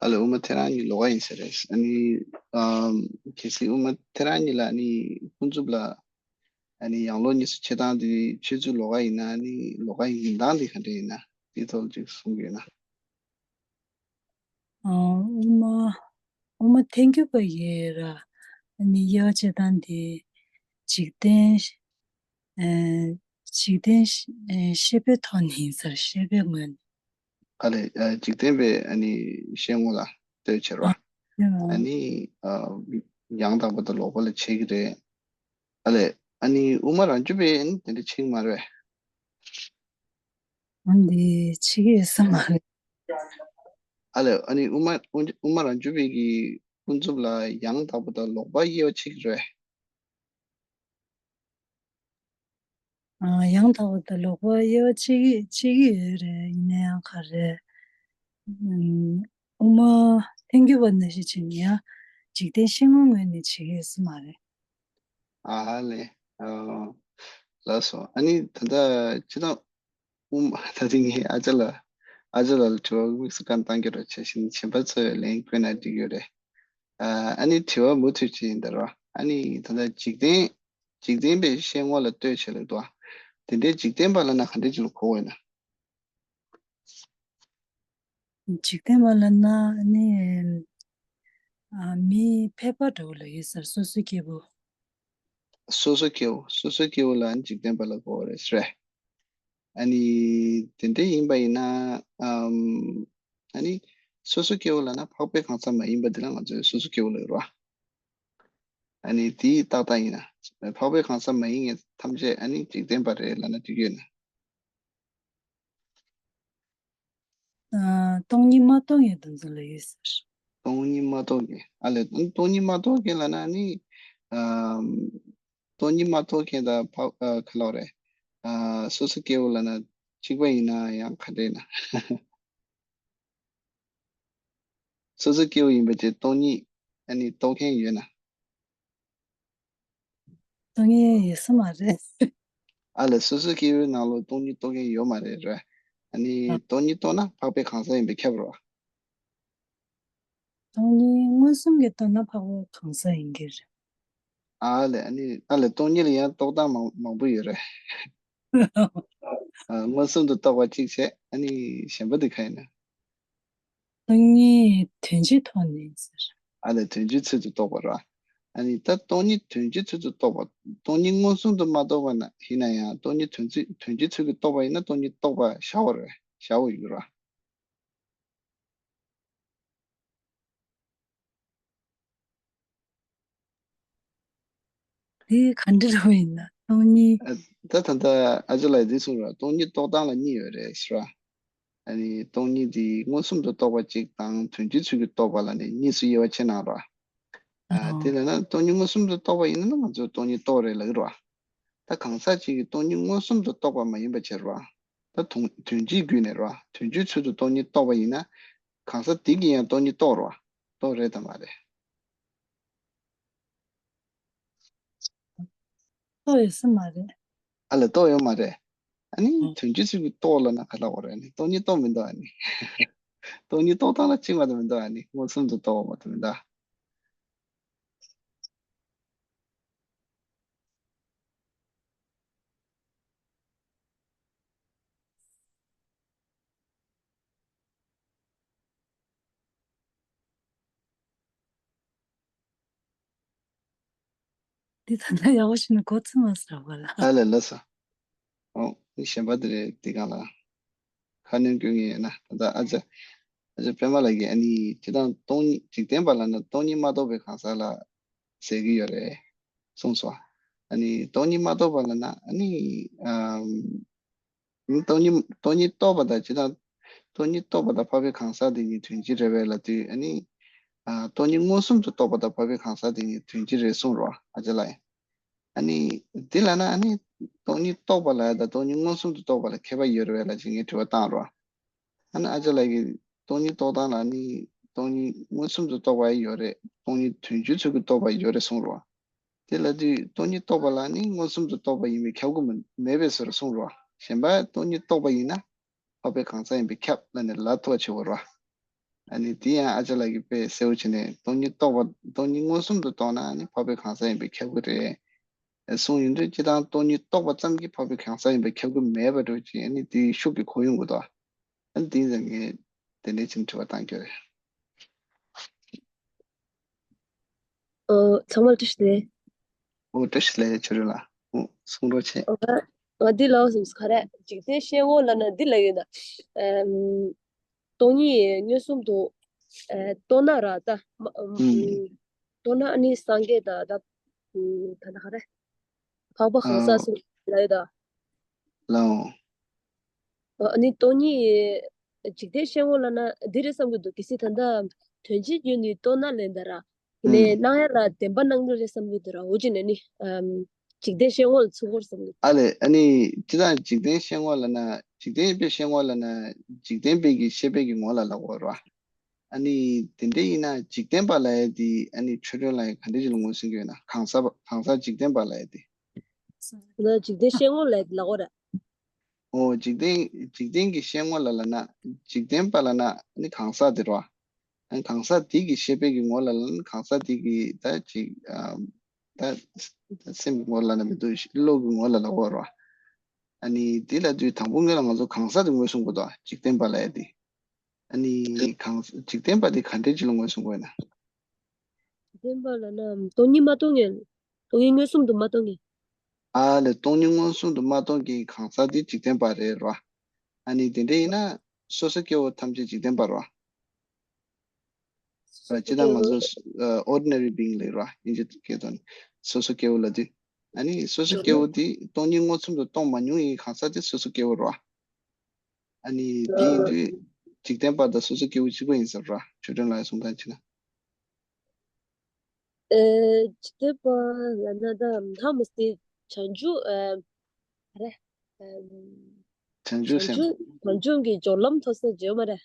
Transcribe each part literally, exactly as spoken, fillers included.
ཨ་ལས་དབུ་མ་ཐལ་རང་གཉིས་ལོགས་ཀ་ཡིན་ས་རེད། ཨ་ནི་ཨམ་གལ་སྲིད་དབུ་མ་ཐལ་རང་གཉིས་ལ་ཨ་ནི་ཀུན་རྫོབ་ལ་ཨ་ནི་ཡང་ལོག་གཉིས་སུ་ཕྱེ་སྟངས་དེ་ཆོས་ཚུལ་ལོགས་ཀ་ཡིན་ན་ཨ་ནི་ལོགས་ཀ་ཡིན་སྟངས་དེ་ག་འདྲ་ཡིན་ན་དེའི་ཐོག་ལ་ཅིག་གསུང་གི་ཡོད་ན། ཨ། དབུ་མ། དབུ་མ་ཐལ་འགྱུར་བ་ཡི་ར། ཨ་ནི་དབྱེ་བ་ཕྱེ་སྟངས་དེ། འཇིག་རྟེན། ཨ། འཇིག་རྟེན་ཤེས་པའི་ཐོག་ནས་ཡིན་ས་རེད། ཤེས་པའི་ངོས་ནས། ཨ་ལས། ཨ། འཇིག་རྟེན་པའི་ཨ་ནི་ཤེས་ངོ་ལ་ལྟོས་བྱས་ར། ཨ་ནི་ཨ་ཡང་དག་པ་དང་ལོག་པ་ལ་ཕྱེ་གི་རེད། ཨ་ལས། ཨ་ནི་དབུ་མ་རང་རྒྱུད་པའི་ཨ་ནི་དེ་འདྲ་ཕྱེ་གི་མ་རེད། ཨ་འདི་ཕྱེ་གི་ཡོད་ས་མ་རེད། ཨ་ལས། ཨ་ནི་དབུ་མ་དབུ་མ་རང་རྒྱུད་པའི་གི་ཀུན་རྫོབ་ལ་ཡང་དག་པ་དང་ལོག་པ་དབྱེ་བ་ཕྱེ་གི་རེད། ཨ། ཡང་དག་པ་དང་ལོག་པ་དབྱེ་བ་ཕྱེ་གི་ཕྱེ་གི་ཡོད་རེད། ཡིན་ན་ཡང་ག་རེ། ཨུམ། དབུ་མ་ཐལ་འགྱུར་བ་ནང་བཞིན་བྱས་ནས་ཡང་འཇིག་རྟེན་ཤེས་ངོ་ངོས་ནས་བྱེད་ཀྱི་ཡོད་ས་མ་རེད། ཨ་ལས། ཨ། ལགས་སོ། ཨ་ནི་ད་ལྟ་ཅི་དང་དབུ་མ། ད་ཐེངས་ངས་ཨ་ཅག་ལགས། ཨ་ཅག་ལགས་ལ་དྲི་བ་དམིགས་སུ་བཀར་བཏང་གི་རེད། བྱས་ཤིང་གཞན་པ་ཚོས་ལན་བཀོད་ན་འགྲིག་གི་རེད། ཨ་ནི་དྲི་བ་མུ་མཐུད་ཅིག་ཡིན་ད་རོ། ཨ་ནི་ད་ལྟ་འཇིག་རྟེན། འཇིག་རྟེན་པའི་ཤེས་ངོ་ལ་ལྟོས་བྱས་ལབ་འདུག་ཨ། དེ་འདྲའི་འཇིག་རྟེན་པ་ལབ་ན་ག་འདྲ་ཅིག་ལ་གོ་དགོས་ཡིན་ན། འཇིག་རྟེན་པ་ལབ་ན་ཨ་ནི། ཨ། མི་ཕལ་པ་འདྲ་བོ་ལ་ཡོད་ས་རེད། སོ་སོའི་སྐྱེ་བོ། སོ་སོའི་སྐྱེ་བོ། སོ་སོའི་སྐྱེ་བོ་ལ་ཨ་ནི་འཇིག་རྟེན་པ་ལ་གོ་བ་རེད་ཟེར། ཨ་ནི་དེ་འདྲ་ཡིན་པ་ཡིན་ན། ཨམ། ཨ་ནི་སོ་སོའི་སྐྱེ་བོ་ལབ་ན་འཕགས་པའི་གང་ཟག་མ་ཡིན་པ་དེ་ལ་ང་ཚོས་སོ་སོའི་སྐྱེ་བོ་ལབ་ཀྱི་རེད་བ། ཨ་ནི་དེའི་ཏག་ཏག་ཡིན་ན། འཕགས་པའི་གང་ཟག་མ་ཡིན་མཁན་ཐམས་ཅད་ཨ་ནི་འཇིག་རྟེན་པ་རེད་ལབ་ན་འགྲིག་གི་ཡོད་ན། ཨ། སྟོང་ཉིད་མ་རྟོགས་མཁན་དེ་ཚོ་ལ་ཡོད་ཟེར། སྟོང་ཉིད་མ་རྟོགས་མཁན། ཨ་ལས། སྟོང་ཉིད་མ་རྟོགས་མཁན་ལབ་ན་ནི། ཨ། སྟོང་ཉིད་མ་རྟོགས་མཁན་དང་འཕགས། ཨ། ག་ལབ་རེད། ཨ། སོ་སོ་སྐྱེ་བོ་ལབ་ན་གཅིག་པ་ཡིན་ན་ཡང་ག་འདྲ་ཡིན་ན། སོ་སོ་སྐྱེ་བོ་ཡིན་པ་བྱས་སྟོང་ཉིད་ཨ་ནི་རྟོགས་མཁན་ཡོད་ན། རྟོགས་མཁན་ཡོད་ས་མ་རེད། ཨ་ལས། སོ་སོ་སྐྱེ་བོའི་ནང་ལོགས་སྟོང་ཉིད་རྟོགས་མཁན་ཡོད་མ་རེད་ར། ཨ་ནི་ཨ། སྟོང་ཉིད་རྟོགས་ན་འཕགས་པའི་གང་ཟག་ཡིན་པས་ཁྱབ་རོ། སྟོང་ཉིད་མངོན་སུམ་གྱིས་རྟོགས་ན་འཕགས་པའི་གང་ཟག་ཡིན་གྱི་རེད། ཨ་ལས། ཨ་ནི། ཨ་ལས། སྟོང་ཉིད་ལ་ཡང་རྟོགས་སྟངས་མང་མང་པོ་ཡོད་རེད། ཨ། མངོན་སུམ་དུ་རྟོགས་པ་གཅིག་བྱས། ཨ་ནི་གཞན་པ་དེ་ག་ཡིན་ན། སྟོང་ཉིད་དོན་སྤྱིའི་ཐོག་ནས་ཟེར། ཨ་ལས། དོན་སྤྱིའི་ཚུལ་དུ་རྟོགས་པ་ར། ཨ་ནི་ད་སྟོང་ཉིད་དོན་སྤྱིའི་ཚུལ་དུ་རྟོགས་པ། སྟོང་ཉིད་མངོན་སུམ་དུ་མ་རྟོགས་པ་ན་ཡིན་ན་ཡང་སྟོང་ཉིད་དོན་སྤྱི། དོན་སྤྱིའི་ཚུལ་གྱིས་རྟོགས་པ་ཡིན་ན་སྟོང་ཉིད་རྟོགས་པ་བཞག་པ་རེད། བཞག་པ་ཡིན་ར། དེ་ག་འདྲ་རུ་ཡིན་ན་སྟོང་ཉིད། ཨ། ད་ད་ལྟ་ཨ་ཅག་ལགས་འདི་གསུངས་ར། སྟོང་ཉིད་རྟོགས་སྟངས་ལ་གཉིས་ཡོད་རེད་ཟེར་བ། ཨ་ནི་སྟོང་ཉིད་དེ་མངོན་སུམ་དུ་རྟོགས་པ་གཅིག་དང་དོན་སྤྱིའི་ཚུལ་གྱིས་རྟོགས་པ་ལ་ནི་གཉིས་སུ་དབྱེ་བ་ཕྱེ་གནང་ར། ཨ། ཨོ། དེ་ལབ་ན་སྟོང་ཉིད་མངོན་སུམ་དུ་རྟོགས་པ་ཡིན་ན་ང་ཚོས་སྟོང་ཉིད་རྟོགས་རེད་ལབ་ཀྱི་རེད་བ། ད་གང་ཟག་ཅིག་གིས་སྟོང་ཉིད་མངོན་སུམ་དུ་རྟོགས་པ་མ་ཡིན་པ་བྱས་ར། ད་དོན་དོན་སྤྱིའི་བརྒྱུད་ནས་ར། དོན་སྤྱིའི་ཚུལ་དུ་སྟོང་ཉིད་རྟོགས་པ་ཡིན་ན། གང་ཟག་དེ་གིས་ཡང་སྟོང་ཉིད་རྟོགས་ར། རྟོགས་རེད་དམ་མ་རེད། རྟོགས་ཡོད་ས་མ་རེད། ཨ་ལས། རྟོགས་ཡོད་མ་རེད། ཨ་ནི་ཨོ། དོན་སྤྱིའི་ཚུལ་གྱིས་རྟོགས་ལབ་ན་ག་ལབ་དགོས་རེད། ཨ་ནི་སྟོང་ཉིད་རྟོགས་མི་འདུག་ཨ་ནི་སྟོང་ཉིད་རྟོགས་སྟངས་ལ་གཅིག་མ་གཏོགས་མི་འདུག་ཨ་ནི་མངོན་སུམ་དུ་རྟོགས་པ་མ་གཏོགས་མི་འདུག་འདི་ད་ལྟ་ཡག་པོ་ཞིག་ནས་གོ་ཚོད་མ་ཟ་བ་ལ། ཨ་ལས། ལགས་སོ། ཨོ། འདི་གཞན་པ་དེ་རེད། འདི་གང་ལ་ཁ་སྣོན་སྐྱོན་གྱི་ཡོད་ན། ད་ལྟ་ཨ་ཅག་ཨ་ཅག་པད་མ་ལགས་ཀྱིས་ཨ་ནི་སྤྱིར་བཏང་སྟོང་ཉིད། འཇིག་རྟེན་པ་ལབ་ན་སྟོང་ཉིད་མ་རྟོགས་པའི་གང་ཟག་ལ་ཟེར་གྱི་ཡོད་རེད་གསུངས་སོང་། ཨ་ནི་སྟོང་ཉིད་མ་རྟོགས་པ་ལབ་ན་ཨ་ནི། ཨམ། སྟོང་ཉིད། སྟོང་ཉིད་རྟོགས་པ་དང་། སྤྱིར་བཏང་སྟོང་ཉིད་རྟོགས་པ་དང་འཕགས་པའི་གང་ཟག་དེ་གཉིས་དོན་གཅིག་རེད་པས་ལབ་དུས་ཨ་ནི། ཨ། སྟོང་ཉིད་མངོན་སུམ་དུ་རྟོགས་པ་དང་འཕགས་པའི་གང་ཟག་དེ་གཉིས་དོན་གཅིག་རེད་གསུངས་རོགས། ཨ་ཅག་ལགས། ཨ་ནི་འདི་ལབ་ན་ཨ་ནི་སྟོང་ཉིད་རྟོགས་པ་ལབ་ཡ་དང་སྟོང་ཉིད་མངོན་སུམ་དུ་རྟོགས་པ་ལ་ཁྱད་པར་ཡོད་རེད་པས་ལབ་ཅིག་ངས་དྲི་བ་བཏང་རོགས། ཨ་ནི་ཨ་ཅག་ལགས་ཀྱིས་སྟོང་ཉིད་རྟོགས་སྟངས་ལ་ནི་སྟོང་ཉིད་མངོན་སུམ་དུ་རྟོགས་པ་ཡོད་རེད། སྟོང་ཉིད་དོན་སྤྱིའི་ཚུལ་གྱིས་རྟོགས་པ་ཡོད་རེད་གསུངས་རོགས། དེ་ལབ་དུས་སྟོང་ཉིད་རྟོགས་པ་ལ་ནི་མངོན་སུམ་དུ་རྟོགས་པ་ཡིན་པས་ཁྱབ་ཀྱི་མི་མེད་པའི་བཟོ་འདྲ་གསུངས་རོགས། གཞན་པ་སྟོང་ཉིད་རྟོགས་པ་ཡིན་ན་འཕགས་པའི་གང་ཟག་ཡིན་པས་ཁྱབ་ལབ་ནས་ལབ་ཐུབ་པ་བྱེད་དགོས་རོགས། ཨ་ནི་དེ་ཡང་ཨ་ཅག་ལགས་ཀྱིས་དཔེ་གསལ་བོ་བྱས་ནས་སྟོང་ཉིད་རྟོགས་པ་སྟོང་ཉིད་མངོན་སུམ་དུ་རྟོགས་ན་ཨ་ནི་འཕགས་པའི་གང་ཟག་ཡིན་པས་ཁྱབ་ཀྱི་རེད། གསུངས་ཡོད་འདུག་སྤྱིར་བཏང་སྟོང་ཉིད་རྟོགས་པ་ཙམ་གྱིས་འཕགས་པའི་གང་ཟག་ཡིན་པས་ཁྱབ་ཀྱི་མེད་པ་འདྲ་བོ་ཅིག་ཨ་ནི་དེའི་ཤུགས་ཀྱིས་གོ་ཡོང་གི་འདུག་ཨ་ནི་དེ་ཡིན་ཙང་ངས་དེ་འདྲའི་ཕྱིན་དྲི་བ་བཏང་རྒྱུ་རེད། ཨོ། ཚང་མར་བཀྲ་ཤིས་བདེ་ལེགས། ཨོ་བཀྲ་ཤིས་བདེ་ལེགས་ཆོས་སྒྲོན་ལགས། ཨོ་གསུང་རོགས་བྱེད། ཨོ་ང་འདི་ལ་སུམ་ག་རེ་འཇིག་རྟེན་ཤེལ་ངོ་ལབ་ན་འདི་ལ་ཡོད་ན། ཨམ། སྟོང་ཉིད་མངོན་སུམ་དུ་ཨ་རྟོགས་ན་ར་ད་མ་ཨམ། ཨུམ། རྟོགས་ན་ཨ་ནི་སངས་རྒྱས་དང་ད་ཨམ། ད་ལྟ་ག་རེ་འཕགས་པ་གང་ཟག་ཨ་གསུམ་ལ་ཡོད་ད། ལའོ། ཨ་ནི་སྟོང་ཉིད་འཇིག་རྟེན་ཤེལ་ངོ་ལབ་ན་འདི་རེད་བསམ་གྱི་འདུག་གལ་སྲིད་ད་ལྟ་དོན་སྤྱིའི་རྒྱུ་ནི་རྟོགས་ན་ལན་ད་ར། ཡིན་ནའི་ཨུམ། སྣང་ཡ་ལ་བདེན་པ་སྣང་གི་རེད་བསམ་གྱི་འདུག་ར། འོ་ཅི་ནས་ནི་ཨམ། འཇིག་རྟེན་ཤེལ་ངོ་ལ་ཚུད་ཀྱི་རེད་བསམ་གྱི་འདུག་ཨ་ལས་ཨ་ནི་སྤྱིར་བཏང་འཇིག་རྟེན་ཤེལ་ངོ་ལབ་ན་འཇིག་རྟེན་པའི་ཤེལ་ངོ་ལབ་ན་འཇིག་རྟེན་པའི་གི་ཤེས་པའི་གི་ངོ་ལ་ལབ་དགོས་ར། ཨ་ནི་དེ་འདྲ་ཡིན་ན་འཇིག་རྟེན་པ་ལབ་ཡ་དེ་ཨ་ནི་ཆོས་སྒྲོན་ལགས་ཀྱིས་ག་འདྲ་ཞིག་ལ་ངོས་འཛིན་གྱི་ཡོད་ན། གང་ཟག་པ་གང་ཟག་འཇིག་རྟེན་པ་ལབ་ཡ་དེ། ན་འཇིག་རྟེན་ཤེལ་ངོ་ལབ་ཡ་དེ་ལབ་དགོས་ར། ཨོ་འཇིག་རྟེན་འཇིག་རྟེན་གྱི་ཤེལ་ངོ་ལ་ལབ་ན་འཇིག་རྟེན་པ་ལབ་ན་ཨ་ནི་གང་ཟག་དེ་རེད་བ། ཨ་ནི་གང་ཟག་དེ་གི་ཤེས་པའི་གི་ངོ་ལ་ལབ་ན་གང་ཟག་དེ་གི་ད་ཅིག་ཨམ། ད་ད་སེམས་ཀྱི་ངོ་ལ་ལབ་ན་མི་འདུག་བློ་གི་ངོ་ལ་ལབ་དགོས་རེད་བ། ཨ་ནི་དེ་ལབ་དུས་དང་པོ་སྔོན་ལ་ང་ཚོ་གང་ཟག་དེ་ངོས་བཟུང་དགོས་འདུག་འཇིག་རྟེན་པ་ལབ་ཡ་དེ། ཨ་ནི་གང་འཇིག་རྟེན་པ་དེ་ག་འདྲའི་ཅིག་ལ་ངོས་བཟུང་དགོས་ན། འཇིག་རྟེན་པ་ལབ་ན་སྟོང་ཉིད་མ་རྟོགས་མཁན། སྟོང་ཉིད་མངོན་སུམ་དུ་མ་རྟོགས་མཁན། ཨ་ལས་སྟོང་ཉིད་མངོན་སུམ་དུ་མ་རྟོགས་མཁན་གྱི་གང་ཟག་དེ་འཇིག་རྟེན་པ་རེད་ར། ཨ་ནི་དེ་འདྲ་ཡིན་ན་སོ་སོ་སྐྱེ་བོ་ཐམས་ཅད་འཇིག་རྟེན་པ་ར། སོ་སོ་སྐྱེ་བོ། སྤྱིར་བཏང་ང་ཚོ་ཨ་ordinary being ལབ་ར། དབྱིན་ཇི་སྐད་ཐོག་ནས་སོ་སོ་སྐྱེ་བོ་ལབ་དུས། ཨ་ནི་སོ་སོ་སྐྱེ་བོ་དེ་སྟོང་ཉིད་མངོན་སུམ་དུ་རྟོགས་མ་མྱོང་བའི་གང་ཟག་དེ་སོ་སོ་སྐྱེ་བོ་ར། ཨ་ནི་དེ་ཡིན་དུས་འཇིག་རྟེན་པ་དང་སོ་སོ་སྐྱེ་བོ་གཅིག་པ་ཡིན་ཟེར་ར། ཆོས་སྒྲོན་ལགས་གསུང་སྟངས་བྱས་ན། ཨེ། འཇིག་རྟེན་པ་ལབ་ན་ད་ཧ་མ་སྟེ་བྱང་ཆུབ་ཨ་རེ། ཨམ། བྱང་ཆུབ་སེམས། བྱང་ཆུབ་བྱང་ཆུབ་ཀྱི་སྦྱོར་ལམ་ཐོབ་ས་བརྗོད་མ་རེད།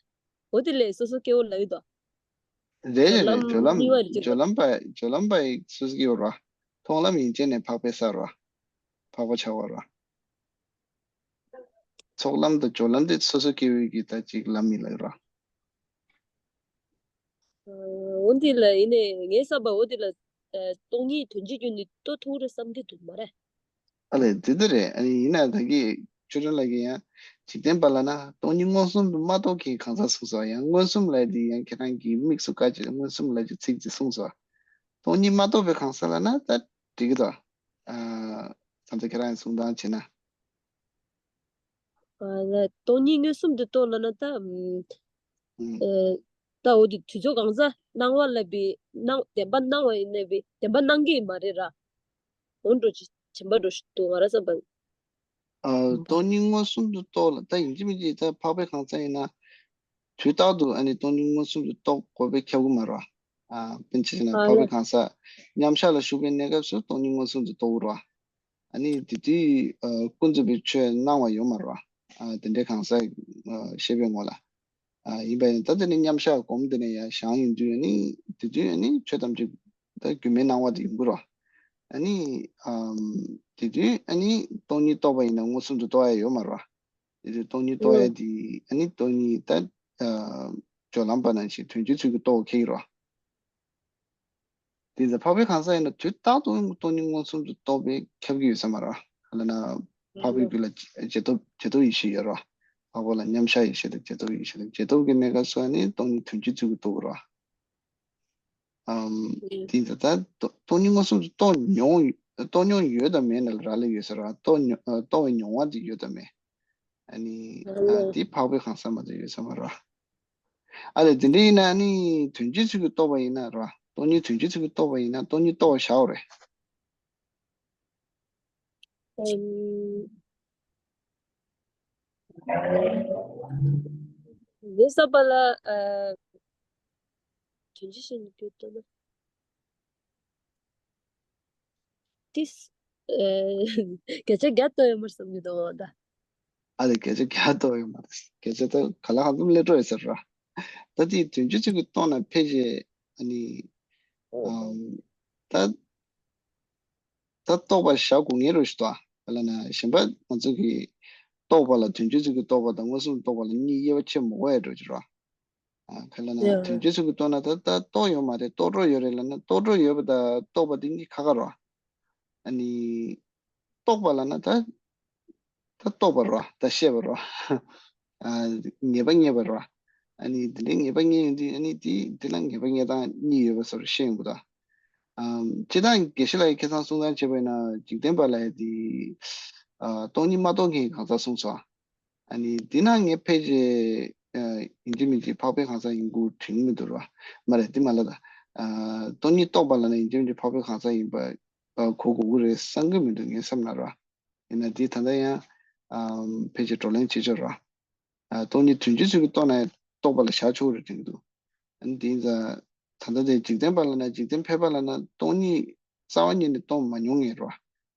འོ་དེ་ལས་སོ་སོ་སྐྱེ་བོ་ལབ་ཡོད་དོ། རེད་རེད་རེད། སྦྱོར་ལམ་གཉིས་པ་རེད་ཅེས་སྦྱོར་ལམ་པ་སྦྱོར་ལམ་པ་ཡི་སོ་སོ་སྐྱེ་བོ་ར། མཐོང་ལམ་ཡན་ཆད་ནས་འཕགས་པའི་ས་ར། འཕགས་པ་བྱ་བ་ར། ཚོགས་ལམ་དང་སྦྱོར་ལམ་དེ་སོ་སོ་སྐྱེ་བོའི་གི་ད་ཅིག་ལམ་ཡིན་ལབ་ར། འོ་འདི་ལ་ཡིན་ནའི་ངའི་བསམ་པར་འོ་འདི་ལ་སྟོང་ཉིད་དོན་སྤྱིའི་རྒྱུ་ནི་རྟོགས་ཐུབ་རེད་བསམ་གྱི་འདུག་མ་རེད། ཨ་ལས་དེ་ལྟར་རེད། ཨ་ནི་ཡིན་ན་ད་གི་ཆོས་སྒྲོན་ལགས་ཀྱིས་ཡང་འཇིག་རྟེན་པ་ལབ་ན་སྟོང་ཉིད་མངོན་སུམ་དུ་མ་རྟོགས་མཁན་གང་ཟག་གསུངས་སོང་། ཡང་མངོན་སུམ་ལབ་དེ་ཡང་ཁྱེད་རང་གིས་དམིགས་སུ་བཀར་བྱས་མངོན་སུམ་ལབ་ཀྱི་ཚིག་ཅིག་གསུངས་སོང་། སྟོང་ཉིད་མ་རྟོགས་པའི་གང་ཟག་ལབ་ན་ད་འགྲིག་གི་འདུག་ཨ་ད་ལྟ་ཁྱེད་རང་གིས་གསུང་སྟངས་བྱས་ན། ཨ་ལ་སྟོང་ཉིད་མངོན་སུམ་དུ་རྟོགས་ལབ་ན་ད། ཨུམ། ཨུམ། ཨེ། ད་འོ་དེ་དུས་ཚོད་གང་ཟག་སྣང་བ་ལབ་པའི་སྣང་བདེན་པ་སྣང་བ་ཡིན་ནའི་བདེན་པ་སྣང་གི་མ་རེད་ར། འོ་འགྲོ་ཅི་བྱེད་པ་འགྲོ་ཞིག་འདུག་ང་ར་བསམ་པ། ཨ་སྟོང་ཉིད་མངོན་སུམ་དུ་རྟོགས་ལ་ད་ཡིན་གཅིག་མིན་གཅིག་ད་འཕགས་པའི་གང་ཟག་ཡིན་ན། དུས་རྟག་ཏུ་ཨ་ནི་སྟོང་ཉིད་མངོན་སུམ་དུ་རྟོགས་དགོས་པའི་ཁྱབ་ཀྱི་མ་རེད་བ། ཨ་དཔེར་ན་ཆ་བཞག་ན་ཨ་འཕགས་པའི་ལ་གང་ཟག་མཉམ་བཞག་ལ་བཞུགས་པའི་གནས་སྐབས་སུ་སྟོང་ཉིད་མངོན་སུམ་དུ་རྟོགས་ཀྱི་རེད་བ། ཨ་ནི་དེ་དུས་ཨ་ཀུན་རྫོབ་པའི་ཆོས་སྣང་བ་ཡོད་མ་རེད་བ། ཨ་དེ་འདྲའི་གང་ཟག་ཨ་ཤེས་པའི་ངོ་ལ། ཨ་ཡིན་པ་ཡིན་ད་དེ་ནི་མཉམ་བཞག་སྒོམ་དེ་ནས་ཡར་བཞེངས་ཡོང་དུས་ཨ་ནི་དེ་དུས་ཨ་ནི་ཆོས་ཐམས་ཅད་ད་སྒྱུ་མའི་སྣང་བ་དེ་ཡོང་གི་རེད་བ། ཨ་ནི་ཨམ་དེ་དུས་ཨ་ནི་སྟོང་ཉིད་རྟོགས་པ་ཡིན་ན་མངོན་སུམ་དུ་རྟོགས་ཡ་ཡོད་མ་རེད་བ། དེ་དུས་སྟོང་ཉིད་རྟོགས་ཡ་དེ་ཨ་ནི་སྟོང་ཉིད་ད་ཨ་སྦྱོར་ལམ་པ་ནང་བཞིན་དོན་སྤྱིའི་ཚུལ་གྱིས་རྟོགས་ཁེལ་གྱི་རེད་བ། དེ་ཚེ་འཕགས་པའི་གང་ཟག་ཡིན་ན་དུས་རྟག་ཏུ་སྟོང་ཉིད་མངོན་སུམ་དུ་རྟོགས་པའི་ཁྱབ་ཀྱི་ཡོད་ས་མ་རེད། ལབ་ན་འཕགས་པའི་རྒྱུད་ལ་རྗེས་ཐོབ་རྗེས་ཐོབ་ཡེ་ཤེས་ཡོད་རེད། འཕགས་པ་ལ་མཉམ་བཞག་ཡེ་ཤེས་དང་རྗེས་ཐོབ་ཡེ་ཤེས་དང་རྗེས་ཐོབ་ཀྱི་གནས་སྐབས་སུ་ནི་སྟོང་ཉིད་དོན་སྤྱིའི་ཚུལ་གྱིས་རྟོགས་པ་རེད། ཨམ། དེ་ཡིན་ཙང་ད་སྟོང་ཉིད་མངོན་སུམ་དུ་རྟོགས་མྱོང་རྟོགས་མྱོང་ཡོད་དམ་མེད་ན་རག་ལས་ཡོད་ས་རེད། རྟོགས་མྱོང་རྟོགས་པའི་མྱོང་བ་དེ་ཡོད་དམ་མེད། ཨ་ནི་ཨ་དེ་འཕགས་པའི་གང་ཟག་མ་གཏོགས་ཡོད་ས་མ་རེད། ཨ་ལས་དེ་འདྲ་ཡིན་ན་ཨ་ནི་དོན་སྤྱིའི་ཚུལ་གྱིས་རྟོགས་པ་ཡིན་ན་ར། སྟོང་ཉིད་དོན་སྤྱིའི་ཚུལ་གྱིས་རྟོགས་པ་ཡིན་ན་སྟོང་ཉིད་རྟོགས་པར་བྱའོ་རེད། ཨམ། ངའི་བསམ་པ་ལ་ཨ། དོན་སྤྱི་བཞིན་དུ་རྟོགས་ན། ཏིས། ཨེ། བརྒྱ་ཆ་བརྒྱ་རྟོགས་ཡོད་མ་རེད་བསམ་གྱི་འདུག་ད། ཨ་ལས་བརྒྱ་ཆ་བརྒྱ་རྟོགས་ཡོད་མ་རེད། བརྒྱ་ཆ་ད་ག་ལ་གང་འཚམ་སླེབས་འགྲོ་ཡོད་ས་རེད། ད་དེའི་དོན་སྤྱི་ཚུལ་གྱིས་རྟོགས་ན་ཕལ་ཆེར་ཨ་ནི། ཨོ། ཨམ། ད། ད་རྟོགས་པར་བྱ་དགོས་ངེས་རེད་ཞུ་དོ། ག་ལ་ན་གཞན་པ་ང་ཚོ་གིས་རྟོགས་པ་ལ་དོན་སྤྱི་ཚུལ་གྱིས་རྟོགས་པ་དང་མངོན་སུམ་རྟོགས་པ་ལ་གཉིས་དབྱེ་བ་ཕྱེ་མི་དགོས་ཡ་འགྲོ་གི་རེད། ཨ། ག་ལབ་ན། ཡ། དོན་སྤྱི་ཚུལ་གྱིས་རྟོགས་ན་ད་ད་རྟོགས་ཡོད་མ་རེད། རྟོགས་གྲབས་ཡོད་རེད་ལབ་ན། རྟོགས་གྲབས་ཡོད་པ་དང་རྟོགས་པ་དེ་གཉིས་ཁ་ཁ་རེད་བ། ཨ་ནི། རྟོགས་པ་ལབ་ན་ད། ད་རྟོགས་པ་རེད་བ། ད་ཤེས་པ་རེད་བ། ཨ། ངེས་པ་རྙེད་པ་རེད་བ། ཨ་ནི་དེ་འདྲའི་ངེས་པ་རྙེད་ཡོང་དུས། ཨ་ནི་དེ་དེ་ལ་ངེས་པ་རྙེད་སྟངས་གཉིས་ཡོད་པ་སོགས་ཤེས་ཡོང་གི་འདུག། ཨམ། སྤྱིར་བཏང་དགེ་བཤེས་ལགས་ཀྱིས་ཁ་སང་གསུང་སྟངས་བྱས་པ་ཡིན་ན། འཇིག་རྟེན་པ་ལབ་ཡ་དེ། ཨ། སྟོང་ཉིད་མ་རྟོགས་མཁན་གྱི་གང་ཟག་གསུངས་སོང་། ཨ་ནི་དེ་ན་ངས་ཕལ་ཆེར། ཨ། ཡིན་གཅིག་མིན་གཅིག་འཕགས་པའི་གང་ཟག་ཡིན་དགོས་དྲན་གྱི་མི་འདུག་ར། མ་རེད། དེ་མ་ལབ་ད། ཨ། སྟོང་ཉིད་རྟོགས་པ་ལབ་ན་ཡིན་གཅིག་མིན་གཅིག་འཕགས་པའི་གང་ཟག་ཡིན་པ། ཨ། གོ་དགོས་ཀྱི་རེད་བསམ་གྱི་མི་འདུག་ངའི་སེམས་ནང་ར། ཡིན་ན་དེ་ད་ལྟ་ཡང་། ཨམ། ཕལ་ཆེར་བགྲོ་གླེང་བྱེད་ཆོག་ར། ཨ། སྟོང་ཉིད་དོན་སྤྱིའི་ཚུལ་གྱིས་རྟོགས་ན་རྟོགས་པ་ལ་བཞག་ཆོག་རེད་དྲན་གྱི་འདུག། ཨ་ནི་དེ་ཡིན་ཙང་། ད་ལྟ་དེ་འཇིག་རྟེན་པ་ལབ་ན། འཇིག་རྟེན་ཕལ་པ་ལབ་ན། སྟོང་ཉིད་རྩ་བ་ཉིད་ནས་རྟོགས་མ་མྱོང་མཁན་རེད་བ།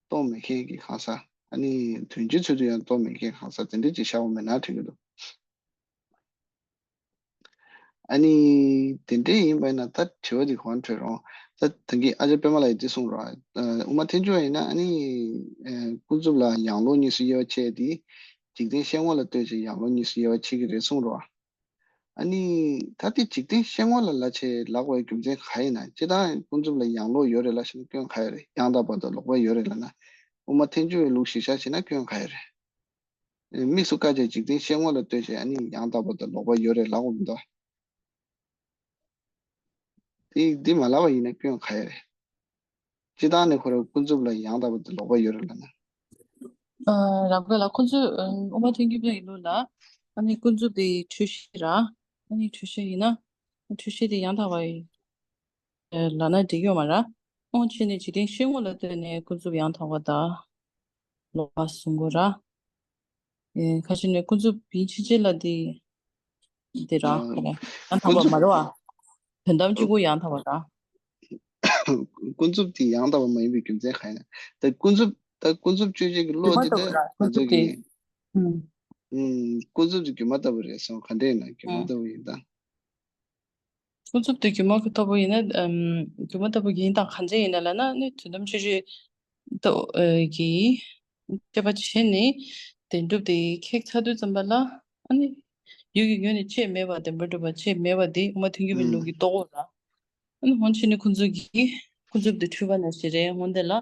རྟོགས་མེད་མཁན་གྱི་གང་ཟག། ཨ་ནི་དོན་སྤྱིའི་ཚུལ་དུ་ཡང་རྟོགས་མེད་མཁན་གང་ཟག་དེ་འདྲ་ཅིག་བཞག་པ་མེད་ན་དྲན་གྱི་འདུག། ཨ་ནི་དེ་འདྲ་ཡིན་པ་ཡིན་ན། ད་དྲི་བ་འདི་གོང་འཕྲོས་རོགས། ད་ད་གིན་ཨ་ཅག་པད་མ་ལགས་ཀྱིས་འདི་གསུངས་རོགས། ཨ། དབུ་མ་ཐལ་འགྱུར་བ་ཡིན་ན། ཨ་ནི། ཨ། ཀུན་རྫོབ་ལ་ཡང་ལོག་གཉིས་སུ་དབྱེ་བ་ཕྱེ་སྟེ། འཇིག་རྟེན་ཤེས་ངོ་ལ་ལྟོས་བྱས་ཡང་ལོག་གཉིས་སུ་དབྱེ་བ་ཕྱེ་གི་རེད་གསུངས་རོགས། ཨ་ནི་ད་དེ་འཇིག་རྟེན་ཤེས་ངོ་ལ་ལབ་བྱས་ལབ་པའི་རྒྱུ་མཚན་ག་ཡིན་ན། སྤྱིར་བཏང་ཀུན་རྫོབ་ལ་ཡང་ལོག་ཡོད་རེད་ལབ་ཤེ་ན་སྐྱོན་ག་ཡོད་རེད། ཡང་དག་པ་དང་ལོག་པ་ཡོད་རེད་ལབ་ན། དབུ་མ་ཐལ་འགྱུར་བའི་ལུགས་གཞིར་བཞག་བྱས་ན་སྐྱོན་ག་ཡོད་རེད། དམིགས་སུ་བཀར་བྱས་འཇིག་རྟེན་ཤེས་ངོ་ལ་ལྟོས་བྱས། ཨ་ནི་ཡང་དག་པ་དང་ལོག་པ་ཡོད་རེད་ལབ་དགོས་མི་འདུག། དེ་དེ་མ་ལབ་པ་ཡིན་ན་སྐྱོན་ག་ཡོད་རེད། སྤྱིར་བཏང་ནས་ཁོ་རང་ཀུན་རྫོབ་ལ་ཡང་དག་པ་དང་ལོག་པ་ཡོད་རེད་ལབ་ན། ཨ། རང་དགོས་ལ་ཀུན་རྫོབ། ཨ། དབུ་མ་ཐལ་འགྱུར་བ་ཡི་ལུགས་ལ། ཨ་ནི་ཀུན་རྫོབ་དེ་འཁྲུལ་གཞི་ར། ཨ་ནི་འཁྲུལ་གཞི་ཡིན་ན། འཁྲུལ་གཞི་དེ་ཡང་དག་པ་ཡིན། ལབ་ན་འགྲིག་ཡོད་མ་རེད། འོ་བྱས་ནས་འཇིག་རྟེན་ཤེས་ངོ་ལ་ལྟོས་ནས་ཀུན་རྫོབ་ཡང་དག་པ་དང་ལོག་པ་གསུང་དགོས་ར། ཨེ། ཁ་ཅིག་ནས་ཀུན་རྫོབ་ཡིན་ཕྱིན་ཆད་ལ་དེ་དེ་ར། ཨ། ཡང་དག་པ་མ་རེད་བ། དོན་དམ་གཅིག་པུ་ཡང་དག་པ་ར། ཀུན་རྫོབ་དེ་ཡང་དག་པ་མ་ཡིན་པའི་རྒྱུ་མཚན་ག་ཡིན་ན། ད་ཀུན་རྫོབ། ད་ཀུན་རྫོབ་དཔྱོད་བྱེད་ཀྱི་བློ་དེ། ད་ང་ཚོ་གི། ཨུམ། ཀུན་རྫོབ་དེ་སྒྱུ་མ་ལྟ་བུ་རེད་སོང་། ག་འདྲ་ཡིན་ན་སྒྱུ་མ་ལྟ་བུ་ཡིན་ད། ཀུན་རྫོབ་དེ་སྒྱུ་མ་ལྟ་བུ་ཡིན་ན། ཨམ། སྒྱུ་མ་ལྟ་བུ་ཡིན་དང་གང་འདྲ་ཡིན་ན་ལབ་ན། ཨ་ནི་དོན་དམ་དཔྱོད་བྱེད་ལྟ་བུ་གི་དཔྱད་པ་བྱས་ནས་བདེན་གྲུབ་དེ་ཁེགས་ཚར་དུས་ཙམ་པ་ལ། ཨ་ནི་ཡུལ་གྱི་ངོས་ནས་དཔྱད་མེད་པ། བདེན་པར་གྲུབ་པ་དཔྱད་མེད་པ་དེ་དབུ་མ་ཐལ་འགྱུར་བའི་ལུགས་ཀྱིས་རྟོགས་དགོས་ལ། ཨ་ནི་འོ་བྱས་ནས་ཁོང་ཚོ་གིས་ཀུན་རྫོབ་དེ་འཁྲུལ་པ་ནང་བཞིན་རེད། འོ་དེ་ལ་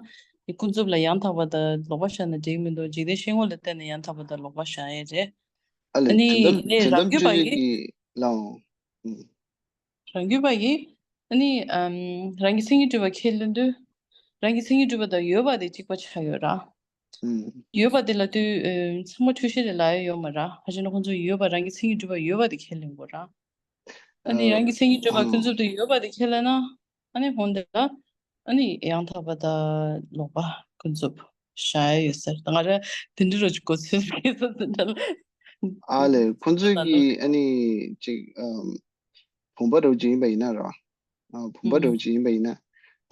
ཀུན་རྫོབ་ལ་ཡང་དག་པ་དང་ལོག་པ་བཞག་ན་འགྲིག་མི་འདུག། འཇིག་རྟེན་ཤེས་ངོ་ལ་ལྟོས་ནས་ཡང་དག་པ་དང་ལོག་པ་བཞག་ཡས་རེད། ཨ་ལས། ཨ་ནི་དོན་དམ། ཡིན་ནའི་དོན་དམ་རང་རྒྱུད་པ་དཔྱོད་བྱེད་ཡིན། ཀྱི་ལའང་། ཨུམ། རང་རྒྱུད་པ་ཡིས། ཨ་ནི། ཨམ། རང་གི་མཚན་ཉིད་གྲུབ་པ་ཁས་ལེན་དུས། རང་གི་མཚན་ཉིད་གྲུབ་པ་དང་ཡོད་པ་དེ་གཅིག་པ་ཆགས་ཡོད་ར། ཨུམ། ཡོད་པ་དེ་ལ་ལྟོས། ཨམ། ཚང་མ་འཁྲུལ་གཞི་རེད་ལབ་ཡ་ཡོད་མ་ར། ག་ཅི་ན་ཁོང་ཚོས་ཡོད་པ། རང་གི་མཚན་ཉིད་གྲུབ་པ་ཡོད་པ་དེ་ཁས་ལེན་དགོས་ར། ཨ་ནི། ཨ། རང་གི་མཚན་ཉིད་གྲུབ་པ་ཨང་། ཀུན་རྫོབ་དེ་ཡོད་པ་དེ་ཁས་ལེན་ན། ཨ་ནི་འོ་དེ་ལ། ཨ་ནི་ཡང་དག་པ་དང་ལོག་པ་ཀུན་རྫོབ་བཞག་ཡ་ཡོད་ས་རེད། ད་ང་རང་དེ་འདྲ་རོ་ཅིག་གོ་ཚོད་ཀྱི་ས་དེ་འདྲ་ལ། ཨ་ལས། ཁོང་ཚོས་ལ་ནོ། ཀྱིས་ཨ་ནི་ཅིག། ཨམ། བུམ་པ་འདྲ་བོ་ཅིག་ཡིན་པ་ཡིན་ན་ར། ཨ། བུམ་པ་འདྲ་བོ་ཅིག་ཡིན་པ་ཡིན་ན།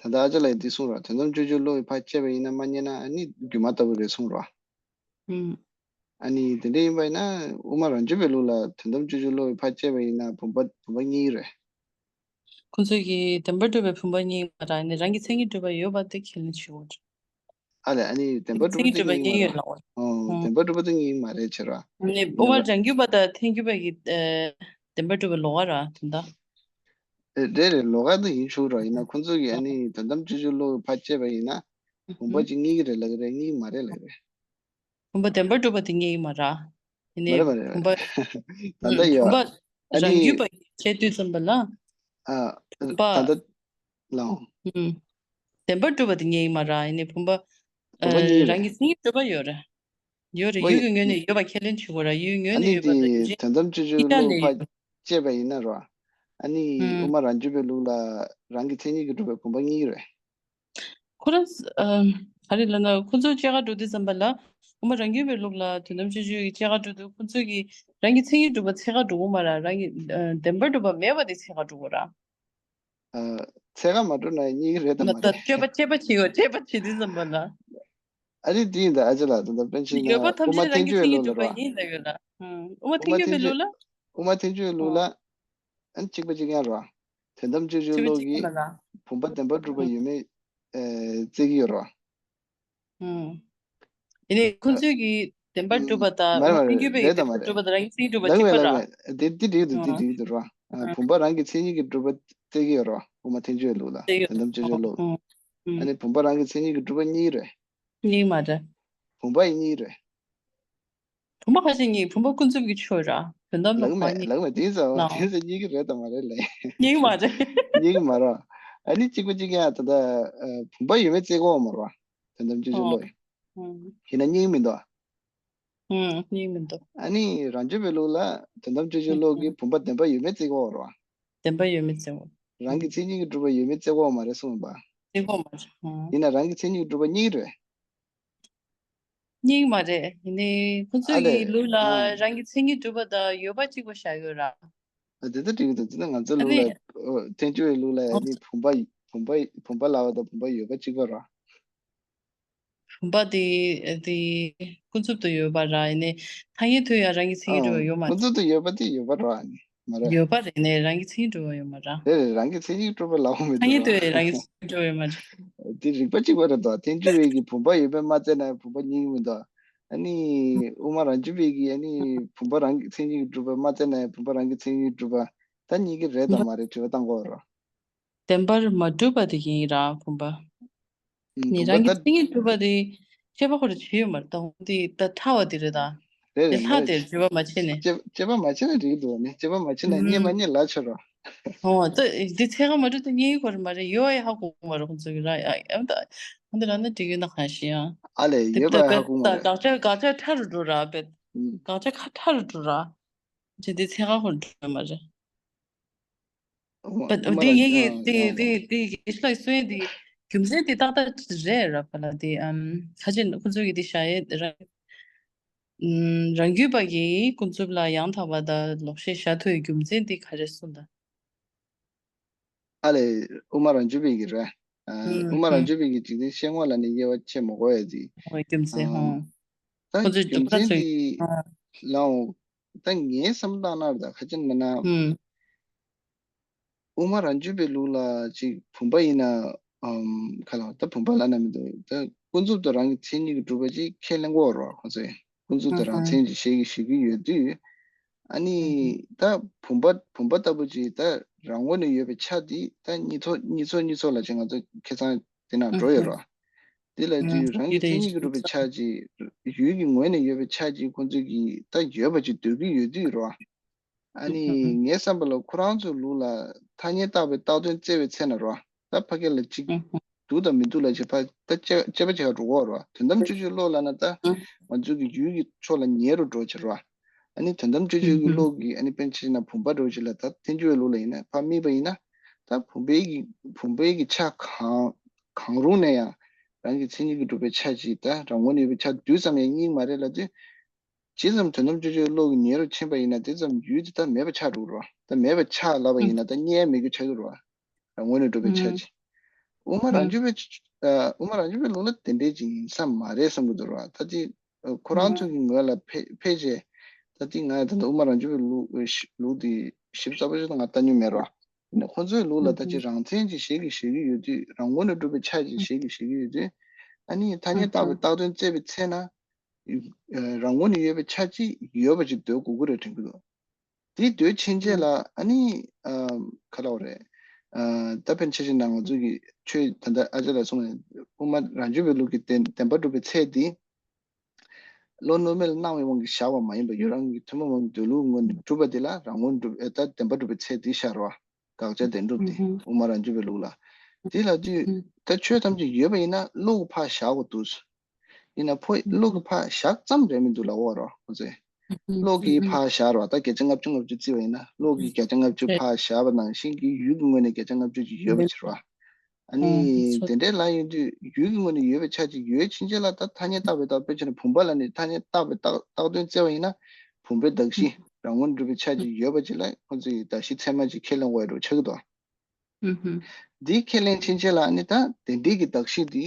ད་ལྟ་ཨ་ཅག་ལགས་འདི་གསུངས་ར། དོན་དམ་དཔྱོད་བྱེད་བློ་ཡིས་ཕར་དཔྱད་པ་ཡིན་ན། མ་རྙེད་ན་ཨ་ནི་སྒྱུ་མ་ལྟ་བུ་རེད་གསུངས་ར། ཨུམ། ཨ་ནི་དེ་འདྲ་ཡིན་པ་ཡིན་ན། དབུ་མ་རང་རྒྱུད་པའི་ལུགས་ལ་དོན་དམ་དཔྱོད་བྱེད་བློ་ཡིས་ཕར་དཔྱད་པ་ཡིན་ན་བུམ་པ། བུམ་པ་རྙེད་ཀྱི་རེད། ཁོང་ཚོས་ཀྱིས་བདེན་པར་གྲུབ་པའི་བུམ་པ་རྙེད་ཀྱི་མ་རེད། ཨ་ནི་རང་གི་མཚན་ཉིད་གྲུབ་པ་ཡོད་པ་དེ་ཁས་ལེན་བྱེད་དགོས། ཨ་ལས། ཨ་ནི་བདེན་པར་གྲུབ་པ་དེ་རྙེད་ཀྱི་མ་རེད། ཨོ། ཨོ། བདེན་པར་གྲུབ་པ་དེ་རྙེད་ཀྱི་མ་རེད་ཟེར་བ། ཨ་ནི་དབུ་མ་རང་རྒྱུད་པ་དང་ཐལ་འགྱུར་བ་གི། ཨེ། བདེན་པར་གྲུབ་པའི་ལོགས་ཀ་ར་དེ་འདྲ། ཨེ། རེད་རེད། ལོགས་ཀ་དེ་ཡིན་ཆོག་ར། ཡིན་ན་ཁོང་ཚོ་གིས་ཨ་ནི་དོན་དམ་དཔྱོད་བྱེད་བློ་ཕར་དཔྱད་པ་ཡིན་ན་བུམ་པ་ཅིག་རྙེད་ཀྱི་རེད་ལབ་ཀྱི་རེད། རྙེད་ཀྱི་མ་རེད་ལབ་ཀྱི་རེད། བུམ་པ་བདེན་པར་གྲུབ་པ་དེ་རྙེད་ཀྱི་མ་རེད། ཡིན་ནའི་མ་རེད་མ་རེད། བུམ་པ། ད་ལྟ་ཡོད། བུམ་པ་ཨ་ནི། རང་རྒྱུད་པ་བྱེད་དུས་ཙམ་པ་ལ། ཨ། བུམ་པ། ད་ལྟ་ལའང་། ཨུམ། བདེན་པར་གྲུབ་པ་དེ་རྙེད་ཀྱི་མ་རེད། ཡིན་ནའི་བུམ་པ། བུམ་པ་རྙེད་ཀྱི་རང་གི་མཚན་ཉིད་གྲུབ་པ་ཡོད་རེད། ཡོད་རེད། ཡོད། ཡུལ་གྱི་ངོས་ནས་ཡོད་པ་ཁས་ལེན་བྱེད་དགོས་ར། ཡུལ་གྱི་ངོས་ནས་ཡོད་པ་དང་རྒྱུ་རྐྱེན་དོན་དམ་དཔྱོད་བྱེད་ཀྱི་བློ་ཕར་དཔྱད་པ་ཡིན་ན་ར། ཨ་ནི་ཨུམ། དབུ་མ་རང་རྒྱུད་པའི་ལུགས་ལ་རང་གི་མཚན་ཉིད་ཀྱིས་གྲུབ་པའི་བུམ་པ་རྙེད་ཀྱི་རེད། ཁོ་རང་། ཨ། ག་རེ་ལབ་ན་ཁོ་ཚོ་སྐྱེ་འགག་འགྲོ་དུས་ཙམ་པ་ལ། དབུ་མ་རང་རྒྱུད་པའི་ལུགས་ལ་དོན་དམ་དཔྱོད་བྱེད་ཀྱི་སྐྱེ་འགག་འགྲོ་དུས་ཁོ་ཚོ་གི་རང་གི་མཚན་ཉིད་གྲུབ་པ་འཚོལ་ག་འགྲོ་གི་མ་རེད། རང་གི། ཨ། བདེན་པར་གྲུབ་པ་མེད་པ་དེ་འཚོལ་ག་འགྲོ་གི་ར། ཨ། འཚོལ་ག་མ་འགྲོ་ན་རྙེད་ཀྱི་རེད་དམ་མ་རེད། ད་དཔྱད་པ་དཔྱད་པ་བྱེད་དགོས། དཔྱད་པ་བྱེད་དུས་ཙམ་པ་ལ། ཨ་ནི་དེ་ཡིན་ད། ཨ་ཅག་ལགས་ད་ལྟ་པཎ་ཆེན་ཡོད་པ་ན་ཐམས་དབུ་མ་ཅད་རང་ཐལ་གྱི་འགྱུར་བའི་མཚན་ཉིད་ལུགས་གྲུབ་པ་ལ་ར། ཡིན་ལབ་ཡོད་ལ། ཨུམ། དབུ་མ་ཐལ་གྱི་མཚན་བའི་ལུགས་ལ། དབུ་མ་ཐལ་གྱི་མཚན་བའི་ལུགས་ལ། ཨ། ཨ་ནི་གཅིག་པ་གཅིག་རྐྱང་ར། དོན་དམ་དཔྱོད་བྱེད་བློ་གིས་བུམ་པ་བདེན་པར་གྲུབ་པ་ཡོད་མེད། ཨ། རྩོད་ཀྱི་ཡོད་ར། ཨུམ། ཡིན་ནའི་ཁོང་ཚོས་ཀྱིས་བདེན་པར་གྲུབ་པ་དང་། མ་རེད་མ་རེད། རྒྱུད་པའི་རེད་དམ་མ་བདེན་པར་གྲུབ་པ་དང་རང་གི་མཚན་ཉིད་གྲུབ་པ་གཅིག་པ་ར། ལབ་ཀྱི་མེད་ལབ་ཀྱི་མེད། དེ་དེ་འགྲིག་འདུག། དེ་འགྲིག་འདུག་ར། ཨ། བུམ་པ་རང་གི་མཚན་ཉིད་ཀྱིས་གྲུབ་པ་བཙལ་གྱི་ཡོད་རེད་བ། དབུ་མ་ཐལ་འགྱུར་བའི་ལུགས་ལ། དེ་ཡོད། དོན་དམ་དཔྱོད་བརྗོད་ལུགས། ཨ་ནི་བུམ་པ་རང་གི་མཚན་ཉིད་ཀྱིས་གྲུབ་པ་གཉིས་རེད། གཉིས་མ་རེད། བུམ་པ་ཡིན་གཉིས་རེད། བུམ་པ་ཁ་ཅིག་གཉིས། བུམ་པ་ཀུན་རྫོབ་ཀྱི་ཆོས་ར། དོན་དམ་ལ་ལགས་མེད་ལགས་མེད། དེ་ཚོ་དེ་ཚོ་གཉིས་ཀྱི་རེད་དམ་མ་རེད་ལབ། གཉིས་མ་རེད། གཉིས་ཀྱི་མ་རེད། ཨ་ནི་གཅིག་པ་གཅིག་ཡང་ད་ལྟ་བུམ་པ་ཡོད་མེད་བཙལ་གྱི་ཡོད་མ་རེད་བ། དོན་དམ་དཔྱོད་བརྗོད་ལུགས་ཡིན་ན་གཉིས་མི་འདུག་ཨ་ནི་རང་རྒྱུད་པའི་ལུགས་ལ་དོན་དམ་དཔྱོད་བརྗོད་ལུགས་ཀྱི་བུམ་པ་བདེན་པ་ཡོད་མེད་བཙལ་གྱི་ཡོད་རེད་བ། བདེན་པ་ཡོད་མེད་བཙལ་གྱི་ཡོད། རང་གི་མཚན་ཉིད་ཀྱིས་གྲུབ་པ་ཡོད་མེད་བཙལ་གྱི་ཡོད་མ་རེད་གསུངས་པ། བཙལ་གྱི་ཡོད་མ་རེད། ཡིན་ན་རང་གི་མཚན་ཉིད་ཀྱིས་གྲུབ་པ་གཉིས་རེད། གཉིས་མ་རེད། ཡིན་ནའི་ཁོ་ཚོའི་ལུགས་ལ་རང་གི་མཚན་ཉིད་གྲུབ་པ་དང་ཡོད་པ་གཅིག་པ་བཞག་ཡོད་ར། ཨ་དེ་ལྟར་འགྲིག་གི་འདུག་དེ་ནི་ང་ཚོའི་ལུགས་ལ་ཐལ་འགྱུར་བའི་ལུགས་ལ་ཡང་ནི་བུམ་པ་བུམ་པ་བུམ་པ་ལབ་པ་དང་བུམ་པ་ཡོད་པ་གཅིག་པ་ར། བུམ་པ་དེ་དེ་ཀུན་རྫོབ་ཏུ་ཡོད་པ་ར། ཡིན་ནའི་ཐ་སྙད་དུ་ཡང་རང་གི་མཚན་ཉིད་གྲུབ་པ་ཡོད་མ་རེད། ཀུན་རྫོབ་ཏུ་ཡོད་པ་དེ་ཡོད་པ་ར་ནི་མ་རེད། ཡོད་པ་རེད། ནས་རང་གི་མཚན་ཉིད་གྲུབ་པ་ཡོད་མ་ར། རེད་རེད། རང་གི་མཚན་ཉིད་གྲུབ་པ་ལབ་ཡོང་མི་འདུག་ར། ཐ་སྙད་དུ་ཡང་རང་གི་མཚན་ཉིད་གྲུབ་པ་ཡོད་མ་རེད། དེ་རིགས་པ་གཅིག་པ་རེད་དོ། ཐལ་འགྱུར་བའི་གི་བུམ་པ་ཡོད་པས་མ་བཙལ་ན་བུམ་པ་རྙེད་ཀྱི་མི་འདུག་ཨ་ནི་དབུ་མ་རང་རྒྱུད་པའི་གི་ཨ་ནི་བུམ་པ་རང་གི་མཚན་ཉིད་ཀྱིས་གྲུབ་པ་མ་བཙལ་ན་ཡང་བུམ་པ་རང་གི་མཚན་ཉིད་ཀྱིས་གྲུབ་པ་ད་རྙེད་ཀྱི་རེད་དམ་མ་རེད་དྲི་བ་བཏང་དགོས་རེད། བདེན་པར་མ་གྲུབ་པ་དེ་ཡིན་ར་བུམ་པ། ཨུམ། ནི་བུམ་པ་རང་གི་ད་མཚན་ཉིད་གྲུབ་པ་དེ་དཔྱད་པ་ཁོ་རང་བྱེད་ཡོད་མ་རེད། ད་འོ་དེ་ད་ཐལ་བ་དེ་རེད་ད། རེད་དེ་རེད་ལྷག་རེད། དེར་དཔྱད་པ་མ་བྱས་ནས། དཔྱད་དཔྱད་པ་མ་བྱས་ན་འགྲིག་གི་འདུག་བ་ནི། དཔྱད་པ་མ་བྱས་ན་རྙེད་མ་རྙེད་ལབ་ཆོག་ར། ཨོ་ད་འདི་ཚད་ཀ་མ་གྲུབ་ད་རྙེད་ཁོ་རང་མ་རེད། ཡོད་ཨེ་ཧ་གོ་མ་རེད་ཁོ་ཚོ་གི་ར། ཨ་ཨ་ད་ཨ་འདི་ར་ན་འགྲིག་ཡོད་ན་གང་ཤེས་ཡང་། ཨ་ལས་དེ་ཡོད་པ་ད་ཧ་གོ་མ་ད་རེད། དགག་བྱ་དགག་བྱ་ཕྲ་རུ་འགྲོ་ར་བེད། ཨུམ། དགག་བྱ་ཁ་ཕྲ་རུ་འགྲོ་ར། ཅི་འདི་ཚད་ཀ་ཁོ་རང་འགྲོ་ཡོད་མ་རེད། ཨོ་ཨོ་ཨོ་མ་དེ་ར་ཡི་གེ་ཨ་དེ་ཡང་དེ་མ་དེ་དགེ་བཤེས་ལགས་གསུང་ཡས་དེ་རྒྱུ་མཚན་དེ་ཏག་ཏག་རེད་ར་པ་ལ་དེ་ཨམ་ཁ་ཅིག་ཁོ་ཚོ་གི་དེ་བཞག་ཡས་ར། ཨམ་རང་རྒྱུད་པ་གི་ཀུན་རྫོབ་ལ་ཡང་དག་པ་དང་ལོག་ཤེས་བཞག་ཐུབ་ཡས་རྒྱུ་མཚན་དེ་ག་རེ་གསུངས་དང་། ཨ་ལས་དབུ་མ་རང་རྒྱུད་པའི་གི་ར། ཨ་ཨུམ་དབུ་མ་རང་ཨུམ་རྒྱུད་པའི་གི་འཇིག་རྟེན་ཤེས་ངོ་ལ་ནི་དབྱེ་བ་ཕྱེ་མ་དགོས་ཡས་དེ། ཨོ་རྒྱུ་མཚན་ཨམ་ཧོ། ད་ཁོ་ཚོས་རྒྱུ་སྒྲུབ་ཁ་མཚན་ཚོས་དེ་ཨ་ལའང་ད་ངའི་བསམ་སྟངས་ན་ད་ཁ་ཅིག་མིན་ན། ཨུམ། དབུ་མ་རང་རྒྱུད་པའི་ལུགས་ལ་ཅིག་བུམ་པ་ཡིན་ན་ཨམ་ག་ལ་ད་བུམ་པ་ལབ་ན་མི་འདུག་ད་ཀུན་རྫོབ་ཏུ་རང་གི་མཚན་ཉིད་ཀྱིས་གྲུབ་པ་ཅིག་ཁས་ལེན་དགོས་རེད་བ། ཁོ་ཚོས་ཀུན་རྫོབ་ཏུ་རང་མཚན་ཅིག་ཞལ་གྱིས་བཞེས་ཀྱི་ཡོད་དུས། ཨ་ནི་ད་བུམ་པ་བུམ་པ་ལྟ་བུ་ཅིག་ད་རང་ངོས་ནས་ཡོད་པའི་ཆ་དེ་ད་གཉིས་ཚོགས་གཉིས་ཚོགས་གཉིས་ཚོགས་ལ་ཅིག་ང་ཚོ་ཁ་སང་དེ་ནང་འགྲོ་ཡོད་རེད་བ། དེ་ལ་དུས་རང་གི་མཚན་ཉིད་ཀྱིས་གྲུབ་པའི་ཆ་ཅིག་ཡུལ་གྱི་ངོས་ནས་ཡོད་པའི་ཆ་ཅིག་ཁོ་ཚོས་ཀྱིས་ད་ཡོད་པ་ཅིག་འདོད་ཀྱི་ཡོད་དུས་རེད་བ། ཨ་ནི་ངའི་བསམ་པ་ལ་ཁོ་རང་ཚོའི་ལུགས་ལ་ཐ་སྙད་བཏགས་པའི་བཏགས་དོན་བཙལ་བའི་ཚེ་ན་རེད་བ། ད་ཕ་གི་ལ་ཅིག་འདུག་དང་མི་འདུག་ལ་ཅིག་ཕ་ད་དཔྱད་དཔྱད་པ་བྱེད་ག་འགྲོ་གི་ཡོད་རེད་བ། དོན་དམ་དཔྱོད་བརྗོད་ཀློག་ལབ་ན་ད་ང་ཚོའི་གི་ཡུལ་གྱི་ཕྱོགས་ལ་ཉེ་རུ་འགྲོ་བྱེད་རེད་བ། ཨ་ནི་དོན་དམ་དཔྱོད་བརྗོད་ཀྱི་ཀློག་གི་ཨ་ནི་དཔེར་ན་ཆ་བཞག་ན་བུམ་པ་འདྲ་བོ་ཅིག་ལ་ད་ཐལ་འགྱུར་བའི་ལུགས་ལ་ཡིན་ན་ཕར་དམིགས་པ་ཡིན་ན་ད་བུམ་པའི་གི་བུམ་པའི་གི་ཆ་གང་གང་རུང་ནས་ཡང་རང་གི་མཚན་ཉིད་ཀྱིས་གྲུབ་པའི་ཆ་ཅིག་ད་རང་ངོས་ནས་ཡོད་པའི་ཆ་རྡུལ་ཙམ་ཡང་རྙེད་མ་རེད་ལབ་དུས། ཇི་ཙམ་དོན་དམ་དཔྱོད་བརྗོད་ཀློག་གི་ཉེ་རུ་ཕྱིན་པ་ཡིན་ན་དེ་ཙམ་ཡུལ་དེ་ད་མེད་པ་ཆགས་འགྲོ་གི་རེད་བ། ད་མེད་པ་ཆགས་ལབ་པ་ཡིན་ན་ད་རྙེད་ཡ་མེད་རྒྱུ་ཆགས་ཀྱི་རེད་བ། རང་ངོས་ནས་གྲུབ་པའི་ཆ་ཅིག་དབུ་མ་རང་རྒྱུད་པའི་ཨ་དབུ་མ་རང་རྒྱུད་པའི་ལུགས་ལ་དེ་འདྲས་ཅིག་ཡིན་ས་མ་རེད་བསམ་གྱི་འདུག་ར། ད་དེ་ཨ་ཁོ་རང་ཚོ་གི་ངོས་ལ་ཕེ་ཕལ་ཆེར་ད་དེ་ང་ད་ལྟ་དབུ་མ་རང་རྒྱུད་པའི་ལུགས་ཨ་ལུགས་དེ་ཞིབ་ཚགས་པོ་ཞིག་ད་ང་ལྟ་མྱོང་མེད་ར། ཡིན་ན་ཁོ་ཚོའི་ལུགས་ལ་ད་ཅིག་རང་མཚན་ཅིག་ཞལ་གྱིས་བཞེས་ཀྱི་ཡོད་དུས་རང་ངོས་ནས་གྲུབ་པའི་ཆ་ཅིག་ཞལ་གྱིས་བཞེས་ཀྱི་ཡོད་དུས་ཨ་ནི་ཐ་སྙད་བཏགས་པའི་བཏགས་དོན་བཙལ་བའི་ཚེ་ན་ཨ་རང་ངོས་ནས་ཡོད་པའི་ཆ་ཅིག་ཡོད་པ་ཅིག་འདོད་དགོས་ཀྱི་རེད་དྲན་གྱི་འདུག་དེ་འདོད་ཕྱིན་ཆད་ལ་ཨ་ནི་ཨ་ག་ལབ་དགོས་རེད། ཨ་ད་ཕན་ཆད་ཅིག་ན་ང་ཚོ་གི་ཆོས་ད་ལྟ་ཨ་ཅག་ལགས་གསུངས་ནས་དབུ་མ་རང་རྒྱུད་པའི་ལུགས་ཀྱི་བདེན་བདེན་པར་གྲུབ་པའི་ཚད་དེ་བློ་རྣོ་མེད་ལ་སྣང་བའི་དབང་གིས་བཞག་པ་མ་ཡིན་པར་ཡུལ་རང་གི་ཐུན་མོང་མ་ཡིན་པའི་འདོད་ལུགས་ངོས་ནས་གྲུབ་པ་དེ་ལ་རང་ངོས་ནས་གྲུབ་ཨེ་ད་བདེན་པར་གྲུབ་པའི་ཚད་དེ་ཤར་བ། དགག་བྱ་བདེན་གྲུབ་དེ་དབུ་མ་རང་རྒྱུད་པའི་ལུགས་ལ། དེ་ལ་དུས་ད་ཆོས་ཐམས་ཅད་ཡོད་པ་ཡིན་ན་བློ་གིས་ཕར་བཞག་དགོས་འདུག་ཡིན་ན་ཕོ་བློ་གིས་ཕར་བཞག་ཙམ་རེད་མི་འདུག་ལབ་དགོས་རེད་བ་ཁོ་ཚོས། བློ་གིས་ཕར་བཞག་རེད་བ། ད་བརྒྱ་ཆ་ལྔ་བཅུ་ང་བཅུ་བརྩིས་པ་ཡིན་ན་བློ་གིས་བརྒྱ་ཆ་ལྔ་བཅུ་ཕར་བཞག་པ་ནང་བཞིན་གྱི་ཡུལ་གྱི་ངོས་ནས་བརྒྱ་ཆ་ལྔ་བཅུ་ཅིག་ཡོད་པ་ཅིག་རེད་བ། ཨ་ནི་དེ་འདྲའི་ལབ་ཡོང་དུས་ཡུལ་གྱི་ངོས་ནས་ཡོད་པའི་ཆ་ཅིག་ཡོད་ཕྱིན་ཆད་ལ་ད་ཐ་སྙད་བཏགས་པའི་བཏགས་དཔེར་བྱས་ན་བུམ་པ་ལ་ནི་ཐ་སྙད་བཏགས་པའི་བཏགས་བཏགས་དོན་བཙལ་བ་ཡིན་ན་བུམ་པའི་གདགས་གཞི་རང་ངོས་ནས་གྲུབ་པའི་ཆ་ཅིག་ཡོད་པ་ཅིག་ལ་ཁོ་ཚོས་གདགས་གཞི་ཚད་མ་ཅིག་ཁས་ལེན་དགོས་ཡ་འདྲ་བོ་ཆགས་ཀྱི་འདུག་འདི་ཁས་ལེན་ཕྱིན་ཆད་ལ་ཨ་ནི་ད་དེ་འདྲའི་གི་གདགས་གཞི་འདི་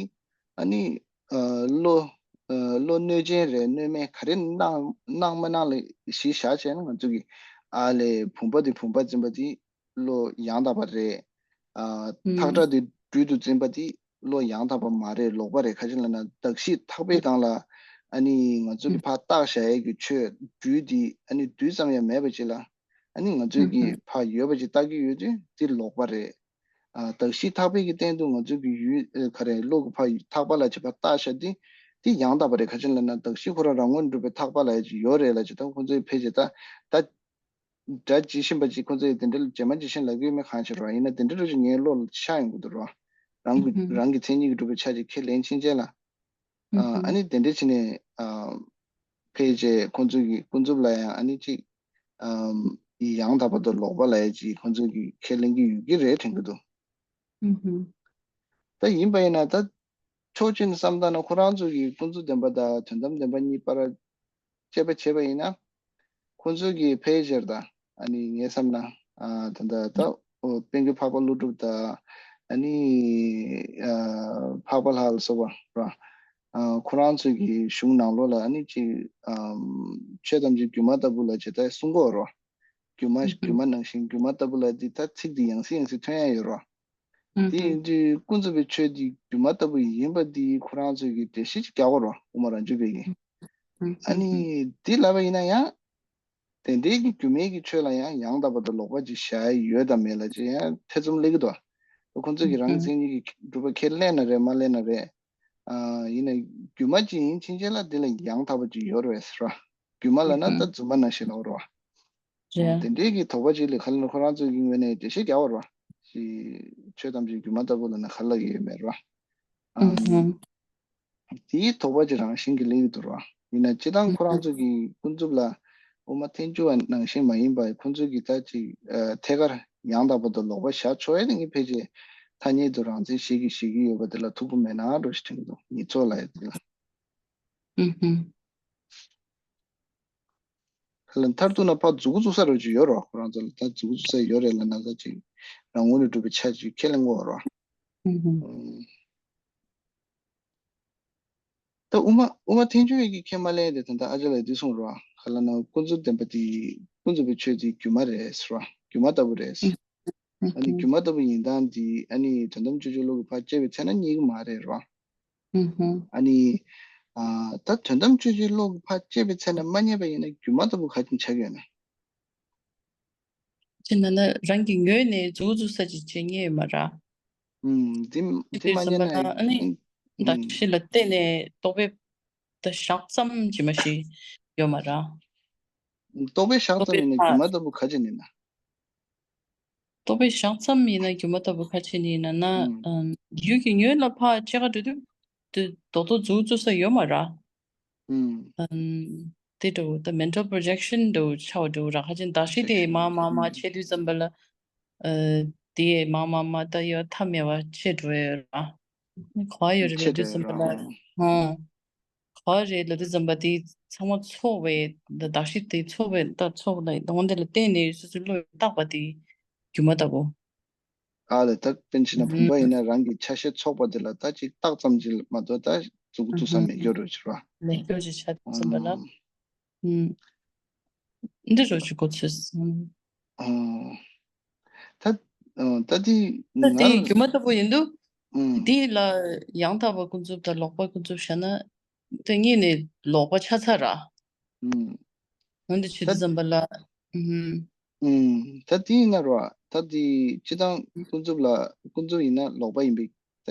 ཨ་ནི་ཨ་བློ་ཨ་བློ་གནོད་ཅན་རེད་གནོད་མེད་ག་རེ་སྣང་སྣང་མ་སྣང་ལ་གཞི་བཞག་བྱས་ན་ང་ཚོ་གི་ཨ་ལས་བུམ་པ་འདི་བུམ་པ་འཛིན་པ་འདི་བློ་ཡང་དག་པ་རེད། ཨ་ཐག་ཁྲ་འདི་སྦྲུལ་དུ་འཛིན་པ་འདི་བློ་ཡང་དག་པ་མ་རེད་ལོག་པ་རེད། ག་ཅི་ལབ་ན་གདགས་གཞི་ཐག་པའི་སྒང་ལ་ཨ་ནི་ང་ཚོ་གི་ཕར་བཏགས་བཞག་ཡས་ཀྱི་ཆོས་སྦྲུལ་འདི་ཨ་ནི་རྡུལ་ཙམ་ཡང་མེད་པ་ཅིག་ལ། ཨ་ནི་ང་ཚོས་ཀྱི་ཕ་ཡོད་པ་ཅིག་ལྟ་གི་ཡོད་དུས་འདི་ལོག་པ་རེད། ཨ་གདགས་གཞི་ཐག་པའི་གི་སྟེང་དུ་ང་ཚོས་ཀྱི་ཡུལ་ཨ་ག་རེ་བློ་གི་ཕ་ཐག་པ་ལ་བྱེད་པ་བཏགས་བཞག་འདི་འདི་ཡང་དག་པ་རེད། ག་ཅི་ལབ་ན་གདགས་གཞི་ཁོ་རང་རང་ངོས་ནས་གྲུབ་པའི་ཐག་པ་ལ་ཡ་ཅིག་ཡོད་རེད་ལབ་ཅིག་ད་ཁོ་ཚོས་ཕལ་ཆེར་ད་ད་སྒྲ་ཇི་བཞིན་པ་ཅིག་ཁོ་ཚོས་དེ་འདྲ་རྗེས་མ་ཇི་བཞིན་ལབ་ཀྱི་ཡོད་མེད་གང་ཤེས་རོགས། ཡིན་ན་དེ་འདྲ་རུ་ཅིག་ངའི་བློ་ལ་ཤར་ཡོང་གི་འདུག་རོགས། རང་གི་རང་གི་མཚན་ཉིད་ཀྱིས་གྲུབ་པའི་ཆ་ཅིག་ཁས་ལེན་ཕྱིན་ཆད་ལ། ཨ་ཨ་ནི་དེ་འདྲ་བྱས་ནས་ཨ་ཕལ་ཆེར་ཁོང་ཚོ་གི་ཀུན་རྫོབ་ལ་ཡང་ཨ་ནི་ཅིག་ཨམ་ཡང་དག་པར་དུ་ལོག་པ་ལབ་ཡ་ཅིག་ཁོང་ཚོ་གི་ཁས་ལེན་གྱི་ཡོད་ཀྱི་རེད་དྲན་གྱི་འདུག་ད་ཡིན་པ་ཡིན་ན་ད་ཕྱོགས་གཅིག་ནས་བསམ་བཏང་ན་ཁོ་རང་ཚོ་གི་ཀུན་རྫོབ་བདེན་པ་དང་དོན་དམ་བདེན་པ་གཉིས་བར་དཔྱད་པ་བྱས་པ་ཡིན་ན། ཁོང་ཚོ་གི་ཕལ་ཆེར་དང་ཨ་ནི་ངས་བསམ་ན་ཨ་ད་ལྟ་ད་ཨོ་དཔལ་མགོན་འཕགས་པ་ཀླུ་སྒྲུབ་དང་ཨ་ནི་ཨ་འཕགས་པ་ལྷ་ལ་སོགས་པ་ར་ཨ་ཁོ་རང་ཚོ་གི་གཞུང་ནང་ལོགས་ལ་ཨ་ནི་ཅིག་ཨམ་ཆོས་ཐམས་ཅད་སྒྱུ་མ་ལྟ་བུ་ལ་ཇི་ལྟར་གསུང་གི་ཡོད་རེད། སྒྱུ་མ་སྒྱུ་མ་ནང་བཞིན་སྒྱུ་མ་ལྟ་བུ་ལ་འདི་ད་ཚིག་འདི་ཡང་སེ་ཡང་སེ་ཐོན་ཡ་ཡོད་རེད། དེ་ཡིན་དུས་ཀུན་རྫོབ་པའི་ཆོས་འདི་སྒྱུ་མ་ལྟ་བུ་ཡིན་པ་འདི་ཁོ་རང་ཚོས་ཀྱི་འགྲེལ་བཤད་ཅིག་རྒྱག་གི་ཡོད་རེད། དབུ་མ་རང་རྒྱུད་པའི་གི་ཨ་ནི་འདི་ལབ་པ་ཡིན་ན་ཡང་དེ་འདྲའི་གི་སྒྱུ་མའི་གི་ཆོས་ལ་ཡང་ཡང་དག་པར་དུ་ལོག་པ་ཅིག་བཞག་ཡ་ཡོད་དམ་མེད་ལ་ཅིག་ཡང་ཐེ་ཚོམ་སླེབས་ཀྱི་འདུག་ཁོང་ཚོ་གི་རང་མཚན་ཉིད་ཀྱི་གྲུབ་པ་ཁས་ལེན་ན་རེད་མ་ལེན་ན་རེད། ཨ་ཡིན་ན་སྒྱུ་མ་ཅིག་ཡིན་ཕྱིན་ཆད་ལ་འདི་ལ་ཡང་དག་པ་ཅིག་ཡོད་རེད་ཟེར་བ། སྒྱུ་མ་ལབ་ན་ད་རྫུན་མ་ནང་བཞིན་ལབ་རེད་བ། ཨོ་དེ་འདྲའི་གི་དོགས་པ་ཅིག་ལས་ཁ་ལ་ཁོ་རང་ཚོའི་གི་ངོས་ནས་འགྲེལ་བཤད་རྒྱག་པ་རེད་བ། ཅི་ཆོས་ཐམས་ཅད་སྒྱུ་མ་ལྟ་བུ་ལབ་ན་ག་ལ་གི་ཡོད་མེད་རེད་བ། ཨམ། དེའི་དོགས་པ་ཅིག་རང་བཞིན་གྱི་སླེབས་ཀྱི་འདུག་རེད་བ། ཡིན་ན་སྤྱིར་བཏང་ཁོ་རང་ཚོ་གི་ཀུན་རྫོབ་ལ་དབུ་མ་ཐལ་འགྱུར་བ་ནང་བཞིན་མ་ཡིན་པ་ཁོ་ཚོ་གི་ད་ཅིག་ཐད་ཀར་ཡང་དག་པར་དུ་ལོག་པ་བཞག་ཆོག་ཡ་དེ་ངས་ཕལ་ཆེར་ཐ་སྙད་དུ་རང་བཙན་བཞེས་ཀྱི་བཞེས་ཀྱི་ཡོད་པ་དེ་ལ་ཐུག་པོ་མེད་ན་འགྲོ་ཞིག་དྲན་གྱི་འདུག་ངེད་ཚོ་ལ་ཡ་དེ་ལ། ཨུ་ཧུམ། ཁ་ལ་མཐར་ཐུག་ན་ཕར་མཛུབ་གུ་བཙུགས་ས་རོ་ཅིག་ཡོད་རོ། ཁོ་རང་ཚོ་ལ་ད་མཛུབ་གུ་བཙུགས་ས་ཡོད་རེད་ལབ་ན་ད་ཅིག་རང་ངོས་ནས་གྲུབ་པའི་ཆ་ཅིག་ཁས་ལེན་དགོས་རོ། ཨུ་ཧུམ། ད་དབུ་མ་དབུ་མ་ཐལ་འགྱུར་བའི་གི་ཁས་མ་ལེན་དེ་ད་ལྟ་ཨ་ཅག་ལགས་འདི་གསུངས་རོ། ག་ལ་ན་ཀུན་རྫོབ་བདེན་པ་དེ་ཀུན་རྫོབ་པའི་ཆོས་དེ་སྒྱུ་མ་རེད་ཟེར་བ། སྒྱུ་མ་ལྟ་བུ་རེད་ཟེར། ཨ་ནི་སྒྱུ་མ་ལྟ་བུ་ཡིན་སྟངས་དེ་ཨ་ནི་དོན་དམ་དཔྱོད་བྱེད་བློ་གིས་ཕར་དཔྱད་པའི་ཚེ་ན་རྙེད་གི་མ་རེད་རོ། ཨ་ནི་ཨ་ད་དོན་དམ་དཔྱོད་བྱེད་བློ་གིས་ཕར་དཔྱད་པའི་ཚེ་ན་མ་རྙེད་པ་ཡིན་ན་སྒྱུ་མ་ལྟ་བུ་ག་ཅིག་ཆགས་ཀྱི་ཡོད་ན། ཅི་ན་ན་རང་གི་ངོས་ནས་མཛུབ་གུ་བཙུགས་ས་ཅིག་བྱེད་ངེས་ཡོད་མ་ར། ཨུམ། འདི་འདི་འདི་མ་ཙམ་ཉན་པ་ན་ན་ཨ་ནི་ཨུམ། གདགས་གཞི་ལ་བརྟེན་ནས་རྟོག་པའི་ད་བཞག་མཚམས་ཅི་མ་ཞིག་ཡོད་མ་ར། རྟོག་པའི་བཞག་རྟོག་མཚམས་པའི་ཡིན་ན་སྒྱུ་མ་ལྟ་བུ་ག་ཅི་ནི་ན། རྟོག་པའི་བཞག་མཚམས་ཡིན་ན་སྒྱུ་མ་ལྟ་བུ་ག་ཅི་ནི་ན་ན། ཨུམ། ཨམ། ཡུལ་གྱི་ངོས་ལ་ཕར་ཕྱེད་ཀ་འགྲོ་དུས་དེ་རྡོག་རྡོག་མཛུབ་གུ་བཙུགས་ས་ཡོད་མ་ར། ཨུམ། ཨམ། དེ་འདྲ་བོ་ད་mental projection འདྲ་བོ་ཆགས་པ་འདྲ་བོ་ར། ཁ་ཅིག་གདགས་གཞི་དེ་མར་མར་མར་ཆེ་དུས་ཙམ་པ་ལ། ཨ། དེ་མར་མར་མར་ད་ཡོད་མཐའ་མེད་པ་ཆེ་འགྲོ་ཡོད་ར། ག་བ་ཡོད་རེད་ལབ་དུས་ཙམ་པ་ལ། ཧོ། ག་བ་རེད་ལབ་དུས་ཙམ་པ་དེ་ཚང་མ་ཚོགས་པའི་གདགས་གཞི་དེ་ཚོགས་པའི་ད་ཚོགས་པ་ལ་དོན་དེ་ལ་བརྟེན་ནས་སོ་སོའི་བློས་བཏགས་པ་དེ་སྒྱུ་མ་ལྟ་བུ། ཨ་ལས་ད་དཔེར་ན་བྱས་ན་བུམ་པ་ཡིན་ན་རང་གི་ཆ་ཤས་ཚོགས་པ་དེ་ལ་ད་ཅིག་བཏགས་ཙམ་ཅིག་མ་གཏོགས་ད་མཛུབ་གུ་བཙུགས་ས་མེད་སྐྱོ་རུ་ཕྱིར་བ། མེད་སྐྱོ་ཅིག་ཆགས་ཙམ་པ་ལ། ཨུམ། འདི་རུ་ཅིག་གོ་ཚོད། ཨུམ། ད་ད་དེ་ད་དེ་ང་སྒྱུ་མ་ལྟ་བུ་ཡིན་དུས། ཨུམ། དེ་ལ་ཡང་དག་པ་ཀུན་རྫོབ་དང་ལོག་པ་ཀུན་རྫོབ་བཤད་ན། དེ་གཉིས་ནི་ལོག་པ་ཆགས་ཚར་ར། ཨུམ། འོན་ཏེ་ཆོས་ད་དེ་ཙམ་པ་ལ། ཨུམ། ཨུམ། ད་དེ་ཡིན་ན་རོ། ད་དེ་སྤྱིར་བཏང་ཀུན་རྫོབ་ལ་ཀུན་རྫོབ་ཡིན་ན་ལོག་པ་ཡིན་པའི་ད་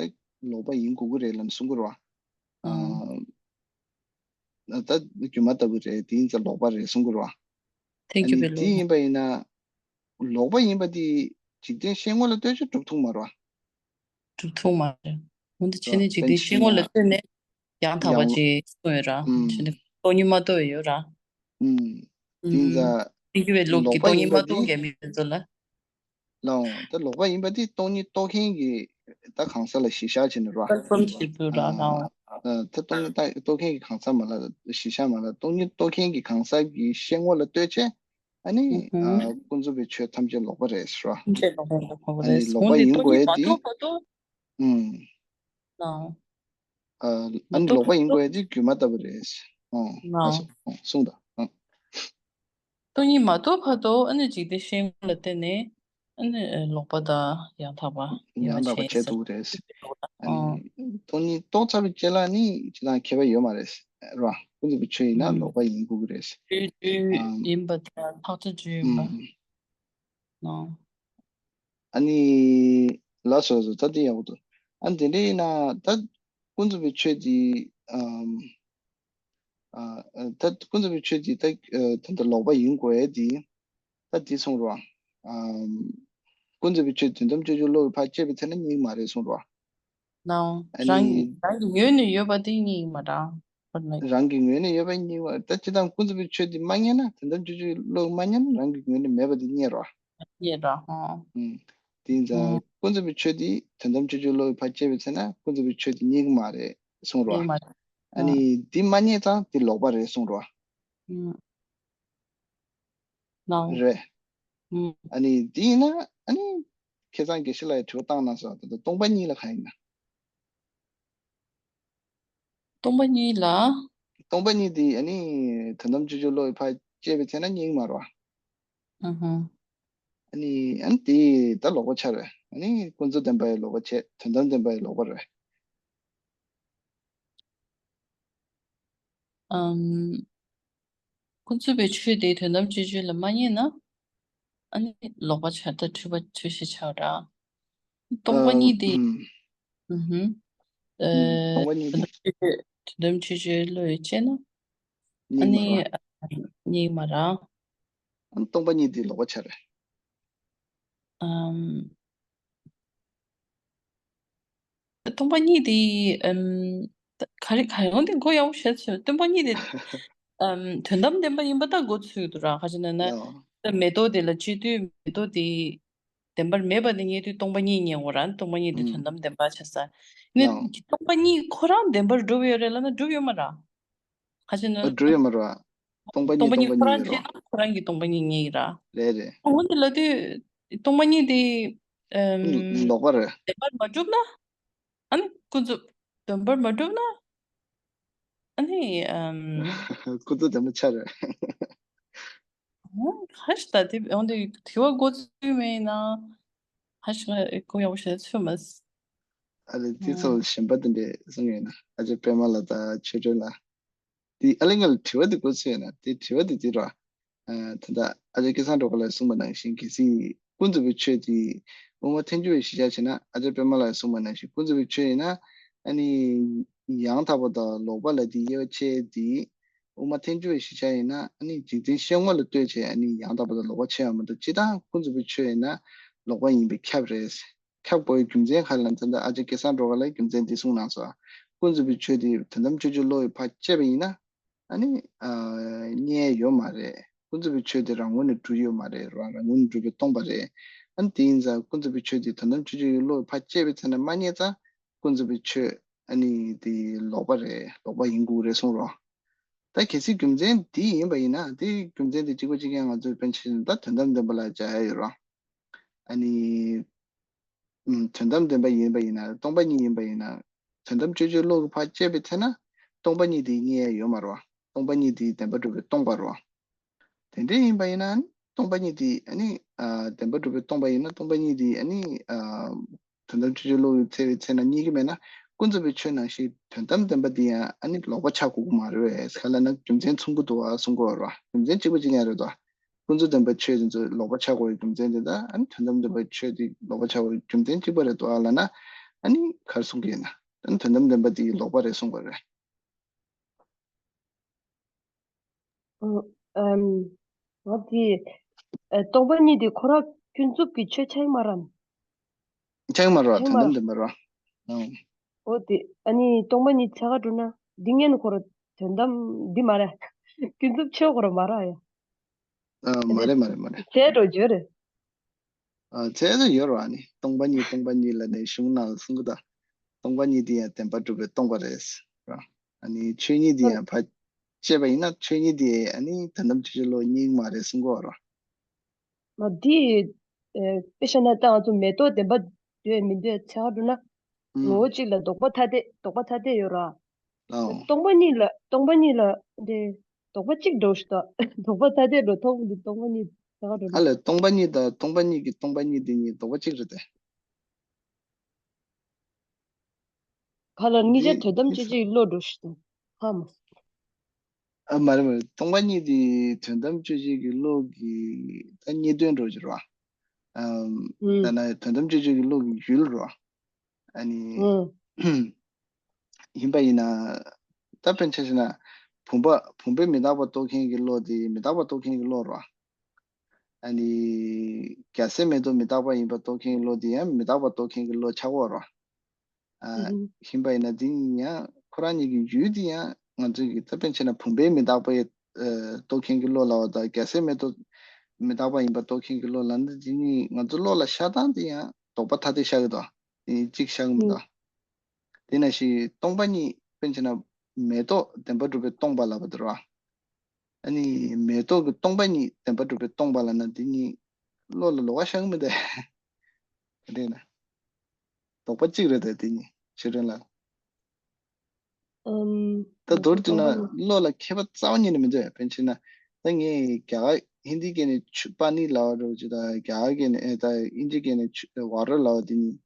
ལོག་པ་ཡིན་དགོས་ཀྱི་རེད་ལབ་ནས་གསུང་གི་རེད་བ། ཨ། ཨ། ད་སྒྱུ་མ་ལྟ་བུ་རེད། དེ་ཡིན་ཙང་ལོག་པ་རེད་གསུང་གི་རེད་བ། ཐེག་ཨ་ནི་དེ་ཡིན་པ་ཡིན་ན་ལོག་པ་ཡིན་པ་དེ་འཇིག་རྟེན་ཤེས་ངོ་ལ་ལྟོས་ཅིག་གྲུབ་ཐུབ་མ་རེད་བ། གྲུབ་ཐུབ་མ་རེད། འོན་ཏེ་བྱས་ནས་འཇིག་རྟེན་ཤེས་ངོ་ལ་ལྟོས་ནས་ཡང་དག་པ་ཅིག་གསུངས་ཡོད་ར། ཨུམ། བྱས་ནས་སྟོང་ཉིད་མ་རྟོགས་ཡོད་ར། ཨུམ། ཨུམ། དེ་ཡིན་ཙང་ཐེག་པའི་ལུགས་ཀྱི་སྟོང་ཉིད་མ་རྟོགས་མཁན་མི་དེ་ཚོ་ལ། ལའོ། ད་ལོག་པ་ཡིན་པ་དེ་སྟོང་ཉིད་རྟོགས་མཁན་གྱི་ད་གང་ཟག་ལ་གཞི་བཞག་བྱས་ནས་ར། ཀོན་ཕོརམ་བྱེད་དགོས་ར། ཨ། ལའོ། ཨ། ད་སྟོང་ཉིད་རྟོགས་མཁན་གྱི་གང་ཟག་མ་ལ་གཞི་བཞག་མ་ལ་སྟོང་ཉིད་རྟོགས་མཁན་གྱི་གང་ཟག་གི་ཤེས་ངོ་ལ་ལྟོས་བྱས། ཨ་ནི། ཨུ་ཧུམ། ཨ། ཀུན་རྫོབ་པའི་ཆོས་ཐམས་ཅད་ལོག་པ་རེད་ཟེར་བ། ཐམས་ཅད་ལོག་པ་རེད། ཨ་ནི་ལོག་པ་ཡིན་དགོས་ཡ་དེ། ཨུམ། ཨ་ནི་ལོག་པ་ཡིན་དགོས་ཡ་དེ་སྒྱུ་མ་ལྟ་བུ་རེད། ཨོ། ཨ་སོ། ཨོ། གསུངས་དང་། ཨོ། སྟོང་ཉིད་མ་རྟོགས་བར་དུ་ཨ་ནི་འཇིག་རྟེན་ཤེས་ངོ་ལ་བརྟེན་ནས་ཨ་ནི་ལོག་པ་དང་ཡང་དག་པ་ཡང་དག་པ་བྱེད་ཐུབ་ཀྱི་རེད། ཨ་ནི་སྟོང་ཉིད་རྟོགས་ཚར་བའི་རྗེས་ལ་ནི་ཅི་དང་ཁྱད་པར་ཡོད་མ་རེད་ར། ཀུན་རྫོབ་པའི་ཆོས་ཡིན་ན་ལོག་པ་ཡིན་དགོས་ཀྱི་རེད། རྒྱུ་རྒྱུ་ཡིན་པ་དང་ཐག་ཆོད་རྒྱུ་ཡིན་པ། ཨུམ། ནོ། ཨ་ནི་ལགས་སོ་སོ། ད་དེ་ཡག་པོ་འདུག་ཨ་ནི་དེ་འདྲ་ཡིན་ན་ད་ཀུན་རྫོབ་པའི་ཆོས་དེ་ཨམ། ཨ། ད་ཀུན་རྫོབ་པའི་ཆོས་དེ་ད་ད་ལྟ་ལོག་པ་ཡིན་དགོས་ཡས་དེ་ད་དེ་གསུངས་རོགས། ཨམ། ཀུན་རྫོབ་པའི་ཆོས་དོན་དམ་དཔྱོད་བྱེད་བློ་ཡིས་ཕར་དཔྱད་པའི་ཚེ་ན་རྙེད་ཀྱི་མ་རེད་གསུངས་རོགས། ནའོ། ཨ་རང་ནི་རང་གི་ངོས་ནས་ཡོད་པ་དེ་རྙེད་ཀྱི་མ་རེད། ཁོ་ན་རང་གི་ངོས་ནས་ཡོད་པ་རྙེད་པ་ད་སྤྱིར་བཏང་ཀུན་རྫོབ་པའི་ཆོས་དེ་མ་རྙེད་ན། དོན་དམ་དཔྱོད་བྱེད་བློ་ཡིས་མ་རྙེད་ན་རང་གི་ངོས་ནས་མེད་པ་དེ་རྙེད་རོགས། རྙེད་རོགས། ཧོ། ཨུམ། དེ་ཡིན་ཙང་ཀུན་རྫོབ་པའི་ཆོས་དེ་དོན་དམ་དཔྱོད་བྱེད་བློ་ཡིས་ཕར་དཔྱད་པའི་ཚེ་ན་ཀུན་རྫོབ་པའི་ཆོས་དེ་རྙེད་ཀྱི་མ་རེད་གསུངས་རོགས། ཨ་ནི་འདི་མ་རྙེད་ཙང་དེ་ལོག་པ་རེད་གསུངས་རོགས། རེད། ཨ་ནི་འདི་ཡིན་ན་ཨ་ནི་ཁ་སང་དགེ་བཤེས་ལགས་ཀྱིས་དྲི་བ་བཏང་གནང་སོང་། ད་ལྟ་སྟོང་པ་ཉིད་ལ་གང་ཡིན་ན། སྟོང་པ་ཉིད་ལ། སྟོང་པ་ཉིད་འདི་ཨ་ནི་དོན་དམ་དཔྱོད་བྱེད་བློ་ཡིས་ཕར་དཔྱད་པའི་ཚེ་ན་རྙེད་ཀྱི་མ་རེད་བ། ཨ་ནི་ཨ་ནི་དེ་ད་ལོག་པ་ཆགས་རེད། ཨ་ནི་ཀུན་རྫོབ་བདེན་པ་ཡི་ལོག་པ་བྱས། དོན་དམ་བདེན་པ་ཡི་ལོག་པ་རེད། ཨམ། ཀུན་རྫོབ་པའི་ཆོས་དེ་དོན་དམ་དཔྱོད་བྱེད་ལ་མ་རྙེད་ན། ཨ་ནི་ལོག་པ་ཆགས། ད་འཁྲུལ་པ་ཆོས་ཅན་ཆགས་ར། སྟོང་པ་ཉིད་དེ། ཨུ་ཧུམ། ཨ། སྟོང་པ་ཉིད་དེ། དོན་དམ་དཔྱོད་བྱེད་བློ་ཡིས་དཔྱད་ན། ཨ་ནི་རྙེད་ཀྱི་མ་རེད། ཨ་ནི་སྟོང་པ་ཉིད་དེ་ལོག་པ་ཆགས་རེད། ཨམ། སྟོང་པ་ཉིད་དེ། ཨམ། ག་རེ་ག་ཡོང་དེ་མགོ་ཡག་པོ་བཤད་ཚོད། སྟོང་པ་ཉིད་དེ། ཨམ། དོན་དམ་བདེན་པ་ཡིན་པ་ད་མགོ་ཚོས་འདུག་ར། ག་ཅི་ན་ན། ད་མེ་ཏོག་དེ་ལ་དཔྱད་དུས་མེ་ཏོག་དེ་བདེན་པར་མེད་པ་དེ་རྙེད་དུས་སྟོང་པ་ཉིད་རྙེད་འོ་ར། སྟོང་པ་ཉིད་དེ་དོན་དམ་བདེན་པ་ཆགས་ས། ནི་སྟོང་པ་ཉིད་ཁོ་རང་བདེན་པར་གྲུབ་ཡོད་རེད་ལབ་ན་གྲུབ་ཡོད་མ་ར། ག་ཅི་ན་ན། གྲུབ་ཡོད་མ་ར། སྟོང་པ་ཉིད་སྟོང་པ་ཉིད་ཁོ་རང་རྙེད་རོ། ཆགས་ན་ཁོ་རང་གི་སྟོང་པ་ཉིད་རྙེད་ཀྱི་ར། རེད་རེད། འོ་དེ་ལབ་དུས་སྟོང་པ་ཉིད་དེ། ཨམ། ལོག་པ་རེད། བདེན་པར་མ་གྲུབ་ན། ཨ་ནི་ཀུན་རྫོབ་བདེན་པར་མ་གྲུབ་ན། ཨ་ནི། ཨམ། ཀུན་རྫོབ་བདེན་པ་ཆགས་རེད། ཧ་ཤི་ད་དེ་འོན་ཏེ་དྲི་བ་མགོ་ཚོས་མེད་ན། ཧ་ཤི་ང་གོ་ཡག་པོ་ཞིག་ཚོད་མ། ཨ་ལེ་དེ་ཚོ་གཞན་པ་དེ་འདྲས་གསུང་ཡོད་ན། ཨ་ཅེ་པད་མ་ལགས་དང་ཆོས་སྒྲོན་ལགས། དེ་ཨ་ལེ་ང་ལ་དྲི་བ་དེ་མགོ་ཚོས་ཡོད་ན། དེ་དྲི་བ་དེ་དེ་ར། ད་ལྟ་ཨ་ཅེ་སྐལ་བཟང་སྒྲོལ་དཀར་ལགས་གསུངས་པ་ནང་བཞིན་གལ་སྲིད་ཀུན་རྫོབ་པའི་ཆོས་དེ་དབུ་མ་ཐལ་འགྱུར་བའི་གཞི་ཆགས་བྱས་ན། ཨ་ཅེ་པད་མ་ལགས་གསུངས་པ་ནང་བཞིན་ཀུན་རྫོབ་པའི་ཆོས་ཡིན་ན། ཨ་ནི་ཡང་དག་པ་དང་ལོག་པ་ལབ་དེ་དབྱེ་བ་ཕྱེ་དེ། དབུ་མ་ཐལ་འགྱུར་བའི་གཞི་ཆགས་ཡིན་ན། ཨ་ནི་འཇིག་རྟེན་ཤེས་ངོ་ལ་ལྟོས་བྱས་ཨ་ནི་ཡང་དག་པ་དང་ལོག་པ་ཕྱེ་ཡ་མ་གཏོགས། སྤྱིར་བཏང་ཀུན་རྫོབ་པའི་ཆོས་ཡིན་ན་ལོག་པ་ཡིན་པས་ཁྱབ་རེད། ཁྱབ་དགོས་པའི་རྒྱུ་མཚན་ག་རེ་ལབ་ན། ད་ལྟ་ཨ་ཅེ་སྐལ་བཟང་སྒྲོལ་དཀར་ལགས་རྒྱུ་མཚན་འདི་གསུངས་གནང་སོང་། ཀུན་རྫོབ་པའི་ཆོས་དེ་དོན་དམ་དཔྱོད་བྱེད་བློ་ཡིས་ཕར་དཔྱད་པ་ཡིན་ན། ཨ་ནི། ཨ། རྙེད་ཡོད་མ་རེད། ཀུན་རྫོབ་པའི་ཆོས་དེ་རང་ངོས་ནས་གྲུབ་ཡོད་མ་རེད། རང་རང་ངོས་ནས་གྲུབ་པས་སྟོང་པ་རེད། ཨ་ནི་དེ་ཡིན་ཙང་ཀུན་རྫོབ་པའི་ཆོས་དེ་དོན་དམ་དཔྱོད་བྱེད་ཀྱི་བློ་ཡིས་ཕར་དཔྱད་པའི་ཚེ་ན་མ་རྙེད་ཙང་ཀུན་རྫོབ་པའི་ཆོས་ཨ་ནི་དེ་ལོག་པ་རེད། ལོག་པ་ཡིན་དགོས་རེད་གསུངས་རོགས། ད་གལ་སྲིད་རྒྱུ་མཚན་འདི་ཡིན་པ་ཡིན་ན། དེ་རྒྱུ་མཚན་དེ་གཅིག་པ་གཅིག་རྐྱང་ང་ཚོས་དཔེར་ན་ཆ་བཞག་ན་ད་དོན་དམ་བདེན་པ་ལ་སྦྱར་ཡ་ཡོད་རོགས། ཨ་ནི། ཨུམ། དོན་དམ་བདེན་པ་ཡིན་པ་ཡིན་ན། སྟོང་པ་ཉིད་ཡིན་པ་ཡིན་ན། དོན་དམ་དཔྱོད་བྱེད་བློ་གིས་ཕར་དཔྱད་པའི་ཚེ་ན་སྟོང་པ་ཉིད་དེ་རྙེད་ཡ་ཡོད་མ་རེད་བ། སྟོང་པ་ཉིད་དེ་བདེན་པར་གྲུབ་པས་སྟོང་པ་རེད་བ། དེ་འདྲ་ཡིན་པ་ཡིན་ན་སྟོང་པ་ཉིད་དེ་ཨ་ནི། ཨ། བདེན་པར་གྲུབ་པས་སྟོང་པ་ཡིན་ན་སྟོང་པ་ཉིད་དེ་ཨ་ནི། ཨ། དོན་དམ་དཔྱོད་བྱེད་བློ་གིས་དཔྱད་པའི་ཚེ་ན་རྙེད་ཀྱི་མེད་ན། ཀུན་རྫོབ་པའི་ཆོས་ནང་བཞིན་དོན་དམ་བདེན་པ་དེ་ཡང་ཨ་ནི་ལོག་པ་ཆགས་དགོས་ཀྱི་མ་རེད་པས། ག་རེ་ལབ་ན་རྒྱུ་མཚན་མཚུངས་ཀྱི་འདུག་བ་གསུང་གི་ཡོད་རེད་བ། རྒྱུ་མཚན་གཅིག་པ་གཅིག་རྐྱང་རེད་དོ། ཀུན་རྫོབ་བདེན་པའི་ཆོས་དེ་ཚོ་ལོག་པ་ཆགས་དགོས་པའི་རྒྱུ་མཚན་དེ་དང་། ཨ་ནི་དོན་དམ་བདེན་པའི་ཆོས་དེ་ལོག་པ་ཆགས་དགོས་པའི་རྒྱུ་མཚན་གཅིག་པ་རེད་དོ་ཨ་ལབ་ན། ཨ་ནི་ག་རེ་གསུང་གི་ཡིན་ན། ཨ་ནི་དོན་དམ་བདེན་པ་དེ་ལོག་པ་རེད་གསུང་དགོས་རེད། ཨོ། ཨམ། ང་དེ། ཨ། སྟོང་པ་ཉིད་དེ་ཁོ་རང་ཀུན་རྫོབ་ཀྱི་ཆོས་ཆགས་ཀྱི་མ་རེད། ཆགས་ཀྱི་མ་རེད་བ། ཆགས་ཀྱི་མ་དོན་དམ་བདེན་པ་རེད་བ། ཨང་། ཨོ་དེ། ཨ་ནི་སྟོང་པ་ཉིད་ཆ་ག་འགྲོ་ན་འདི་ངན་ཁོ་རང་དོན་དམ་འདི་མ་རེད། ཀུན་རྫོབ་ཆོས་ཁོ་རང་མ་རེད་ཡ། ཨ། མ་རེད་མ་རེད་མ་རེད། ཟེར་འགྲོ་རྒྱུ་རེད། ཨ། ཚད་ཚད་ཡོད་རེད་བ། ཨ་ནི་སྟོང་པ་ཉིད་སྟོང་པ་ཉིད་ལབ་ནས་གཞུང་ནང་ལ་གསུང་གི་འདུག་སྟོང་པ་ཉིད་དེ་ཡང་བདེན་པར་གྲུབ་པས་སྟོང་པ་རེད་ཟེར་བ། ཨ་ནི་ཆོས་ཉིད་དེ་ཡང་ཕར་དཔྱད་པ་ཡིན་ན་ཆོས་ཉིད་དེ་ཨ་ནི་དོན་དམ་དཔྱོད་བྱེད་བློ་རྙེད་ཀྱི་མ་རེད་གསུང་གི་ཡོད་རེད་བ། མ་དེ། ཨེ། དཔེ་བཞག་ན་ད་ང་ཚོ་མེ་ཏོག་བདེན་པ་འདོད་མི་འདོད་ཆ་ག་འགྲོ་ན། ཨང་། ངོ་བོ་གཅིག་ལ་ལྡོག་པ་ཐ་དད། ལྡོག་པ་ཐ་དད་ཡོད་རེད་བ། ཨང་། སྟོང་པ་ཉིད་ལ། སྟོང་པ་ཉིད་ལ་དེ་ལྡོག་པ་གཅིག་འགྲོ་ཞིག་ད། ལྡོག་པ་ཐ་དད་འགྲོ་ཐོག་འདི་སྟོང་པ་ཉིད་ཆ་ག་འགྲོ་ན། ཨ་ལས། སྟོང་པ་ཉིད་དང་སྟོང་པ་ཉིད་ཀྱི་སྟོང་པ་ཉིད་དེ་གཉིས་ལྡོག་པ་གཅིག་རེད་དེ། ག་ལ་གཉིས་ཆ་དེ་དོན་དམ་དཔྱོད་བྱེད་ཀྱི་བློ་འགྲོ་ཞིག་ད། ཧ་མ། ཨ། མ་རེད་མ་རེད། སྟོང་པ་ཉིད་དེ་དོན་དམ་དཔྱོད་བྱེད་ཀྱི་བློ་གི་ད་རྙེད་དོན་འགྲོ་གི་རེད་བ། ཨམ། ད་ན་དོན་དམ་དཔྱོད་བརྗོད་ཀྱི་བློ་གི་ཡུལ་རོ། ཨ་ནི། ཡིན་པ་ཡིན་ན། ད་དཔེར་ན་ཆ་བཞག་ན། བུམ་པ་བུམ་པས་མི་རྟག་པ་རྟོགས་མཁན་གྱི་བློ་དེ་མི་རྟག་པ་རྟོགས་མཁན་གྱི་བློ་རོ། ཨ་ནི། རྒྱལ་སྲས་མེ་ཏོག་མི་རྟག་པ་ཡིན་པ་རྟོགས་མཁན་གྱི་བློ་དེ་ཡང་མི་རྟག་པ་རྟོགས་མཁན་གྱི་བློ་ཆགས་ཀྱི་ཡོད་རོ། ཨ། ཡིན་པ་ཡིན་ན་འདི་གཉིས་ཡང་ཁོ་རང་གཉིས་ཀྱི་ཡུལ་འདི་ཡང་ང་ཚོས་ཀྱི་ད་དཔེར་ན་ཆ་བཞག་ན་བུམ་པས་མི་རྟག་པ་ཡི་ཨ་རྟོགས་མཁན་གྱི་བློ་ལབ་པ་དང་རྒྱལ་སྲས་མེ་ཏོག་མི་རྟག་པ་ཡིན་པ་རྟོགས་མཁན་གྱི་བློ་ལབ་ན་འདི་གཉིས་ང་ཚོ་བློ་ལ་ཤར་སྟངས་འདི་ཡང་དོགས་པ་ཐ་དད་ཤར་གྱི་འདུག་འདི་གཅིག་ཤར་གྱི་མི་འདུག་དེ་ནང་བཞིན་སྟོང་པ་ཉིད་དཔེར་ན་ཆ་བཞག་ན་མེ་ཏོག་བདེན་པར་གྲུབ་པས་སྟོང་པ་ལབ་པ་དེ་རེད་བ། ཨ་ནི་མེ་ཏོག་གི་སྟོང་པ་ཉིད་བདེན་པར་གྲུབ་པས་སྟོང་པ་ལབ་ན་འདི་གཉིས་བློ་ལ་ལོགས་ཀ་ཤར་གྱི་མི་འདུག་དེ་འདྲ་ཡིན་ན། དོགས་པ་གཅིག་རེད་དེ་དེ་གཉིས་ཆོས་སྒྲོན་ལགས། ཨམ། ད་མདོར་བསྡུས་ན་བློ་ལ་ཁྱད་པར་རྩ་བ་ཉིད་ནས་མི་འདུག་དཔེར་ན་ཆ་བཞག་ན་ད་ངས་རྒྱ་གར་ཧིན་དི་སྐད་ནས་ཆུ་པ་ནི་ལབ་པ་འདྲ་བོ་ཅིག་དང་རྒྱ་གར་སྐད་ནས་ཨེ་ད་ཨིན་ཇི་སྐད་ནས་ཆུ་ཝ་ཊར་ལབ་པ་དེ་གཉིས།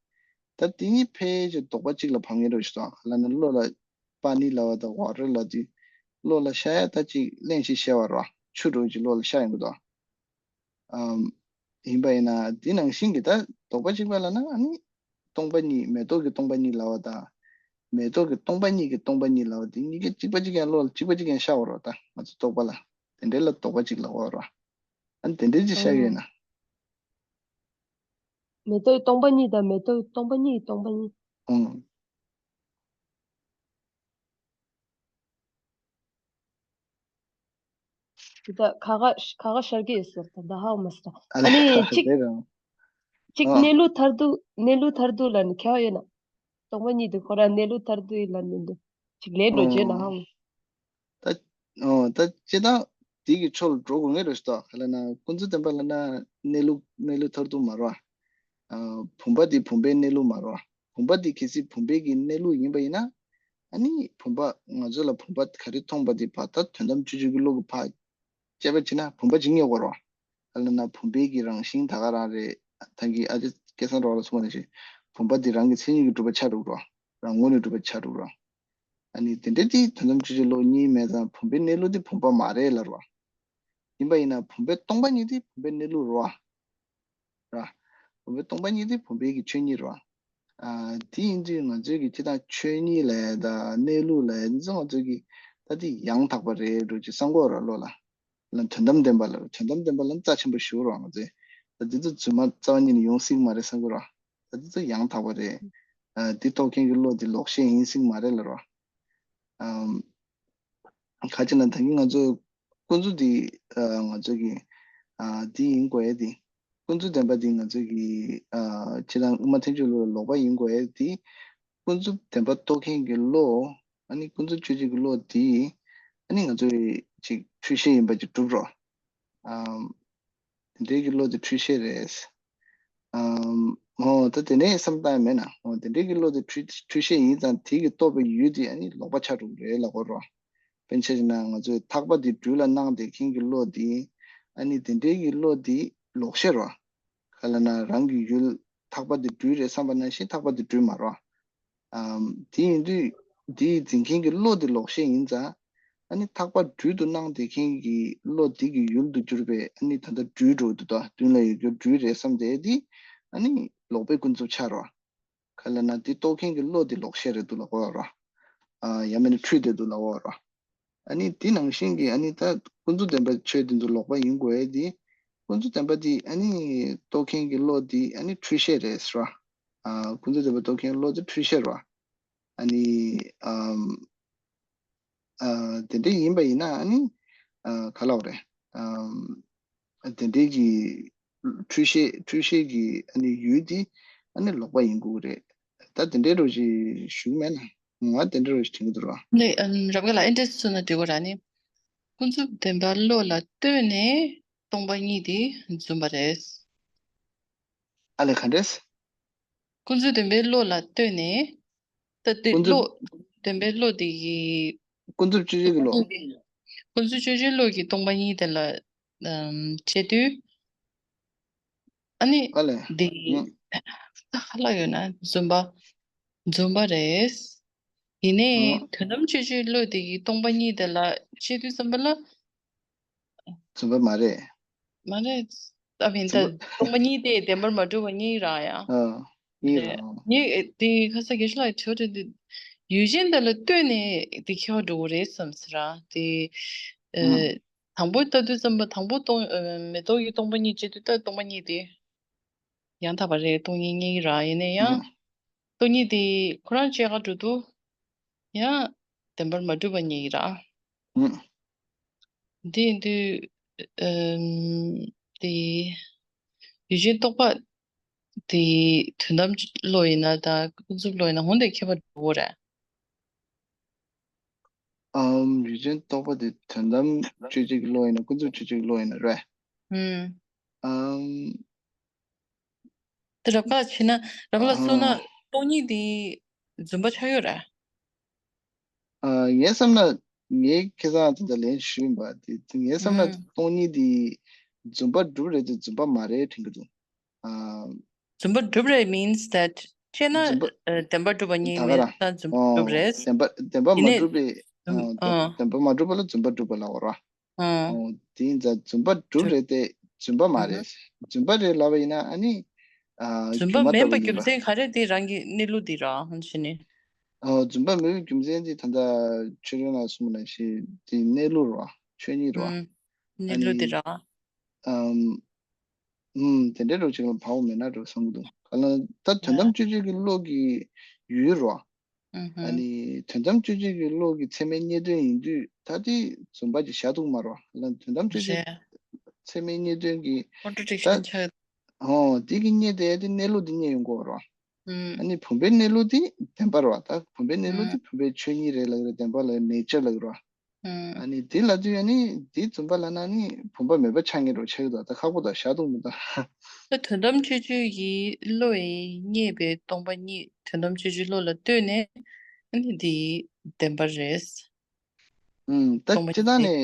ད་དེ་གཉིས་ཕལ་ཆེར་དོགས་པ་གཅིག་ལ་བབས་མཁན་འདྲ་བོ་ཞིག་འདུག་ག་ལབ་ན་བློ་ལ་པ་ནི་ལབ་པ་དང་ཝ་ཊར་ལབ་དུས་བློ་ལ་ཤར་ཡ་ད་ཅིག་གླེང་གཞི་བཤད་པ་རེད་བ། ཆུ་འདྲ་བོ་ཅིག་བློ་ལ་ཤར་ཡོང་གི་འདུག་ཨམ། ཡིན་པ་ཡིན་ན་འདི་ནང་བཞིན་གྱི་ད་དོགས་པ་གཅིག་པ་ལབ་ན་ཨ་ནི་སྟོང་པ་ཉིད་མེ་ཏོག་གི་སྟོང་པ་ཉིད་ལབ་པ་དང་། མེ་ཏོག་གི་སྟོང་པ་ཉིད་ཀྱི་སྟོང་པ་ཉིད་ལབ་པ་དེ་གཉིས་ཀ་གཅིག་པ་གཅིག་རྐྱང་བློ་ལ་གཅིག་པ་གཅིག་རྐྱང་ཤར་བ་རེད་བ། ད་ང་ཚོ་རྟོག་པ་ལ་དེ་འདྲའི་ལ་དོགས་པ་གཅིག་ལབ་པ་རེད་བ། ཨ་ནི་དེ་འདྲའི་ཅིག་ཤར་ཡོད་ན། མེ་ཏོག་གི་སྟོང་པ་ཉིད་དང་མེ་ཏོག་གི་སྟོང་པ་ཉིད་ཀྱི་སྟོང་པ་ཉིད། ཨང་། དེ་ད་ཁ་ཁ་ཁ་ཁ་ཤར་གྱི་ཡོད་ཟེར་ད་ད་ཧ་གོ་མ་སོང་། ཨ་ཨ་ནི་ནི་ཁ་ཁ་གཅིག་དེ་རང་། གཅིག་ཨ། གནས་ལུགས་མཐར་ཐུག་གནས་ལུགས་མཐར་ཐུག་ལ་ནི་ཁྱད་པར་ཡོད་ན། སྟོང་པ་ཉིད་དེ་ཁོ་རང་གནས་ལུགས་མཐར་ཐུག་ཡིན་ལབ་མི་འདུག་གཅིག་ལན་འགྲོ་བྱས་ན་ཧ་གོ། ད་ཨོ་ད་སྤྱིར་བཏང་དེ་གི་ཕྱོགས་ལ་འགྲོ་དགོས་ངེས་རེད་ཤག་ག་ལབ་ན་ཀུན་རྫོབ་བདེན་པ་ལབ་ན་གནས་ལུགས་གནས་ལུགས་མཐར་ཐུག་མ་རེད་བ། ཨ། བུམ་པ་དེ་བུམ་པའི་གནས་ལུགས་མ་རེད་བ། བུམ་པ་དེ་གལ་སྲིད་བུམ་པའི་གི་གནས་ལུགས་ཡིན་པ་ཡིན་ན། ཨ་ནི་བུམ་པ་ང་ཚོ་ལ་བུམ་པ་ག་རེ་མཐོང་པ་དེ་བར་ཐག་དོན་དམ་དཔྱོད་བརྗོད་ཀྱི་བློ་གི་བར་དཔྱད་པ་བྱས་ན་བུམ་པ་ཇི་སྙེད་ཡོད་རེད་བ། ག་ལབ་ན་བུམ་པའི་གི་རང་བཞིན་ད་ག་རང་རེད། ད་གི་ཨ་ཅེ་སྐལ་བཟང་རོགས་ལ་གསུངས་པ་ནང་བཞིན་བུམ་པ་འདི་རང་གི་མཚན་ཉིད་ཀྱིས་གྲུབ་པ་ཆགས་འགྲོ་གི་རེད་བ། རང་ངོས་ནས་གྲུབ་པ་ཆགས་འགྲོ་གི་རེད་བ། ཨ་ནི་དེ་འདྲའི་དེ་དོན་དམ་དཔྱོད་བརྗོད་བློ་གཉིས་མེད་ཙང་བུམ་པའི་གནས་ལུགས་དེ་བུམ་པ་མ་རེད་ལབ་རེད་བ། ཡིན་པ་ཡིན་ན་བུམ་པའི་སྟོང་པ་ཉིད་དེ་བུམ་པའི་གནས་ལུགས་རེད་བ། ར། བུམ་པའི་སྟོང་པ་ཉིད་དེ་བུམ་པའི་གི་ཆོས་ཉིད་རེད་བ། ཨ། དེ་ཡིན་དུས་ང་ཚོའི་གི་སྤྱིར་བཏང་ཆོས་ཉིད་ལ་དང་གནས་ལུགས་ལ་འདི་ཚོ་ང་ཚོའི་གི་ད་དེ་ཡང་དག་པ་རེད་འགྲོ་ཅིག་བསམ་གྱི་ཡོད་རེད་བློ་ལ། ལ་དོན་དམ་བདེན་པ་ལ་དོན་དམ་བདེན་པ་ལ་རྩ་ཆེན་པོ་ཞུ་རོགས་ང་ཚོས། ད་འདི་ཚོ་རྫུན་མ་རྩ་བ་ཉིད་ནས་ཡོང་སྲིད་མ་རེད་བསམ་གྱི་རོགས། ད་འདི་ཚོ་ཡང་དག་པ་རེད། ཨ། འདི་རྟོགས་མཁན་གྱི་བློ་དེ་ལོག་ཤེས་ཡིན་སྲིད་མ་རེད་ལ་རོགས། ཨམ། ག་ཅི་ན་ད་གིན་ང་ཚོ་ཀུན་རྫོབ་འདི་ཨ་ང་ཚོ་གི་ཨ་འདི་ཡིན་དགོས་ཡ་དེ། ཀུན་རྫོབ་བདེན་པ་འདི་ང་ཚོ་གི་ཨ་ཕྱི་ནང་དབུ་མ་ཐལ་འགྱུར་བློ་ལ་ལོག་པ་ཡིན་དགོས་ཡ་དེ། ཀུན་རྫོབ་བདེན་པ་རྟོགས་མཁན་གྱི་བློ། ཨ་ནི་ཀུན་རྫོབ་དཔྱོད་བརྗོད་ཀྱི་བློ་དེ། ཨ་ནི་ང་ཚོས་ཅིག་འཁྲུལ་ཤེས་ཡིན་པ་ཅིག་སྒྲུབ་རོགས། ཨམ། དེ་འདྲའི་གི་བློ་དེ་འཁྲུལ་ཤེས་རེད། ཨམ། འོ་ད་དེ་ནས་བསམ་བཏང་ཡ་མེད་ན། འོ་དེ་འདྲའི་གི་བློ་དེ་འཁྲུལ་འཁྲུལ་ཤེས་ཡིན་ཙང་དེ་གི་རྟོགས་པའི་ཡུལ་དེ་ཨ་ནི་ལོག་པ་ཆགས་འགྲོ་གི་རེད་ལབ་དགོས་རེད་བ། དཔེར་ན་ཆ་བཞག་ན་ང་ཚོས་ཐག་པ་དེ་སྦྲུལ་ལ་སྣང་བསྡད་མཁན་གྱི་བློ་དེ། ཨ་ནི་དེ་འདྲའི་གི་བློ་དེ་ལོག་ཤེས་རེད་བ། ག་ལབ་ན་རང་གི་ཡུལ་ཐག་པ་དེ་སྦྲུལ་རེད་བསམ་པ་ནང་བཞིན་ཐག་པ་དེ་སྦྲུལ་མ་རེད་བ། ཨམ། དེ་ཡིན་དུས་དེའི་འཛིན་མཁན་གྱི་བློ་དེ་ལོག་ཤེས་ཡིན་ཙང་། ཨ་ནི་ཐག་པ་སྦྲུལ་དུ་སྣང་བསྡད་མཁན་གྱི་བློ་དེ་གི་ཡུལ་དུ་གྱུར་པའི་ཨ་ནི་ད་ལྟ་སྦྲུལ་འགྲོ་འདུག་ད་མདུན་ལ་ཡོད་རྒྱུ་སྦྲུལ་རེད་བསམ་བསྡད་དེ། ཨ་ནི་ལོག་པའི་ཀུན་རྫོབ་ཆགས་རོ། ག་ལབ་ན་དེ་རྟོགས་མཁན་གྱི་བློ་དེ་ལོག་ཤེས་རེད་འདུག་ལབ་དགོས་རོ། ཨ། ཡང་མིན་ན་འཁྲུལ་བསྡད་འདུག་ལབ་དགོས་རོ། ཨ་ནི་དེ་ནང་བཞིན་གྱི་ཨ་ནི་ད་ཀུན་རྫོབ་བདེན་པའི་ཆོས་དེ་ཚོ་ལོག་པ་ཡིན་དགོས་ཡས་དེ། ཀུན་རྫོབ་བདེན་པ་དེ་ཨ་ནི་རྟོགས་མཁན་གྱི་བློ་དེ་ཨ་ནི་འཁྲུལ་ཤེས་རེད་ཟེར་བ། ཨ། ཀུན་རྫོབ་བདེན་པ་རྟོགས་མཁན་བློ་དེ་འཁྲུལ་ཤེས་རེད་བ། ཨ་ནི། ཨམ། ཨ། དེ་འདྲ་ཡིན་པ་ཡིན་ན་ཨ་ནི། ཨ། ག་ལབ་དགོས་རེད། ཨམ། དེ་འདྲའི་གི་འཁྲུལ་ཤེས་འཁྲུལ་ཤེས་ཀྱི་ཨ་ནི་ཡུལ་དེ་ཨ་ནི་ལོག་པ་ཡིན་དགོས་ཀྱི་རེད། ད་དེ་འདྲའི་རོ་ཞིག་ཞུ་གི་མེད་ན། ང་དེ་འདྲའི་རོ་ཞིག་དྲན་གྱི་འདུག་ར། ལེ། ཨམ། རབ་དགའ་ལགས་ཨེ་འདྲས་སུ་ན་འགྲིག་གོ་ར་ནི། ཀུན་རྫོབ་བདེན་པ་བློ་ལ་ལྟོས་ནས་སྟོང་པ་ཉིད་དེ་རྫུན་པ་རེད། ཨ་ལས་ག་འདྲས། ཀུན་རྫོབ་བདེན་པའི་བློ་ལ་ལྟོས་ནས། ད་དེ་ཀུན་རྫོབ། བློ། བདེན་པའི་བློ་དེ་ཡི། ཀུན་རྫོབ་དཔྱོད་བརྗོད་ཀྱི་བློ། ཀུན་རྫོབ་དཔྱོད་བརྗོད་བློ་གི་སྟོང་པ་ཉིད་དེ་ལ། ཨམ། དཔྱད་དུས། ཨ་ནི། ཨ་ལས། དེ། ཨང་། ད་ག་ལ་ཡོད་ན་རྫུན་པ། རྫུན་པ་རེད། ཡིན་ནའི་ཨང་། དོན་དམ་དཔྱོད་བརྗོད་བློ་དེ་གི་སྟོང་པ་ཉིད་དེ་ལ་དཔྱད་དུས་ཙམ་པ་ལ། རྫུན་པ་མ་རེད། མ་རེད། ཨ་མིན་ད་སྟོང་པ་ཉིད་དེ་བདེན་པར་མ་གྲུབ་པ་གཉིས་རང་ཡང་། ཨ་གཉིས་རེད། རང་། ངས་དེ་ཁ་སང་དགེ་བཤེས་ལགས་ཀྱི་དྲི་བ་དྲིས་དུས། ཡུལ་ཅན་དེ་ལ་ལྟོས་ནས་དེ་ཁྱད་པར་འགྲོ་གི་རེད་བསམ་ཟེར་ར་དེ། ཨ། དང་པོ་ལྟ་དུས་ཙམ་པ་དང་པོ་སྟོང་ཨ་མེ་ཏོག་གི་སྟོང་པ་ཉིད་བྱེད་དུས་ད་སྟོང་པ་ཉིད་དེ་ཡང་དག་པ་རེད། སྟོང་ཉིད་གཉིས་ར་ཡིན་ན་ཡང་། སྟོང་ཉིད་དེ་ཁོ་རང་གཅིག་པ་འགྲོ་དུས་ཡང་བདེན་པར་མ་གྲུབ་པ་གཉིས་ར། དེ་ཡིན་དུས་ཨམ་དེ་ཡུལ་ཅན་རྟོག་པ་དེ་དོན་དམ་བློ་ཡིན་ན་དང་ཀུན་རྫོབ་བློ་ཡིན་ན་འོན་ཏེ་ཁྱད་པར་འགྲོ་གི་རེད། ཨམ་ཡུལ་ཅན་རྟོག་པ་དེ་དོན་དམ་དཔྱོད་བྱེད་ཀྱི་བློ་ཡིན་ན་ཀུན་རྫོབ་དཔྱོད་བྱེད་ཀྱི་བློ་ཡིན་ན་རེད། ཨམ། དེ་རབ་ཁ་ཕྱེ་ན་རབ་ལ་སོང་ན་ཨ། སྟོང་ཉིད་དེ་རྫུན་པ་ཆགས་ཡོད་རེད། ཨ་ངས་བསམ་ན་ངས་ཁ་སང་ད་ལྟ་ལན་ཞུས་པ་དེ་ངས་བསམ་ན་ཨུམ། སྟོང་ཉིད་དེ་རྫུན་པ་གྲུབ་རེད་དེ་རྫུན་པ་མ་རེད་དྲན་གྱི་འདུག་ཨ། རྫུན་པ་གྲུབ་རེད་means that ཁྱེད་ན་རྫུན་པ་ཨ་བདེན་པར་གྲུབ་པ་ད་གཉིས་ག་ར་མེད་ན་རྫུན་པ་གྲུབ་ཨོ་རེད། བདེན་པ་བདེན་པ་ཡིན་མ་ནའི་གྲུབ་པའི་རྫུན་ཨ་ཨ་བདེན་པ་མ་གྲུབ་པ་ལ་རྫུན་པ་གྲུབ་པ་ལབ་པ་རེད། ཨ་ཨོ་དེ་ཡིན་ཙང་རྫུན་པ་གྲུབ་རེད་དེ་རྫུན་པ་མ་རེད། རྫུན་པ་རེད་ལབ་པ་ཡིན་ན་ཨ་ནི་ཨ་རྫུན་པ་སྒྱུ་མ་མིན་ལྟ་པ་བུ་རྒྱུ་ཡིན་པ། མཚན་ག་རེ་དེ་རང་གི་གནས་ལུགས་དེ་རང་ཧང་ཕྱིན་ནི། ཨོ་རྫུན་པ་མེད་པའི་རྒྱུ་མཚན་དེ་ད་ལྟ་ཆོས་རྒྱལ་ལགས་གསུངས་པ་ནང་བཞིན་དེ་གནས་ལུགས་རེད་བ། ཆོས་ཉིད་རེད་བ། ཨ་གནས་ལུགས་དེ་ནི་རང་། ཨམ། ཨུམ། དེ་འདྲའི་རོ་ཅིག་ལ་བག་མེད་ན་འགྲོ་བསམ་གྱི་འདུག་ག་ལ་ད་དོན་དམ་དཔྱོད་བྱེད་ཀྱི་བློ་གི་ཡུལ་རོ། ཨ་ནི་དོན་དམ་དཔྱོད་བྱེད་ཀྱི་བློ་གི་ཚད་མའི་རྙེད་དོན་ཡིན་དུས་ད་དེ་རྫུན་པ་ཅིག་བཞག་ཐུབ་མ་རོ། ག་ལ་དོན་དམ་དཔྱོད་བྱེད་ཚད་མའི་རྙེད་དོན་གྱི་ད་ཨོ་དེ་གི་རྙེད་དེ་དེ་གནས་ལུགས་དེ་རྙེད་ཡོང་གི་རོ། ཨ་ནི་བུམ་པའི་གནས་ལུགས་དེ་བདེན་པ་རོ། ད་བུམ་པའི་གནས་ལུགས་དེ་བུམ་པའི་ཆོས་ཉིད་རེད་ལབ་ཀྱི་རེད། བདེན་པ་ལབ་ཀྱི་རེད། ནེ་ཅར་ལབ་ཀྱི་རོ། ཨ་ནི་དེ་ལབ་དུས་ཨ་ནི་དེ་རྫུན་པ་ལབ་ན་ནི་བུམ་པ་མེད་པ་ཆགས་ངེས་རོ་ཆགས་ཀྱི་འདུག་ད་ཁག་པོ་དང་བཞག་ཐུབ་མི་འདུག་ད་དོན་དམ་དཔྱོད་བྱེད་ཀྱི་བློ་ཡིས་རྙེད་པའི་སྟོང་པ་ཉིད་དོན་དམ་དཔྱོད་བྱེད་བློ་ལ་ལྟོས་ནས་ཨ་ནི་དེ་བདེན་པ་རེད། ཨུམ། ད་སྟོང་པ་སྤྱིར་བཏང་ཉིད་ནས་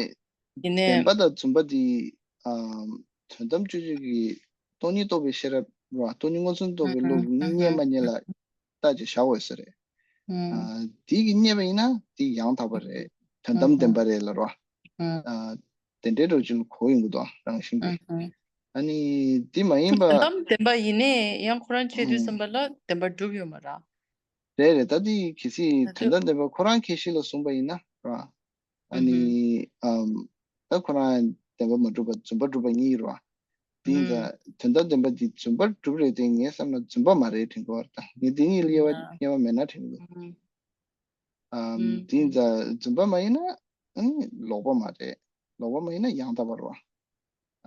ཡིན་ནས། བདེན་པ་དང་རྫུན་པ་དེ་ཨམ། དོན་དམ་དཔྱོད་བྱེད་ཀྱི་སྟོང་ཉིད་རྟོགས་པའི་ཤེས་རབ་རོ། སྟོང་ཉིད་མངོན་སུམ་རྟོགས་པའི་བློ་གི་རྙེད་མ་རྙེད་ལ་བལྟ་བྱས་བཞག་འོས་ས་རེད། ཨ་དེ་གི་རྙེད་པ་ཡིན་ན་དེ་ཡང་དག་པ་རེད། དོན་དམ་བདེན་པ་རེད་ལབ་རོ། ཨ་དེ་འདྲའི་འགྲོ་ཅིག་གོ་ཡོང་གི་འདུག་རང་བཞིན་གྱིས། ཨ་ནི་དེ་མ་ཡིན་པ། དོན་དམ་བདེན་པ་ཡིན་ནའི་ཡང་ཁོ་རང་བྱེད་དུས་ཙམ་པ་ལ་བདེན་པར་གྲུབ་ཡོད་མ་རེད། རེད་རེད། ད་དེ་གལ་སྲིད་དོན་དམ་བདེན་པ་ཁོ་རང་ཁྱད་གཞི་ལ་བཟུང་པ་ཡིན་ན་རོ། ཨ་ནི་ཨམ། ད་ཁོ་རང་བདེན་པ་མ་གྲུབ་པ་རྫུན་པ་གྲུབ་པ་གཉིས་རོ། དེ་ཡིན་ཙང་དོན་དམ་བདེན་པ་འདི་རྫུན་པར་གྲུབ་རེད་དེ་ངས་བསམ་ན་རྫུན་པ་མ་རེད་དྲན་གྱི་ཡོད་རེད། ད་ངས་དེ་གཉིས་ལ་དབྱེ་བ་དབྱེ་བ་མེད་ན་དྲན་གྱི་འདུག་ཨམ། དེ་ཡིན་ཙང་རྫུན་པ་མ་ཡིན་ན་ཨ་ནི་ལོག་པ་མ་རེད། ལོག་པ་མ་ཡིན་ན་ཡང་དག་པ་རེད་བ།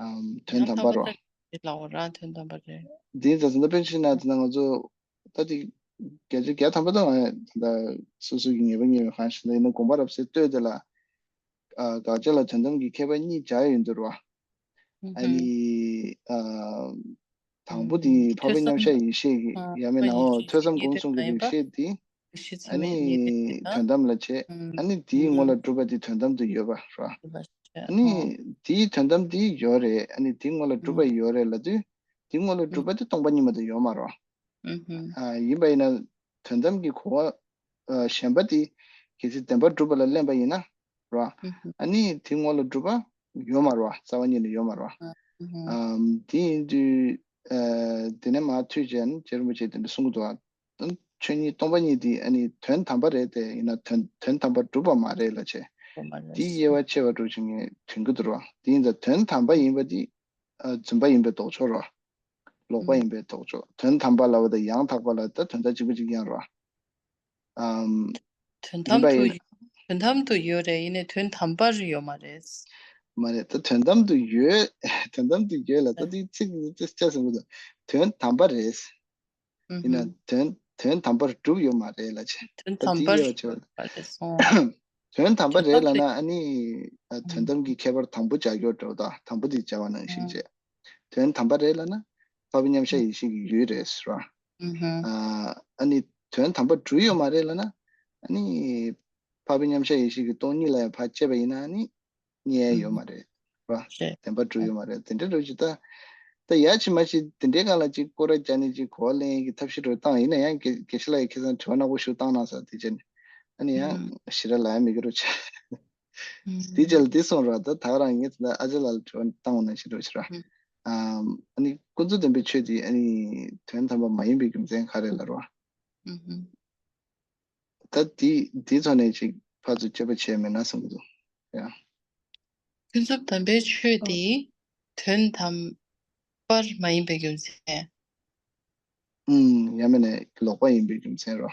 ཨམ། དོན་དམ་པ་རེད་བ། ལོག་པ་རེད། དོན་དམ་པ་རེད། དེ་ཡིན་ཙང་ད་དཔེར་བྱས་ན་ད་ང་ཚོ་ད་དེ་བརྒྱ་ཆ་བརྒྱ་ཐམ་པ་ད་ང་ད་སོ་སོ་གི་ངེས་པ་རྙེད་པའི་ཧང་ཞིག་ད་ཡིན་ན་དགོངས་པ་རབ་གསལ་ལྟོས་དེ་ལ་ཨ་དགག་བྱ་ལ་དོན་དམ་གྱི་ཁྱད་པར་གཉིས་སྦྱར་ཡོང་དུས་རེད་བ། ཨ་ནི་ཨ་དང་པོ་དེ་འཕགས་པའི་མཉམ་གཞག་ཡེ་ཤེས་ཀྱི་ཡང་མིན་ན་འོ་ཐོས་བསམ་སྒོམ་གསུམ་གྱི་རིགས་ཤེས་དེ་ཨ་ནི་དོན་དམ་ལ་བྱེད། ཨ་ནི་དེའི་ངོ་ལ་གྲུབ་པ་དེ་དོན་དམ་དུ་ཡོད་པ་རེད་བ། ཨ་ནི་དེའི་དོན་དམ་དེ་ཡོད་རེད། ཨ་ནི་དེའི་ངོ་ལ་གྲུབ་པ་ཡོད་རེད་ལབ་དུས་དེའི་ངོ་ལ་གྲུབ་པ་དེ་སྟོང་པ་ཉིད་མ་གཏོགས་ཡོད་མ་རེད་བ། ཨ་ཡིན་པ་ཡིན་ན་དོན་དམ་གྱི་གོ་བ་ཨ་གཞན་པ་དེ་གལ་སྲིད་བདེན་པར་གྲུབ་པ་ལ་ལེན་པ་ཡིན་ན་ར། ཨ་ནི་དེ་ངོ་ལ་གྲུབ་པ་ཡོད་མ་རེད་བ། རྩ་བ་ཉིད་ནས་ཡོད་མ་རེད་བ། ཨམ། དེ་ཡིན་དུས་ཨ་དེ་ནས་མར་ཐོས་བྱས་ནས་རྗེ་རིན་པོ་ཆེས་དེ་འདྲ་གསུང་གི་འདུག་བ། ཆོས་ཉིད་སྟོང་པ་ཉིད་དེ་ཨ་ནི་དོན་དམ་པ་རེད་དེ་ཡིན་ན་དོན་དོན་དམ་པར་གྲུབ་པ་མ་རེད་ལབ་བྱས། དེའི་དབྱེ་བ་ཕྱེ་བ་འགྲོ་བྱེད་ངས་དྲན་གྱི་འདུག་ར། དེ་ཡིན་ཙང་དོན་དམ་པ་ཡིན་པ་དེ་ཨ་རྫུན་པ་ཡིན་པའི་ལྡོག་ཕྱོགས་ར། ལོག་པ་ཡིན་པའི་ལྡོག་ཕྱོགས། དོན་དམ་པ་ལབ་པ་དང་ཡང་དག་པ་ལ་ད་དོན་དག་གཅིག་པ་གཅིག་རྐྱང་ར། ཨམ། དོན་ཡིན་དམ་པ་དུ་ཡིན། དོན་དམ་དུ་ཡོད་རེད། ཡིན་ནའི་དོན་དམ་པར་ཡོད་མ་རེད། མ་རེད། ད་དོན་དམ་དུ་ཡོད། དོན་དམ་དུ་ཡོད་ལ་ད་དེའི་ཚིག་ནི་ཅི་ཅི་ཟེར་དགོས་འདུག་དོན་དམ་པ་རེད། ཡིན་ན་དོན་དོན་དམ་པར་གྲུབ་ཡོད་མ་རེད་ལབ་བྱས། དོན་དམ་པར་གྲུབ་ཡོད་མ་རེད་སོང་། དོན་དམ་པ་རེད་ལབ་ན་ཨ་ནི་དོན་དམ་གྱི་ཁྱད་པར་དང་པོ་སྦྱར་རྒྱུ་འདྲ་བོ་དང་དང་པོ་དེ་སྦྱར་བ་ནང་བཞིན་བྱས། དོན་དམ་པ་རེད་ལབ་ན་འཕགས་པའི་མཉམ་གཞག་ཡེ་ཤེས་ཀྱི་ཡུལ་རེད་ཟེར་བ། ཨ་ནི་དོན་དམ་པར་གྲུབ་ཡོད་མ་རེད་ལབ་ན་ཨ་ནི་འཕགས་པའི་མཉམ་གཞག་ཡེ་ཤེས་ཀྱི་སྟོང་ཉིད་ལ་ཡང་ཕར་དཔྱད་པ་ཡིན་ན་ཨ་ནི་རྙེད་ཡ་ཡོད་མ་རེད་བ། བདེན་པར་གྲུབ་ཡོད་མ་རེད། དེ་འདྲ་འགྲོ་ཅིག་ད་ད་ཡ་ཕྱི་མ་ཕྱི་དེ་འདྲའི་སྒང་ལ་ཅིག་སྐོར་ར་རྒྱག་ནས་ཅིག་གོ་བ་ལེན་ཡས་ཀྱི་ཐབས་ཤེས་འདྲ་བཏང་ཡིན་ན་ཡང་དགེ་དགེ་བཤེས་ལགས་ཀྱིས་ཁ་སང་དྲི་བ་ནག་པོ་ཞིག་བཏང་གནང་ས་དེ་བྱས་ནས་ཨ་ནི་ཡང་ཞེ་དྲག་ལབ་ཡ་མེད་ཀྱི་རོ་ཆ། དེ་རྗེས་ལ་དེ་གསུངས་ར། ད་ད་ག་རང་ངས་ད་ཨ་ཅག་ལགས་ལ་དྲི་བ་བཏང་བ་ནང་བཞིན་རེད་ཤག་ར། ཨ་ནི་ཀུན་རྫོབ་བདེན་པའི་ཆོས་དེ་ཨ་ནི་དོན་དམ་པ་མ་ཡིན་པའི་རྒྱུ་མཚན་ག་རེ་ལབ་རོ། ཨུ་ཧུམ། ད་དེ་དེའི་ཐོག་ནས་ཅིག་ཕར་ཚུར་དཔྱད་པ་བྱས་མེད་ན་བསམ་གྱི་འདུག་ཡ། ཀུན་རྫོབ་དམ་པའི་ཆོས་དེ་དོན་དམ་པར་མ་ཡིན་པའི་རྒྱུ་མཚན། ཨུམ། ཡང་མིན་ན་ལོག་པ་ཡིན་པའི་རྒྱུ་མཚན་རོ།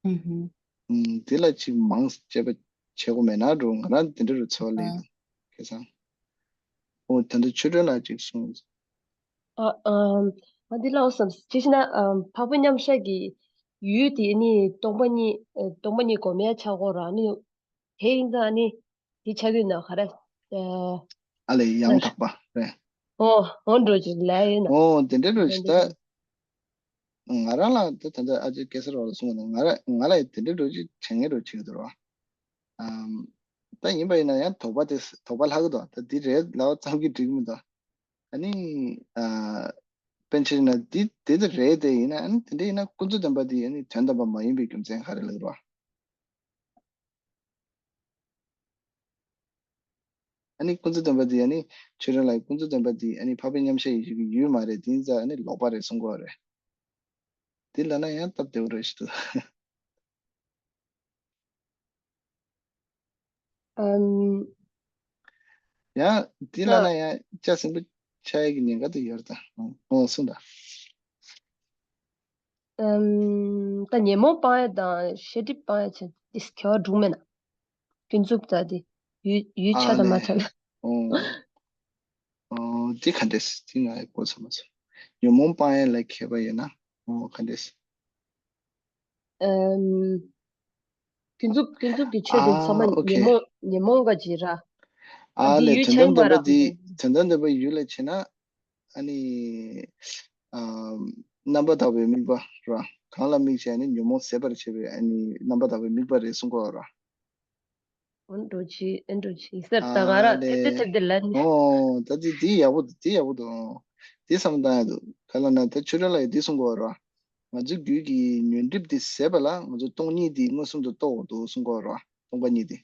ཨུམ་ཧུམ། ཨུམ། དེ་ལ་ཅིག་མང་དཔྱད་པ་བྱེད་དགོས་མེད་ན་འགྲོ། ང་རང་དེ་འདྲ་རུ་ཚོར་ལེ། ཨ། ཁ་སང་། ཨོ་ད་ལྟ་ཆོས་སྒྲོན་ལགས་ཅིག་གསུངས། ཨ་ཨམ། ང་འདི་ལ་འོ་བསམ། ཅི་ཞེ་ན་ཨམ། འཕགས་པའི་མཉམ་བཞག་གི་ཡུལ་དེ་ནི་སྟོང་པ་ཉིད་ཨ། སྟོང་པ་ཉིད་སྒོམ་ཡ་ཆགས་ཀྱི་ཡོད་ར། ནི་དེ་ཡིན་ཙང་ནི་དེ་ཆགས་ཀྱི་ཡོད་ན་ག་རེ། ཨ། ཨ་ལས་ཡང་དག་པ་རེད། ཨོ་ཨོ་འགྲོ་ཅིག་ལས་ཡིན་ན། ཨོ་དེ་འདྲ་འགྲོ་ཅིག་ད། ང་རང་ལ་ད་ད་ལྟ་ཨ་ཅེ་སྐལ་བཟང་རོགས་ལ་གསུངས་པ་ན་ང་ར་ང་ལ་ཡང་དེ་འདྲ་འགྲོ་ཅིག་བྱེད་ངེས་འགྲོ་བྱེད་ཀྱི་འདུག་ར། ཨམ། ད་ཡིན་པ་ཡིན་ན་ཡང་དོགས་པ་དེ་དོགས་པ་ལྷག་གི་འདུག་ད་འདི་རེད་ལབ་ཙམ་གྱིས་འགྲིག་གི་མི་འདུག་ཨ་ནི། ཨ། པཎ་ཆེན་ན་འདི་འདི་འདི་རེད་དེ་ཡིན་ན་ཨ་ནི་དེ་འདྲ་ཡིན་ན་ཀུན་རྫོབ་བདེན་པ་འདི་ཨ་ནི་དོན་དམ་པ་མ་ཡིན་པའི་རྒྱུ་མཚན་ག་རེ་ལབ་རོ། ཨ་ནི་ཀུན་རྫོབ་བདེན་པ་འདི་ཨ་ནི་ཆོས་སྒྲོན་ལགས་ཀྱིས་ཀུན་རྫོབ་བདེན་པ་འདི་ཨ་ནི་འཕགས་པའི་མཉམ་བཞག་ཡེ་ཤེས་ཀྱི་ཡུལ་མ་རེད། དེ་ཡིན་ཙང་ཨ་ནི་ལོག་པ་རེད་གསུང་གི་ཡོད་རེད། འདི་ལབ་ན་ཡང་སྟབས་བདེ་པོ་རེད་ཞུ་འདུག་ཨམ། ཡང་འདི་ལབ་ན་ཡང་ལྕགས་ཟིང་པོ་ཆགས་ཡག་གི་ཉེན་ཁ་དེ་ཡོད་རེད་ད། ཨོ་གསུངས་དང་། ཨམ། ད་ཉོན་མོངས་སྤང་ཡ་དང་ཤེས་སྒྲིབ་སྤང་ཡ་བྱས་དེ་ཁྱད་པར་འགྲོ་གི་མེད་ན། ཀུན་རྫོབ་ད་དེ་ཡུལ་ཡུལ་ཆགས་དང་མ་ཆགས་ལ། ཨོ། ཨོ། འདི་ག་འདྲས་འདི་ང་གོ་ཚོད་མ་ཚོད། ཉོན་མོངས་སྤང་ཡ་ལ་མཁས་པ་ཡོད་ན། ཨོ་ག་འདྲས། ཨམ། ཀུན་རྫོབ་ཀུན་རྫོབ་ཀྱི་ཆོས་དེ་ཚང་མ་ཨ་ཨོ་ཁེ། ཉོན་མོངས་ཉོན་མོངས་ག་ཅིག་ར། ཨ་འདི་ལས་ཡུལ་དོན་དམ་ཆགས་བདེན་པ་མ་ར། འདི་དོན་དམ་བདེན་པ་ཡུལ་ལ་བྱེད་ན། ཨ་ནི། ཨ། རྣམ་པར་དག་པའི་དམིགས་པ་ར། གང་ལ་དམིགས་བྱས་ནས་ཉོན་མོངས་ཟད་པར་བྱེད་པའི་ཨ་ནི་རྣམ་པར་དག་པའི་དམིགས་པ་རེད་གསུང་གི་ཡོད་ར། ཨོ་འགྲོ་ཅི་ཨེ་འགྲོ་ཅི་ཟེར་ད་ག་ར་ཨ་ཐེབས་ཏེ་ལས་ཐེབས་ཏེ་ལ་ནི། ཨོ་ད་དེ་དེ་ཡག་པོ་འདུག་དེ་ཡག་པོ་འདུག་ཨོ། དེ་བསམ་བཏང་ཡག་འདུག་ག་ལ་ན་ད་ཆོས་སྒྲོན་ལགས་ཀྱིས་འདི་གསུང་གི་ཡོད་ར། ང་ཚོའི་རྒྱུད་ཀྱི་ཉོན་སྒྲིབ་འདི་ཟད་པ་ལ་ང་ཚོ་སྟོང་ཉིད་འདི་མངོན་སུམ་དུ་རྟོགས་དགོས་འདུག་གསུང་གི་ཡོད་ར། སྟོང་པ་ཉིད་འདི།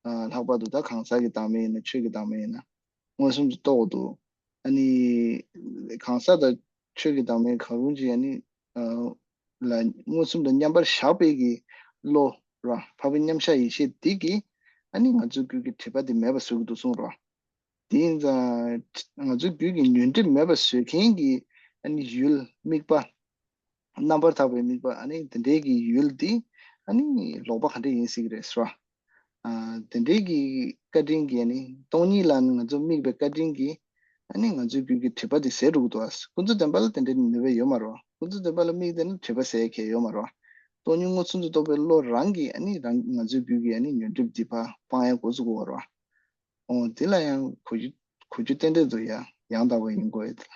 ཨ། ལྷག་པར་དུ་ད་གང་ཟག་གི་བདག་མེད་ཡིན་ན་ཆོས་ཀྱི་བདག་མེད་ཡིན་ན། མངོན་སུམ་དུ་རྟོགས་དགོས་འདུག་ཨ་ནི། གང་ཟག་དང་ཆོས་ཀྱི་བདག་མེད་གང་རུང་ཅིག་ཨ་ནི། ཨ། ལ་མངོན་སུམ་དུ་མཉམ་པར་བཞག་པའི་གི་བློ་ར། འཕགས་པའི་མཉམ་བཞག་ཡེ་ཤེས་འདི་གིས་ཨ་ནི་ང་ཚོའི་རྒྱུད་ཀྱི་སྒྲིབ་པ་འདི་མེད་པ་བཟོ་གི་འདུག་གསུངས་ར། དེ་ཡིན་ཙང་ང་ཚོའི་རྒྱུད་ཀྱི་ཉོན་སྒྲིབ་མེད་པ་བཟོ་མཁན་གྱི་ཨ་ནི་ཡུལ་དམིགས་པ། རྣམ་པར་དག་པའི་དམིགས་པ་ཨ་ནི་དེ་འདྲའི་གི་ཡུལ་འདི་ཨ་ནི་ལོག་པ་ག་འདྲ་ཡིན་སྲིད་ཀྱི་རེད་ཟེར་བ། ཨ། དེ་འདྲའི་གི་བཀའ་དྲིན་གྱིས་ཨ་ནི་སྟོང་ཉིད་ལ་ང་ཚོ་དམིགས་པའི་བཀའ་དྲིན་གྱིས་ཨ་ནི་ང་ཚོའི་རྒྱུད་ཀྱི་སྒྲིབ་པ་འདི་ཟད་འགྲོ་གི་འདུག་ཨ། ཀུན་རྫོབ་བདེན་པ་ལ་དེ་འདྲའི་ནུས་པ་ཡོད་མ་རེད་བ། ཀུན་རྫོབ་བདེན་པ་ལ་དམིགས་བསྡད་ན་སྒྲིབ་པ་ཟད་ཡ་གང་ཡང་ཡོད་མ་རེད་བ། སྟོང་ཉིད་མངོན་སུམ་དུ་རྟོགས་པའི་བློ་རང་གིས་ཨ་ནི་རང་ང་ཚོའི་རྒྱུད་ཀྱི་ཨ་ནི་ཉོན་སྒྲིབ་འདི་ཕར་སྤང་ཡ་འགོ་ཚུགས་དགོས་པ་རེད་བ། ཨོ་དེ་ལ་ཡང་གོ་རྒྱུ་གོ་རྒྱུ་ཏན་ཏན་འདུག་ཡ། ཡང་དག་པ་ཡིན་དགོས་ཡ་དེ་ལ།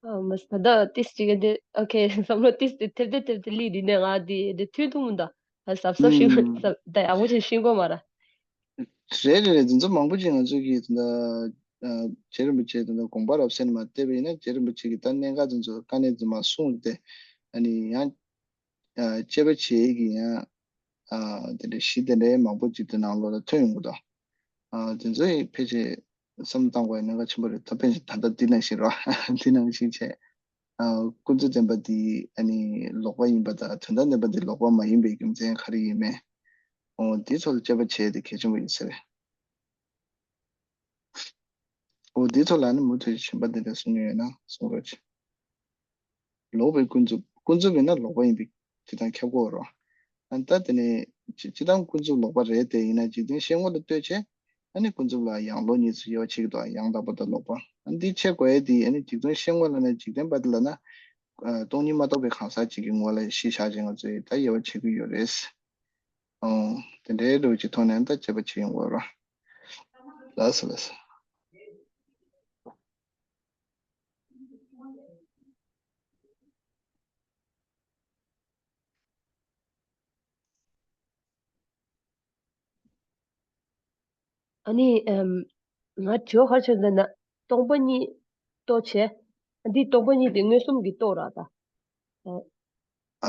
ཨ་མ་ས་ད་ཏིས་ཅིག་འདི་ཨོ་ཁེ་བསམ་བློ་ཏིས་ཏི་ཐེབས་ཏེ་ཐེབས་ཏེ་ལི་རི་ནས་ང་འདི་འདི་ཐུན་ཐུང་མི་འདུག་ཨ་ཟབ་ཟབ་ཤིང་ཨུམ། ཟབ་ད་ཡག་པོ་ཅིག་ཤིང་གོ་མ་ར། རེད་རེད་རེད། འདི་ཚོ་མང་པོ་ཅིག་ང་ཚོ་གིས་ད་ལྟ་རྗེ་རིན་པོ་ཆེ་ད་ལྟ་དགོངས་པ་རབ་གསལ་མ་བལྟས་པ་ཡིན་ན་རྗེ་རིན་པོ་ཆེ་གིས་ད་གནད་འགག་འདི་ཚོ་དཀའ་གནད་འདི་མ་གསུངས་ཏེ་ཨ་ནི་ཡང་། ཨ། དཔྱད་པ་བྱེད་ཀྱི་ཡང་། ཨ། དེ་འདྲའི་གཞི་དེ་འདྲའི་མང་པོ་ཅིག་དེ་ནང་ལོགས་ལ་ཐོན་ཡོང་གི་འདུག་ཨ། དེ་ཚོ་ཡི་ཕལ་ཆེར་བསམ་བཏང་དགོས་ཡ་གནད་འགག་ཆེན་པོ་རེད། ད་ཕལ་ཆེར་ད་ལྟ་འདི་ནང་བཞིན་རོ། འདི་ནང་བཞིན་བྱས། ཨ། ཀུན་རྫོབ་བདེན་པ་འདི་ཨ་ནི་ལོག་པ་ཡིན་པ་དང་དོན་དམ་བདེན་པ་འདི་ལོག་པ་མ་ཡིན་པའི་རྒྱུ་མཚན་ག་རེ་ཡིན་མིན། འོ་འདི་ཚོ་ལ་དཔྱད་པ་བྱེད་དེ་གལ་ཆེན་པོ་ཡིན་ས་རེད། འོ་འདི་ཚོ་ལ་ནི་མུ་མཐུད་གཞན་པ་འདི་འདྲ་གསུང་མྱོང་ཡོད་ན་གསུང་རོགས་གྱིས། ལོག་པའི་ཀུན་རྫོབ། ཀུན་རྫོབ་ཡིན་ན་ལོག་པ་ཡིན་པའི་སྤྱི་དང་ཁྱབ་དགོས་རོ། ཨ་ནི་ད་དེ་ནས་སྤྱི་སྤྱི་དང་ཀུན་རྫོབ་ལོག་པ་རེད་དེ་ཡིན་ན་འཇིག་རྟེན་ཤེས་ངོ་ལ་ལྟོས་བྱས་ཨ་ནི་ཀུན་རྫོབ་ལ་ཡང་ལོག་གཉིས་སུ་དབྱེ་བ་ཕྱེ་གི་འདུག་ཡང་དག་པ་དང་ལོག་པ། ཨ་ནི་འདི་ཕྱེ་དགོས་ཡས་འདི་ཨ་ནི་འཇིག་རྟེན་ཤེས་ངོ་ལབ་ན་འཇིག་རྟེན་པ་འདི་ལབ་ན། ཨ། སྟོང་ཉིད་མ་རྟོགས་པའི་གང་ཟག་ཅིག་གི་ངོ་ལ་གཞི་བཞག་བྱས་ང་ཚོས་ད་དབྱེ་བ་ཕྱེ་གི་ཡོད་རེད། ཨོ། དེ་འདྲའི་རོ་ཅིག་ཐོག་ནས་ད་དཔྱད་པ་བྱེད་ཡོང་དགོས་རོ། ལགས་སོ་ལགས་སོ། ཨ་ནི་ཨམ། ང་དྲི་བ་ག་རེ་བྱུང་ཟེར་ན་སྟོང་པ་ཉིད་རྟོགས་བྱས། འདི་སྟོང་པ་ཉིད་དེ་མངོན་སུམ་གྱིས་རྟོགས་ར་ད།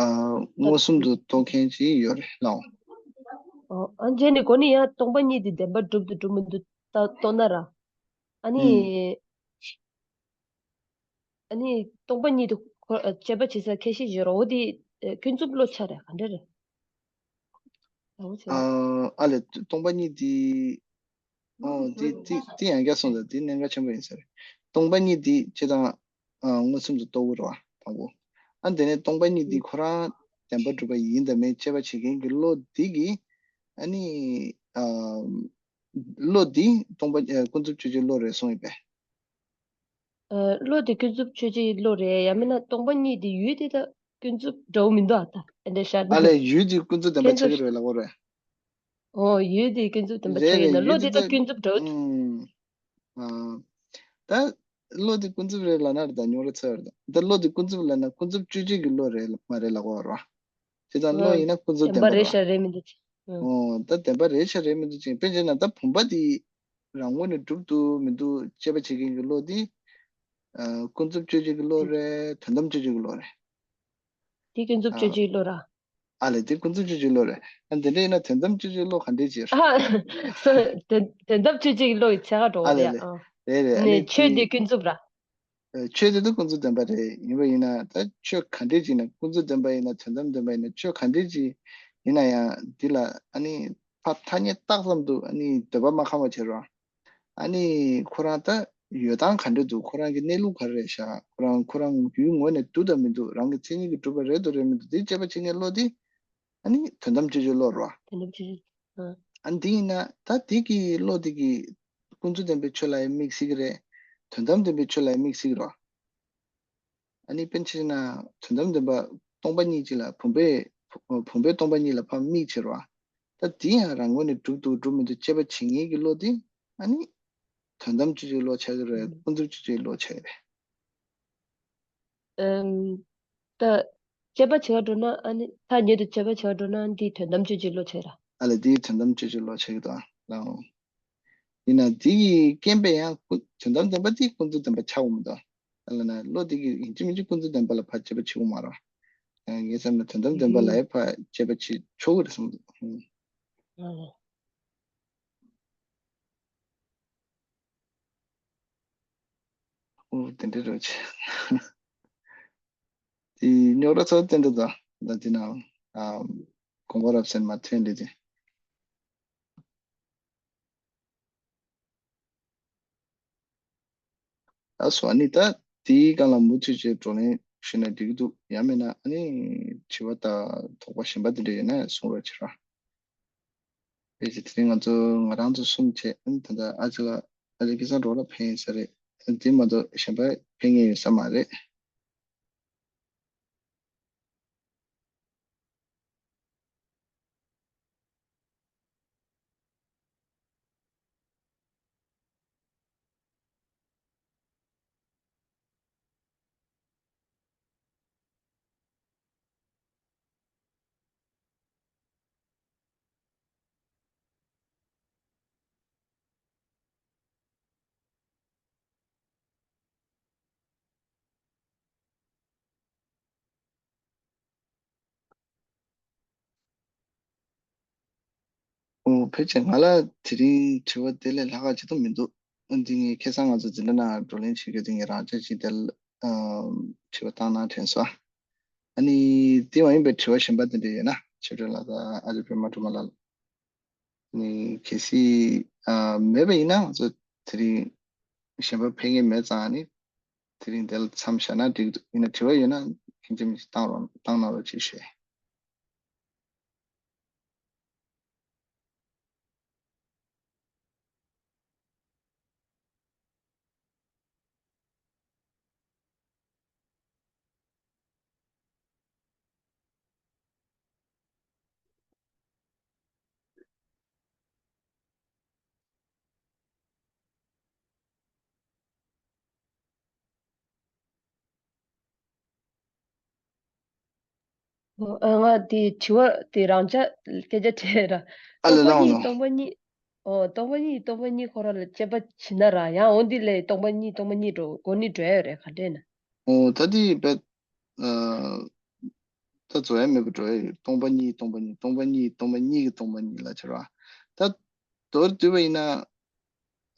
ཨ། མངོན་སུམ་དུ་རྟོགས་མཁན་ཅིག་ཡོད་རེད་ལགས། ཨོ། ཨ་རྗེས་ནས་གོ་ནི་ཡང་སྟོང་པ་ཉིད་དེ་བདེན་པར་གྲུབ་འདུག་གྲུབ་མི་འདུག་ལྟ་ལྟོས་ན་ར། ཨ་ནི། ཨ་ནི་སྟོང་པ་ཉིད་དེ་ཁོ་དཔྱད་པ་བྱེད་ས་ཁྱད་གཞི་ཡོད་ར། འོ་དེ་ཀུན་རྫོབ་བློ་ཆགས་རེད། ག་འདྲ་རེད། ཨ་ཨ་ལས་སྟོང་པ་ཉིད་དེ། ཨོ་དེ་དེ་དེ་ཡང་བསྐྱར་སོང་ཙང་དེ་གནད་འགག་ཆེན་པོ་ཡིན་ས་རེད། སྟོང་པ་ཉིད་དེ་སྤྱིར་བཏང་། ཨ་མངོན་སུམ་དུ་རྟོགས་ཀྱི་རེད་བ་དང་པོ། ཨ་དེ་ནས་སྟོང་པ་ཉིད་དེ་ཁོ་རང་བདེན་པར་གྲུབ་པ་ཡིན་དང་མིན་དཔྱད་པ་བྱེད་མཁན་གྱི་བློ་དེ་གིས། ཨ་ནི། ཨ་བློ་དེ་སྟོང་པ་ཨ་ཀུན་རྫོབ་དཔྱོད་བྱེད་བློ་རེད་གསུངས་ཡོད་པས། ཨ་བློ་དེ་ཀུན་རྫོབ་དཔྱོད་བྱེད་བློ་རེད། ཡང་མིན་ན་སྟོང་པ་ཉིད་དེ་ཡུལ་དེ་ད་ཀུན་རྫོབ་འདྲ་བོ་མི་འདུག་ཨ། ད་ཨ་འདྲ་ཤར་ཨ་ནི་ལས་ཡུལ་དེ་ཀུན་རྫོབ་བདེན་པ་ཁྱེད་ཆགས་ཀྱི་ཚོ་རེད་ལབ་དགོས་རེད། ཨོ་ཡུལ་དེ་ཀུན་རྫོབ་བདེན་པ་རེད་ཆགས་ཀྱི་རེད། ཡིན་ན་བློ་ཡུལ་དེ་དེ་ད་ད་ཀུན་རྫོབ་འདྲ་བོ། ཨུམ། ཨ། ད་བློ་དེ་ཀུན་རྫོབ་རེད་ལབ་ན་རེད། ད་རྙོག་དྲ་ཚ་བ་རེད། ད་བློ་དེ་ཀུན་རྫོབ་ལབ་ན་ཀུན་རྫོབ་དཔྱོད་བྱེད་ཀྱི་བློ་རེད་མ་རེད་ལབ་དགོས་རེད། བྱས་ཙང་བློ་ཡིན་ན་ཀུན་རྫོབ་བདེན་པ་རེད་རེད་ཤག་རེད་མི་འདུག་ཨོ། ད་བདེན་པ་རེད་ཤག་རེད་མི་འདུག་ཅིང་། དཔེ་བྱས་ན་ད་བུམ་པ་དེ་རང་ངོས་ནས་གྲུབ་འདུག་མི་འདུག་དཔྱད་པ་བྱེད་མཁན་གྱི་བློ་དེ། ཨ་ཀུན་རྫོབ་དཔྱོད་བྱེད་ཀྱི་བློ་རེད། དོན་དམ་དཔྱོད་བྱེད་ཀྱི་བློ་རེད། དེ་ཀུན་རྫོབ་ཨ། དཔྱོད་བྱེད་ཀྱི་བློ་ར། ཨ་ལས་དེ་ཀུན་རྫོབ་དཔྱོད་བྱེད་བློ་རེད། ཨ་དེ་འདྲ་ཡིན་ན་དོན་དམ་དཔྱོད་བྱེད་བློ་ག་འདྲས་ཅིག་རེད། ཨ་སོ་དོན་དོན་དམ་དཔྱོད་བྱེད་ཀྱི་བློ་ཡི་ཆ་ག་འགྲོ་བ་ཨ་ལས་རེད། ལས། ཨ་རེད་རེད། ཨ་ནི་ནི་ཆོས་དེ་ཀུན་རྫོབ་ར། ཨ་ཆོས་དེ་ད་ཀུན་རྫོབ་བདེན་པ་རེད། ཡིན་པ་ཡིན་ན་ད་ཆོས་ག་འདྲས་ཅིག་ཡིན་ན། ཀུན་རྫོབ་བདེན་པ་ཡིན་ན། དོན་དམ་བདེན་པ་ཡིན་ན། ཆོས་ག་འདྲས་ཅིག་ཡིན་ན་ཡང་འདི་ལ་ཨ་ནི་ཕར་ཐ་སྙད་བཏགས་ཙམ་དུ་ཨ་ནི་འདོད་པ་མ་ཁེངས་པ་བྱེད་རོགས། ཨ་ནི་ཁོ་རང་ད་ཡོད་སྟངས་ག་འདྲ་འདུག་ཁོ་རང་གི་གནས་ལུགས་ག་རེ་རེད་ཤག་ཁོ་རང་ཁོ་རང་ཡུལ་ངོས་ནས་འདུག་དང་མི་འདུག་རང་གི་མཚན་ཉིད་ཀྱིས་གྲུབ་པ་རེད་དང་རེད་མི་འདུག་དེ་དཔྱད་པ་བྱེད་མཁན་བློ་དེ་ཨ་ནི་དོན་དམ་དཔྱོད་བྱེད་བློ་རེད་བ། དོན་དམ་དཔྱོད་བྱེད། ཨ། ཨ་འདི་ཡིན་ན་ད་དེ་གི་བློ་དེ་གིས་ཀུན་རྫོབ་བདེན་པའི་ཆོས་ལ་ཡང་དམིགས་སྲིད་ཀྱི་རེད། དོན་དམ་བདེན་པའི་ཆོས་ལ་ཡང་དམིགས་སྲིད་ཀྱི་རེད་བ། ཨ་ནི་དཔེར་ན་དོན་དམ་བདེན་པ་སྟོང་པ་ཉིད་ཅིག་ལ་བུམ་པའི་བུམ་པའི་སྟོང་པ་ཉིད་ལ་ཕར་དམིགས་བྱས་རོགས། ད་དེ་ཡང་རང་ངོས་ནས་གྲུབ་འདུག་གྲུབ་མི་འདུག་དཔྱད་པ་བྱེད་མཁན་གྱི་བློ་དེ་ཨ་ནི་དོན་དམ་དཔྱོད་བྱེད་བློ་ཆགས་ཀྱི་རེད། ཀུན་རྫོབ་དཔྱོད་བྱེད་བློ་ཆགས་ཀྱི་རེད། ཨམ། ད་དཔྱད་པ་བྱེད་ག་འགྲོ་ན་ཨ་ནི་ཐ་སྙད་དུ་དཔྱད་པ་བྱེད་ག་འགྲོ་ན་འདི་དོན་དམ་དཔྱོད་བྱེད་བློ་ཆགས་ར། ཨ་ལས་འདི་དོན་དམ་དཔྱོད་བྱེད་བློ་ཆགས་ཀྱི་འདུག་ཨ། ཡིན་ན་དེ་ཡི་རྐྱེན་པས་ཡང་ཀུན་དོན་དམ་བདེན་པ་དེ་ཀུན་རྫོབ་བདེན་པ་ཆགས་འོང་མི་འདུག་ཨ་ལ་ན་བློ་དེ་གིས་ཡིན་གཅིག་མིན་གཅིག་ཀུན་རྫོབ་བདེན་པ་ལ་ཕར་དཔྱད་པ་བྱེད་འོང་མ་རེད། ངའི་བསམ་ན་དོན་དམ་བདེན་པ་ལ་ཡང་ཕར་དཔྱད་པ་བྱེད་ཆོག་གི་རེད་བསམ་འདུག་ཨོ་དེ་འདྲ་རེད་ཆེ། དེ་རྙོག་དྲ་ཚོ་བསྟན་འདུག་ད་ད་དེ་ན་ཨ་དགོངས་པ་རབ་གསལ་མ་ཐོན་འདི་དེ། ཨ་སོ་ཨ་ནི་ད་དེའི་སྒང་ལ་མུ་མཐུད་བྱས་བགྲོ་གླེང་ཞུས་ན་འགྲིག་གི་འདུག་ཡང་མིན་ན་ཨ་ནི་དྲི་བ་དང་དོགས་པ་གཞན་པ་དེ་འདྲ་ཡོད་ན་གསུང་རོགས་བྱེད་རོགས། ཕལ་ཆེར་དེ་རིང་ང་ཚོ་ང་རང་ཚོ་གསུམ་བྱས་ཨ་ནི་ད་ལྟ་ཨ་ཅེ་ལགས་ཨ་ཅེ་སྐལ་བཟང་རོགས་ལ་ཕན་ཡོན་ས་རེད། དེ་མ་གཏོགས་གཞན་པ་ཕན་ངེས་ཡོད་ས་མ་རེད། ཨོ་ཕལ་ཆེར་ང་ལ་དེ་རིང་དྲི་བ་དེ་ལས་ལྷག་ག་ཅི་ཐུབ་མི་འདུག་འདི་ངས་ཁ་སང་ང་ཚོ་འཛིན་གྲྭ་ནང་བགྲོ་གླེང་བྱེད་མཁན་དེ་ངས་རང་ཅག་ཅིག་དེ་ལ་དྲི་བ་བཏང་ན་དྲན་སོང་། ཨ་ནི་དེ་མ་ཡིན་པའི་དྲི་བ་གཞན་པ་དེ་འདྲ་ཡོད་ན་ཆོས་སྒྲོན་ལགས་དང་ཨ་ཅེ་པད་མ་སྒྲོལ་མ་ལགས། ནི་གལ་སྲིད་ཨ་མེད་པ་ཡིན་ན་ང་ཚོ་དེ་རིང་གཞན་པ་ཕེབས་མཁན་མེད་ཙང་ནི་དེ་རིང་འདི་ལ་མཚམས་བཞག་ན་འགྲིག་འདུག་ཡིན་ན་དྲི་བ་ཡོད་ན་མཁྱེན་ཅིག་མིན་ཅིག་བཏང་རོགས་བཏང་གནང་རོགས་ཅེས་ཞུ། ཨ་ང་དེ་དྲི་བ་དེ་རང་ཅག་སྐད་ཆ་དྲིས་ར། ཨ་ལས་སྟོང་པ་ལགས་ཉིད་ནོ། སྟོང་པ་ཉིད། ཨོ་སྟོང་པ་ཉིད་སྟོང་པ་ཉིད་ཁོ་རང་ལ་དཔྱད་པ་བྱེད་ན་ར་ཡང་འོ་འདི་ལས་སྟོང་པ་ཉིད་སྟོང་པ་ཉིད་འགྲོ་གོ་ནི་འགྲོ་ཡ་རེད་ག་འདྲས་ན། ཨོ་ད་དེ་བས་ཨ། ད་ ད་རྫོགས་ཡ་མེད་པར་འགྲོ་ཡ་ཡོད། སྟོང་པ་ཉིད་སྟོང་པ་ཉིད་སྟོང་པ་ཉིད་སྟོང་པ་ཉིད་ཀྱི་སྟོང་པ་ཉིད་ལབ་བྱས་ར། ད་མདོར་བསྡུས་པ་ཡིན་ན།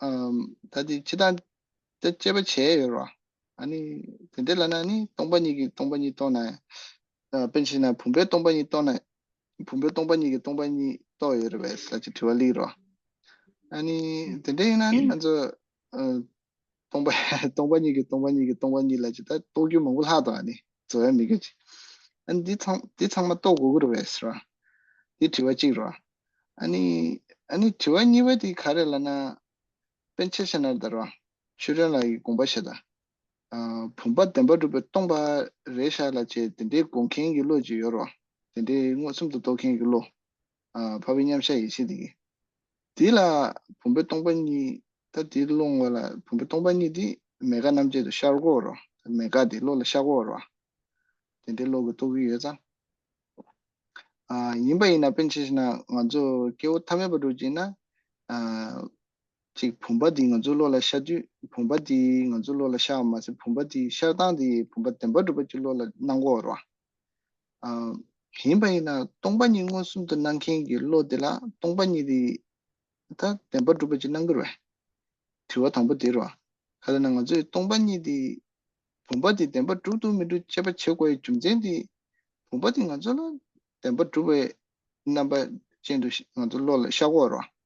ཨམ། ད་དེ་ཅི་ལྟར་ད་དཔྱད་པ་བྱས་ཡོད་ར། ཨ་ནི་དེ་འདྲ་ལབ་ན་ནི་སྟོང་པ་ཉིད་ཀྱིས་སྟོང་པ་ཉིད་རྟོགས་ན། ཨ། དཔེར་ན་བུམ་པས་སྟོང་པ་ཉིད་རྟོགས་ན། བུམ་པས་སྟོང་པ་ཉིད་ཀྱིས་སྟོང་པ་ཉིད་རྟོགས་ཡོད་རེད་པས་ལབ་ཅིག་དྲི་བ་སླེབས་ར། ཨ་ནི་དེ་འདྲ་ཡིན་ན་ནི་ང་ཚོ། ཨ། སྟོང་པ་སྟོང་པ་ཉིད་ཀྱིས་སྟོང་པ་ཉིད་ཀྱིས་སྟོང་པ་ཉིད་ལབ་ཅིག་ད་རྟོགས་རྒྱུ་མང་པོ་ལྷག་འདུག་ཨ་ནི་རྫོགས་ཡ་མེད་རྒྱུ་ཅིག་ཨ་ནི་འདི་ཚང་འདི་ཚང་མ་རྟོགས་དགོས་ཀྱི་རེད་པས་ཟེར་བ། འདི་དྲི་བ་གཅིག་རེད་བ། ཨ་ནི་ཨ་ནི་དྲི་བ་གཉིས་པ་དེ་ག་རེ་ལབ་ན། པཎ་ཆེན་ཤ་ནར་དར་བ། ཆོས་སྒྲོན་ལགས་ཀྱི་དགོངས་པ་བཞེས་དང་། ཨ། བུམ་པ་བདེན་པར་གྲུབ་པས་སྟོང་པ་རེད་ཤག་ལབ་བྱས་དེ་འདྲའི་དགོངས་མཁན་གྱི་བློ་ཅིག་ཡོད་རེད་བ། དེ་འདྲའི་མངོན་སུམ་དུ་རྟོགས་མཁན་གྱི་བློ། ཨ། འཕགས་པའི་མཉམ་གཞག་ཡེ་ཤེས་དེ་གི། དེ་ལ་བུམ་པས་སྟོང་པ་ཉིད་ད་དེ་བློ་ངོ་ལ་བུམ་པས་སྟོང་པ་ཉིད་དེ་མེད་དགག་རྣམ་འབྱེད་དུ་ཤར་གྱི་ཡོད་རེད་བ། མེད་དགག་དེ་བློ་ལ་ཤར་གྱི་ཡོད་རེད་བ། དེ་འདྲའི་བློ་གི་རྟོགས་ཀྱི་ཡོད་ཙང་། ཨ། ཡིན་པ་ཡིན་ན་པཎ་ཆེན་ཤ་ནར་ང་ཚོ་སྐྱེ་བོ་ཐ་མལ་པ་འདྲ་ཅིག་ཡིན་ན། ཨ། ཅིག་བུམ་པ་འདི་ང་ཚོའི་བློ་ལ་ཤར་དུས་བུམ་པ་འདི་ང་ཚོའི་བློ་ལ་ཤར་བ་མ་ཟད་བུམ་པ་འདི་ཤར་སྟངས་འདི་བུམ་པ་བདེན་པར་གྲུབ་པ་ཅིག་བློ་ལ་སྣང་གི་ཡོད་རེད་བ། ཨ། ཡིན་པ་ཡིན་ན་སྟོང་པ་ཉིད་མངོན་སུམ་དུ་སྣང་མཁན་གྱི་བློ་དེ་ལ་སྟོང་པ་ཉིད་འདི་ད་བདེན་པར་གྲུབ་པ་ཅིག་སྣང་གི་རེད་བས། དྲི་བ་དང་པོ་དེ་རེད་བ། ག་རེ་ལབ་ན་ང་ཚོས་སྟོང་པ་ཉིད་འདི་བུམ་པ་འདི་བདེན་པར་གྲུབ་འདུག་མི་འདུག་དཔྱད་པ་བྱེད་དགོས་པའི་རྒྱུ་མཚན་འདི། བུམ་པ་འདི་ང་ཚོ་ལ་བདེན་པར་གྲུབ་པའི་རྣམ་པ་ཅན་དུ་ང་ཚོ་བློ་ལ་ཤར་གྱི་ཡོད་རེད་བ།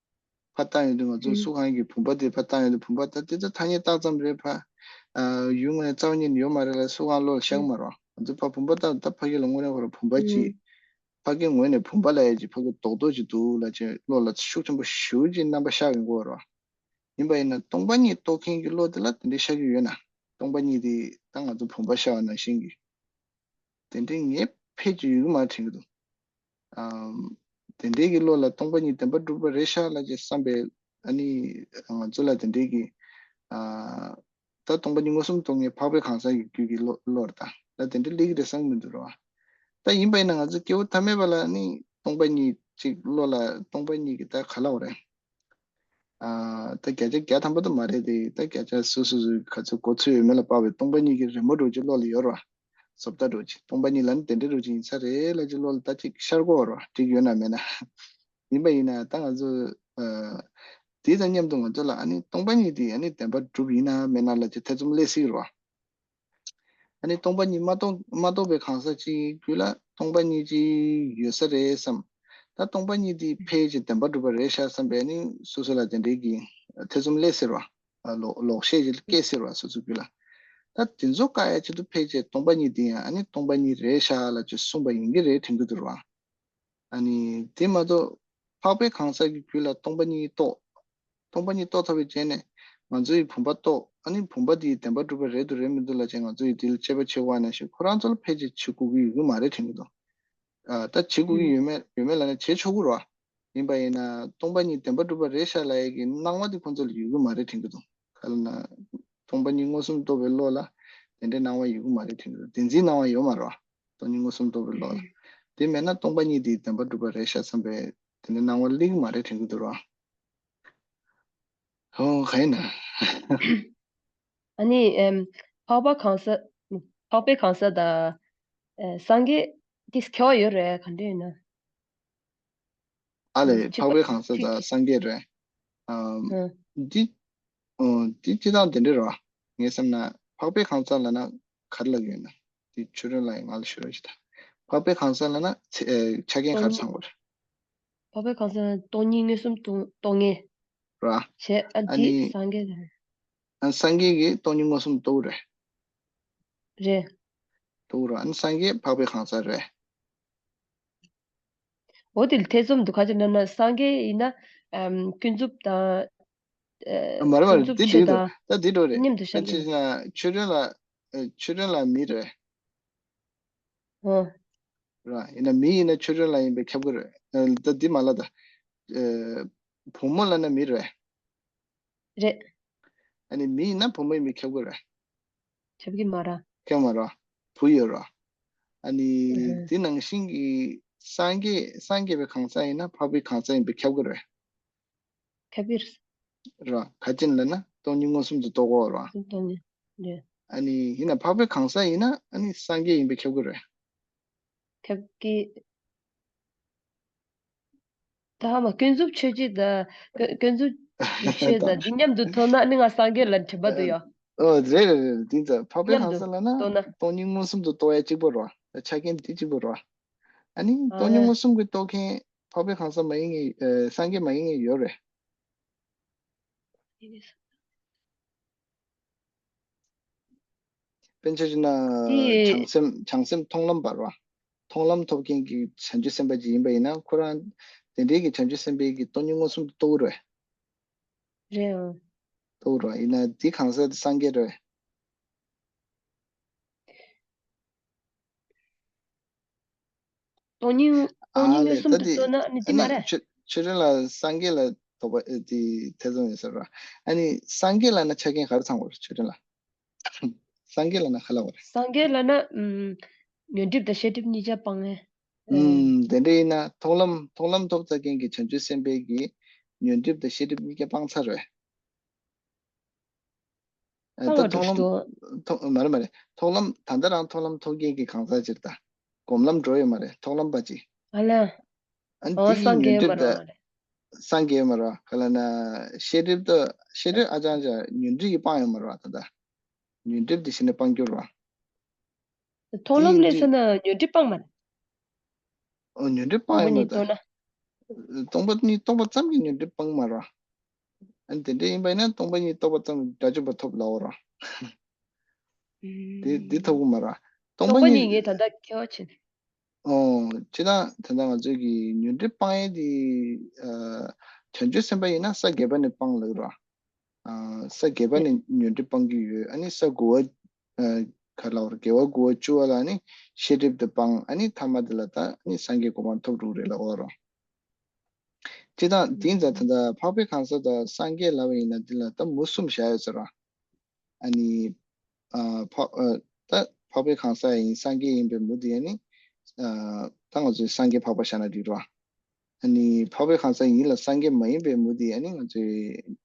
ཕར་བལྟ་ཡོང་དུས་ང་ཚོ་ཨུ། སུ་གང་གི་བུམ་པ་དེ་ཕར་བལྟ་ཡོང་དུས་བུམ་པ་ད་དེ་ཚོ་ཐ་སྙད་བཏགས་ཙམ་རེད་ཕ། ཨ། ཡུལ་དངོས་རྩ་བ་ཉིད་ནས་ཡོད་མ་རེད་ལ་སུ་གང་བློ་ལ་ཤར་གྱི་མ་རེད། ང་ཚོ་ཕར་བུམ་པ་བལྟ་ད་ཕ་གི་ལ་དངོས་གནས་ཁོ་རང་བུམ་པ་ཅིག་ཨུ། ཕ་གི་ངོས་ནས་བུམ་པ་ལ་ཡ་ཅིག་ཕ་གི་རྡོག་རྡོག་ཅིག་འདུག་ལ་ཅིག་བློ་ལ་ཤུགས་ཆེན་པོ་ཞེ་པོ་ཅིག་རྣམ་པ་ཤར་ཡོང་གི་ཡོད་རེད། ཡིན་པ་ཡིན་ན་སྟོང་པ་ཉིད་རྟོགས་མཁན་གྱི་བློ་དེ་ལ་དེ་འདྲའི་ཤར་གྱི་ཡོད་ན། སྟོང་པ་ཉིད་དེ་ད་ང་ཚོ་བུམ་པ་ཤར་བ་ནང་བཞིན་གྱི། དེ་འདྲའི་ངེས་ཕལ་གྱི་ཡོད་ཀྱི་མ་རེད་དྲན་གྱི་འདུག་ཨམ། དེ་འདྲའི་གི་བློ་ལ་སྟོང་པ་ཉིད་བདེན་པར་གྲུབ་པ་རེད་ཤག་ལབ་ཅེས་བསམ་པའི་ཨ་ནི་ང་ཚོ་ལ་དེ་འདྲའི་གི། ཨ། ད་སྟོང་པ་ཉིད་མངོན་སུམ་རྟོགས་མཁན་འཕགས་པའི་གང་ཟག་གི་རྒྱུད་ཀྱི་བློ་བློ་རེད་ད། ད་དེ་འདྲའི་སླེབས་ཀྱི་རེད་བསམ་གྱི་མི་འདུག་ར་བ། ད་ཡིན་པ་ཡིན་ན་ང་ཚོ་སྐྱེ་བོ་ཐ་མལ་པ་ལ་ནི་སྟོང་པ་ཉིད་ཅིག་བློ་ལ་སྟོང་པ་ཉིད་ཀྱི་ད་ག་ལབ་དགོས་རེད། ཨ། ད་བརྒྱ་ཆ་བརྒྱ་ཐམ་པ་དུ་མ་རེད་དེ། ད་བརྒྱ་ཆ་སོ་སོ་སོའི་ག་ཚོད་གོ་ཚོད་ཡོད་མེད་ལ་དཔག་པའི་སྟོང་པ་ཉིད་ཀྱི་རི་མོ་འདྲ་ཅིག་བློ་ལ་ཡོད་རེད་བ། བཟོ་ལྟ་འདྲ་ཅིག་སྟོང་པ་ཉིད་ལ་ནི་དེ་འདྲ་འདྲ་ཅིག་ཡིན་ས་རེད་ལབ་ཅིག་བློ་ལ་ད་ཅིག་ཤར་གྱི་ཡོད་རེད་བ། འགྲིག་ཡོད་ན་མེད་ན། ཡིན་པ་ཡིན་ན་ད་ང་ཚོ། ཨ། དེ་དང་མཉམ་དུ་ང་ཚོ་ལ་ཨ་ནི་སྟོང་པ་ཉིད་དེ་ཨ་ནི་བདེན་པར་གྲུབ་ཡིན་ན་མེད་ན་ལབ་ཅིག་ཐེ་ཚོམ་སླེབས་སྲིད་རེད་བ། ཨ་ནི་སྟོང་པ་ཉིད་མ་རྟོགས་མ་རྟོགས་པའི་གང་ཟག་ཅིག་རྒྱུད་ལ་སྟོང་པ་ཉིད་ཅིག་ཡོད་ས་རེད་བསམ། ད་སྟོང་པ་ཉིད་དེ་ཕལ་ཆེར་བདེན་པར་གྲུབ་པ་རེད་ཤག་བསམ་པའི་ནི་སོ་སོ་ལ་དེ་འདྲའི་གི་ཐེ་ཚོམ་སླེབས་སྲིད་ར། ལོག་ལོག་ཤེས་ཅིག་སྐྱེས་སྲིད་ར་སོ་སོ་རྒྱུད་ལ། ད་དེ་ཚོ་བཀག་ཡ་ཆེད་དུ་ཕལ་ཆེར་སྟོང་པ་ཉིད་དེ་ཡང་ཨ་ནི་སྟོང་པ་ཉིད་རེད་ཤག་ལབ་ཅིག་གསུངས་པ་ཡིན་གྱི་རེད་དྲན་གྱི་འདུག་ར། ཨ་ནི་དེ་མ་གཏོགས་འཕགས་པའི་གང་ཟག་གི་རྒྱུད་ལ་སྟོང་པ་ཉིད་རྟོགས། སྟོང་པ་ཉིད་རྟོགས་ཐུབ་པའི་རྗེས་ནས་ང་ཚོ་ཡི་བུམ་པ་རྟོགས། ཨ་ནི་བུམ་པ་དེ་བདེན་པར་གྲུབ་པ་རེད་འདུག་རེད་མི་འདུག་ལབ་བྱས་ང་ཚོ་ཡི་དེ་ལ་དཔྱད་པ་བྱེད་དགོས་ནང་བཞིན་ཁོ་རང་ཚོ་ལ་ཕལ་ཆེར་བྱེད་དགོས་ཀྱི་ཡོད་ཀྱི་མ་རེད་དྲན་གྱི་འདུག་ཨ། ད་བྱེད་དགོས་ཀྱི་ཡོད་མེད་ཡོད་མེད་ལབ་ན་བྱེད་ཆོག་གི་རེད་བ། ཡིན་པ་ཡིན་ན་སྟོང་པ་ཉིད་བདེན་པར་གྲུབ་པ་རེད་ཤག་ལབ་ཡས་ཀྱི་སྣང་བ་དེ་ཁོ་ཚོ་ལ་ཡོད་ཀྱི་མ་རེད་དྲན་གྱི་འདུག་ག་ལབ་ན། སྟོང་པ་ཉིད་མངོན་སུམ་རྟོགས་པའི་བློ་ལ་དེ་འདྲའི་སྣང་བ་ཡོད་ཀྱི་མ་རེད་དྲན་གྱི་འདུག་བདེན་འཛིན་སྣང་བ་ཡོད་མ་རེད་བ། སྟོང་ཉིད་མངོན་སུམ་རྟོགས་པའི་བློ་ལ། དེ་མེད་ན་སྟོང་པ་ཉིད་དེ་བདེན་པར་གྲུབ་པ་རེད་ཤག་བསམ་པའི་དེ་འདྲའི་སྣང་བ་སླེབས་ཀྱི་མ་རེད་དྲན་གྱི་འདུག་ར། ཧོ་ག་ཡིན་ན། ཨ་ནི་ཨེམ། འཕགས་པ་གང་ཟག་འཕགས་པའི་གང་ཟག་དང་། ཨེ། སངས་རྒྱས་དེ་ཁྱད་པར་ཡོད་རེད་ག་འདྲ་ཡིན་ན། ཨ་ལས། ཨ། ཅི་འཕགས་པའི་གང་ཟག་ཅི་དང་སངས་རྒྱས་རེད། ཨམ། ཨ། འདི། ཨོ། འདི་སྤྱིར་བཏང་དེ་འདྲ་རེད་བ། ངས་བསམ་ན་འཕགས་པའི་གང་ཟག་ལབ་ན་ག་རེ་ལབ་ཀྱི་ཡོད་ན། འདི་ཆོས་སྒྲོན་ལགས་ཡིན་ང་ལ་ཞུ་རོགས་བྱེད་དང་། འཕགས་པའི་གང་ཟག་ལབ་ན་ཚེ། ཨེ། ཆ་རྐྱེན་ག་རེ་ཚང་དགོས་རེད། འཕགས་པའི་གང་ཟག་ལབ་ན་སྟོང་ཉིད་མངོན་སུམ་རྟོགས་རྟོགས་མཁན། ར། བྱས། ཨ། ཨ་འདི་ནི། སངས་རྒྱས་རེད། ཨ། སངས་རྒྱས་ཀྱིས་སྟོང་ཉིད་མངོན་སུམ་རྟོགས་རེད། རེད། རྟོགས་ར། ཨ་ནི་སངས་རྒྱས་འཕགས་པའི་གང་ཟག་རེད། འོ་དེ་ལ་ཐེ་ཚོམ་འདུག་ག་ཅི་ལབ་ན་སངས་རྒྱས་ཡིན་ན། ཨམ། ཀུན་རྫོབ་དང་། ཨ། མ་རེད་མ་རེད། ཀུན་རྫོབ་དེ་ཆོས་འགྲིག་འདུག་དང་ད་དེ་འགྲོ་རེད། མཉམ་དུ་ཨ་བཞག་ཅི་ན་ཆོས་སྒྲོན་ལགས། ཨ། ཆོས་སྒྲོན་ལགས་མི་རེད། ཨོ། ར། ཡིན་ན་མི་ཡིན་ན་ཆོས་སྒྲོན་ལགས་ཡིན་པས་ཁྱབ་ཀྱི་རེད། ཨ། ད་འདི་མ་ལབ་ད། ཨ། བུ་མོ་ལབ་ན་མི་རེད། རེད། ཨ་ནི་མི་ཡིན་ན་བུ་མོ་ཡིན་པས་ཁྱབ་ཀྱི་རེད། ཁྱབ་ཀྱི་མ་རེད། ཁྱབ་མ་རེད། བུ་ཡོད་རེད། ཨ་ནི་ཨ་དེ་ནང་བཞིན་གྱི་སངས་རྒྱས་སངས་རྒྱས་པའི་གང་ཟག་ཡིན་ན་འཕགས་པའི་གང་ཟག་ཡིན་པས་ཁྱབ་ཀྱི་རེད། ཁྱབ་ཀྱི་རེད། ར། ག་ཅི་ལབ་ན་སྟོང་ཉིད་མངོན་སུམ་དུ་རྟོགས་དགོས་ར། སྟོང་ཉིད། རེད། ཨ་ནི་ཡིན་ན་འཕགས་པའི་གང་ཟག་ཡིན་ན་ཨ་ནི་སངས་རྒྱས་ཡིན་པས་ཁྱབ་ཀྱི་རེད། ཁྱབ་ཀྱི། ད་མ་ཀུན་རྫོབ་ཆོས་ཅན་དང་ཀུན་ཀུན་རྫོབ་ཆོས་ཅན་དང་འདི་མཉམ་དུ་ཐོན་ན་ནི་ང་སངས་རྒྱས་ལ་འཕྲད་པ་འདུག་ཡ། ཨོ་རེད་རེད་རེད། འདི་ཚ་འཕགས་པའི་མཉམ་གང་དུ་ཟག་ལབ་ན་ཐོན་ན། སྟོང་ཉིད་མངོན་སུམ་དུ་རྟོགས་ཡ་གཅིག་པ་རེད་བ། ཆ་རྐྱེན་འདི་གཅིག་པ་རེད་བ། ཨ་ནི་ཨ་སྟོང་ཉིད་ལེ། མངོན་སུམ་གྱིས་རྟོགས་མཁན་འཕགས་པའི་གང་ཟག་མ་ཡིན་མཁན་ཨ་སངས་རྒྱས་མ་ཡིན་མཁན་ཡོད་རེད། དཔེར་ན་ཆ་བཞག་ན་དེ་བྱང་སེམས་བྱང་སེམས་མཐོང་ལམ་པ་རེད་བ། མཐོང་ལམ་ཐོབ་མཁན་གྱི་བྱང་ཆུབ་སེམས་དཔའ་ཅིག་ཡིན་པ་ཡིན་ན་ཁོ་རང་དེ་འདྲའི་གི་བྱང་ཆུབ་སེམས་དཔའི་གི་སྟོང་ཉིད་མངོན་སུམ་དུ་རྟོགས་རེད། རེད་ཨང་། རྟོགས་རེད་བ། ཡིན་ན་དེ་གང་ཟག་དེ་སངས་རྒྱས་རེད། སྟོང་ཉིད་སྟོང་ཉིད་ཨ་ལས་མངོན་སུམ་ད་དུ་དེ་རྟོགས་ན་ནི་དེ་ཨ་མ་ནི་རེད། ཆོས་ཆོས་སྒྲོན་ལ་སངས་རྒྱས་ལ་དོགས་པ་ཨེ་དེ་ཐེ་ཚོམ་ཡོད་ས་རེད། ཨ་ནི་སངས་རྒྱས་ལབ་ན་ཆ་རྐྱེན་ག་རེ་ཚང་དགོས་རེད་ཆོས་སྒྲོན་ལ། སངས་རྒྱས་ལབ་ན་ག་ལབ་དགོས་རེད། སངས་རྒྱས་ལབ་ན་ཨུམ། ཉོན་སྒྲིབ་དང་ཤེས་སྒྲིབ་གཉིས་ཆ་སྤངས་ངེས། ཨུམ། དེ་འདྲ་ཡིན་ན་མཐོང་ལམ་མཐོང་ལམ་ཐོབ་ཚར་མཁན་གྱི་བྱང་ཆུབ་སེམས་དཔའི་གི་ཉོན་སྒྲིབ་དང་ཤེས་སྒྲིབ་གཉིས་ཀ་སྤངས་ཚར་རེད། ཨ་ད་སྤངས་པ་མཐོང་ལམ་འགྲོ། མཐོང་མ་རེད་མ་རེད། མཐོང་ལམ་ད་ལྟ་རང་མཐོང་ལམ་ཐོབ་མཁན་གྱི་གང་ཟག་ཅིག་ད། སྒོམ་ལམ་འགྲོ་ཡོད་མ་རེད་མཐོང་ལམ་པ་ཅིག་ཨ་ལ། ཨ་ནི་འོ་དེ་གི་སངས་ཉོན་རྒྱས་སྒྲིབ་མ་ད། རེད་མ་རེད། སངས་རྒྱས་མ་རེད་ག་ལ་ན། ཤེས་སྒྲིབ་ད་ཤེས་སྒྲིབ་ཨ་ཅང་ཅང་ཉོན་སྒྲིབ་ཀྱིས་སྤངས་ཡོད་མ་རེད་ད་ད། ཉོན་སྒྲིབ་དེ་གཞི་ནས་སྤང་འགྱུར་བ། མཐོང་ལམ་སླེབས་ས་ན་ཉོན་སྒྲིབ་སྤངས་མ་རེད། ཨོ་ཉོན་སྒྲིབ་སྤངས་ཡོད་མ་རེད་ད། སྟོང་པ་ཉིད་རྟོགས་པ་ཙམ་གྱིས་ཉོན་སྒྲིབ་སྤངས་མ་རེད། ཨ་ནི་དེ་འདྲ་ཡིན་པ་ཡིན་ན་སྟོང་པ་ཉིད་རྟོགས་པ་ཙམ་གྱིས་དགྲ་བཅོམ་པ་ཐོབ་ལབ་པ་རེད། དེ་དེ་ཐོབ་གི་མ་རེད། སྟོང་པ་ཉིད་ངས་ད་ལྟ་ཁྱད་པར་ཕྱེ་ནས། ཨོ། སྤྱིར་བཏང་ད་ལྟ་ང་ཚོས་ཀྱི་ཉོན་སྒྲིབ་སྤང་ཡས་དེ་བྱང་ཆུབ་སེམས་དཔའ་ཡིན་ན་ས་བརྒྱད་པ་ནས་སྤང་ལབ་ར། ས་བརྒྱད་པ་ནས་ཉོན་སྒྲིབ་སྤང་གི་ཡོད། ཨ་ནི་ས་དགུ་པ་ག་ལབ་ར་དགེ་བ་དགུ་པ་བཅུ་པ་ལ་ནི་ཤེས་སྒྲིབ་དེ་སྤང་ཨ་ནི་ཐ་མ་དེ་ལ་ད་ནི་སངས་རྒྱས་གོ་འཕང་ཐོབ་འགྲོ་གི་རེད་ལབ་པ་ར། སྤྱིར་བཏང་དེ་ཡིན་ཙང་ད་ལྟ་འཕགས་པའི་གང་ཟག་དང་སངས་རྒྱས་ལབ་པ་ཡིན་ན་དེ་ལ་ད་མུ་གསུམ་བཞག་ཡོད་ས་ར། ཨ་ནི། ཨ་འཕགས་ཨ་ད་འཕགས་པའི་གང་ཟག་ཡིན་སངས་རྒྱས་ཡིན་པའི་མུ་དེ་ཨ་ནི། ཨ་ད་ང་ཚོས་སངས་རྒྱས་འཕགས་པ་བཞག་ན་འགྲིག་རོ། ཨ་ནི་འཕགས་པའི་གང་ཟག་ཡིན་ལ་སངས་རྒྱས་མ་ཡིན་པའི་མུ་དེ་ཨ་ནི་ང་ཚོས་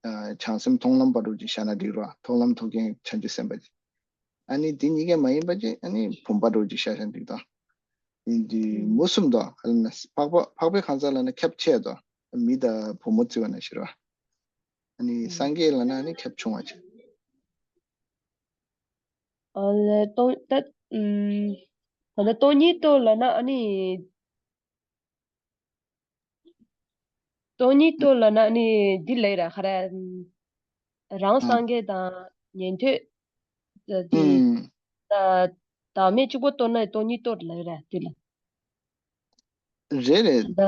ཨ་བྱང་སེམས་མཐོང་ལམ་པ་འདྲ་ཅིག་བཞག་ན་འགྲིག་རོ། མཐོང་ལམ་ཐོབ་མཁན་བྱང་ཆུབ་སེམས་དཔའ་ཅིག་ཨ་ནི་དེ་གཉིས་ཀ་མ་ཡིན་པ་ཅིག་ཨ་ནི་བུམ་པ་འདྲ་ཅིག་བཞག་བཞག་འགྲིག་དང་། ཡིན་དུས་མུ་གསུམ་དང་ཨ་ནི་འཕགས་པ་འཕགས་པའི་གང་ཟག་ལ་ནི་ཁྱབ་ཆེ་དང་མི་དང་བུ་མོ་བརྩི་བ་ནང་བཞིན་རོ། ཨ་ནི་སངས་རྒྱས་ལ་ན་ནི་ཁྱབ་ཆུང་བ་ཅིག་ཨ་ལས་སྟོང་ད་ཨུམ། ད་ལྟ་སྟོང་ཉིད་རྟོགས་ལབ་ན་ཨ་ནི། སྟོང་ཉིད་རྟོགས་ལབ་ན་ཨ་ནི་འདི་ལབ་ར་ག་རེ། རང་སངས་རྒྱས་དང་ཉན་ཐོས། དེ་ཨུམ། ད་བདག་མེད་གཅིག་པོ་རྟོགས་ན་སྟོང་ཉིད་རྟོགས་ལབ་ར་དེ་ལ། རེད་རེད། ད་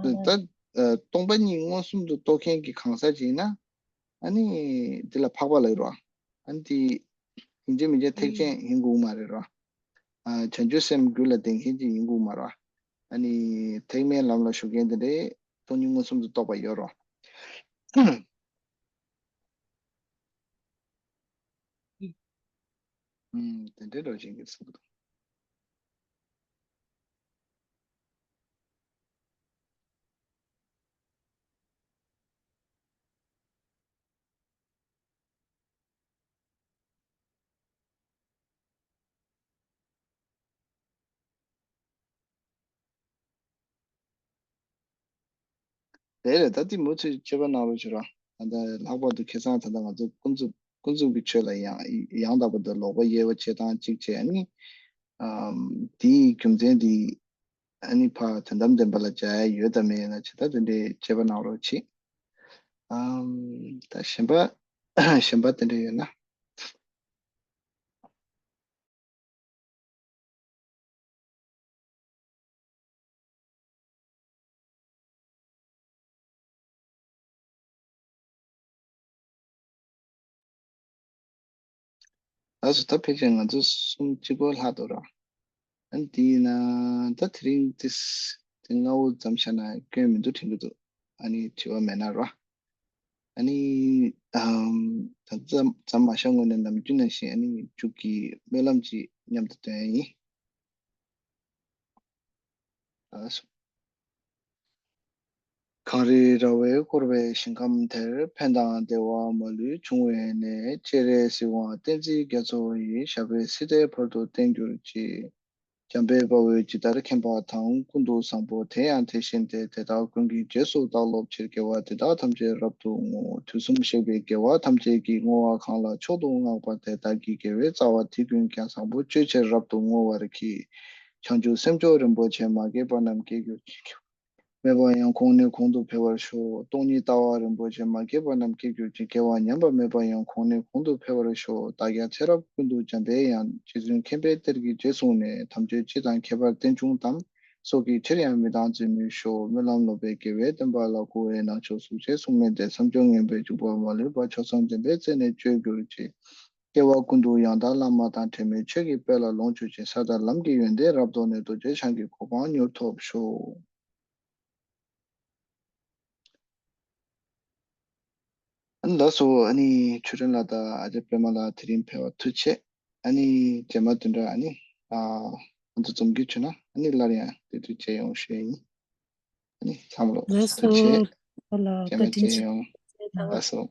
ད་ད་ད་སྟོང་པ་ཉིད་མངོན་སུམ་དུ་རྟོགས་མཁན་གྱི་གང་ཟག་ཅིག་ཡིན་ན། ཨ་ནི་འདི་ལ་འཕགས་པ་ལབ་རོ། ཨ་ནི་དེ་ཡིན་གཅིག་མིན་གཅིག་ཐེག་ཆེན་ཡིན་དགོས་མ་རེད་རོ། ཨ་བྱང་ཆུབ་སེམས་རྒྱུད་ལ་ལྡན་མཁན་ཅིག་ཡིན་དགོས་མ་རོ། ཨ་ནི་ཐེག་དམན་ལམ་ལ་ཞུགས་མཁན་དེ་འདྲའི་སྟོང་ཉིད་མངོན་སུམ་དུ་རྟོགས་པ་ཡོད་རོ། ཨུམ། དེ་འདྲའི་འགྲོ་བཞིན་གྱི་ཚུལ་དུ། རེད་རེད། ད་ལྟའི་མུ་མཐུད་དཔྱད་པ་གནང་རོགས་བྱེད་རོགས། ད་ལྟ་ལྷག་པར་དུ་ཁ་སང་ད་ལྟ་ང་ཚོ་ཀུན་རྫོབ་ཀུན་རྫོབ་ཀྱི་ཆོས་ལ་ཡང་ཡང་དག་པར་དུ་ལོག་པར་དབྱེ་བ་ཕྱེ་སྟངས་གཅིག་བྱས་ནི། ཨམ། དེའི་རྒྱུ་མཚན་དེ་ཨ་ནི་ཕར་དོན་དམ་བདེན་པ་ལ་སྦྱར་ཡ་ཡོད་དམ་མེད་ན་ཇི་ལྟར་དེ་འདྲའི་དཔྱད་པ་གནང་རོགས་བྱེད། ཨམ། ད་གཞན་པ་གཞན་པ་དེ་འདྲ་ཡོད་ན། ལགས་སོ། ད་ཕལ་ཆེར་ང་ཚོ་གསུམ་གཅིག་པོ་ལྷག་འདུག་ར། ཨ་ནི་དེ་ཡིན་ན་ད་དེ་རིང་ཏིས་དེ་སྔ་བོ་ཙམ་བཞག་ན་སྐྱོན་མི་འདུག་དྲན་གྱི་འདུག་ཨ་ནི་དྲི་བ་མེད་ན་ར། ཨ་ནི་ཨམ། ད་ཙམ་ཙམ་མ་བཞག་སྔོན་ནས་ནམ་རྒྱུན་ནང་བཞིན་ཨ་ནི་མཇུག་གི་སྨོན་ལམ་ཅིག་མཉམ་དུ་འདོན་ཡ་ཡིན། ལགས་སོ། གངས་རི་ར་བས་བསྐོར་བའི་ཞིང་ཁམས་དེར། ཕན་དང་བདེ་བ་མ་ལུས་འབྱུང་བའི་གནས། སྤྱན་རས་གཟིགས་དབང་བསྟན་འཛིན་རྒྱ་མཚོ་ཡི། ཞབས་པད་སྲིད་མཐའི་བར་དུ་བརྟན་གྱུར་ཅིག་འཇམ་དཔལ་དཔའ་བོས་ཇི་ལྟར་མཁྱེན་པ་དང་། ཀུན་ཏུ་བཟང་པོ་དེ་ཡང་དེ་བཞིན་ཏེ། དེ་དག་ཀུན་གྱི་རྗེས་སུ་བདག་སློབ་ཕྱིར། དགེ་བ་འདི་དག་ཐམས་ཅད་རབ་ཏུ་བསྔོ། དུས་གསུམ་གཤེགས་པའི་རྒྱལ་བ་ཐམས་ཅད་ཀྱིས། བསྔོ་བ་གང་ལ་མཆོག་ཏུ་བསྔགས་པ་དེ། བདག་གི་དགེ་བའི་རྩ་བ་དེ་ཀུན་ཀྱང་། བཟང་པོ་སྤྱོད་ཕྱིར་རབ་ཏུ་བསྔོ་བར་བགྱི། བྱང་ཆུབ་སེམས་མཆོག་རིན་པོ་ཆེ། མ་སྐྱེས་པ་རྣམས་སྐྱེ་གྱུར་ཅིག་མེད་པ་ཡང་གོང་ནས་གོང་དུ་འཕེལ་བར་ཤོག་སྟོང་ཉིད་ལྟ་བ་རིན་པོ་ཆེ། མ་སྐྱེས་པ་རྣམས་སྐྱེ་གྱུར་ཅིག་སྐྱེ་བ་ཉམས་པ་མེད་པ་ཡང་གོང་ནས་གོང་དུ་འཕེལ་བར་ཤོག་བདག་ཀྱང་ཚེ་རབས་ཀུན་ཏུ་འཇམ་པའི་དབྱངས། རྗེ་བཙུན་མཁྱེན་པའི་གཏེར་གྱི་རྗེས་བཟུང་ནས། དམ་ཆོས་སྤྱི་དང་ཁྱད་པར་རྟེན་འབྱུང་ཙམ། སྲོག་གི་ཕྱིར་ཡང་མི་གཏང་བརྩོན་མི་ཤོག་སྨོན་ལམ་ལོག་པའི་དགེ་བའི་བསྟན་པ་ལ། མགུ་བའི་ནག་ཕྱོགས་སུ་ཞེས་གསུངས་མི་འདི། བསམ་སྦྱོར་ངན་པས་འཇུག་པ་མ་ལུས་པ། ཕྱོགས་མཚམས་བདེན་པའི་རྩེ་ནས་གཅོད་གྱུར་ཅིག་སྐྱེ་བ་ཀུན་ཏུ་ཡང་དག་བླ་མ་དང་། དྲི་མེད་ཆོས་ཀྱི་དཔལ་ལ་ལོངས་སྤྱོད་ཅིང་། ས་དང་ལམ་གྱི་ཡོན་ཏན་རབ་རྟོགས་ནས། རྡོ་རྗེ་འཆང་གི་གོ་འཕང་མྱུར་ཐོབ་ཤོག་ཨ་ནི་ལགས་སོ། ཨ་ནི་ཆོས་སྒྲོན་ལགས་དང་ཨ་ཅག་པད་མ་ལགས་དེ་རིང་ཕེབས་པར་ཐུགས་རྗེ་ཆེ། ཨ་ནི་རྗེས་མ་དེ་འདྲ་ཨ་ནི་ཨ་ང་ཚོ་འཛོམས་རྒྱུ་བྱུང་ན་ཨ་ནི་སླར་ཡང་དེ་དུས་མཇལ་ཡོང་ཞུ་ཡིན། ཨ་ནི་ཚང་མ་ལ་ལགས་ཐུགས་རྗེ་ཆེ། སོ། ཨ་ལ་རྗེས་མ་བཀའ་དྲིན་མཇལ་ཆེ། ཡོང་། ལགས་སོ།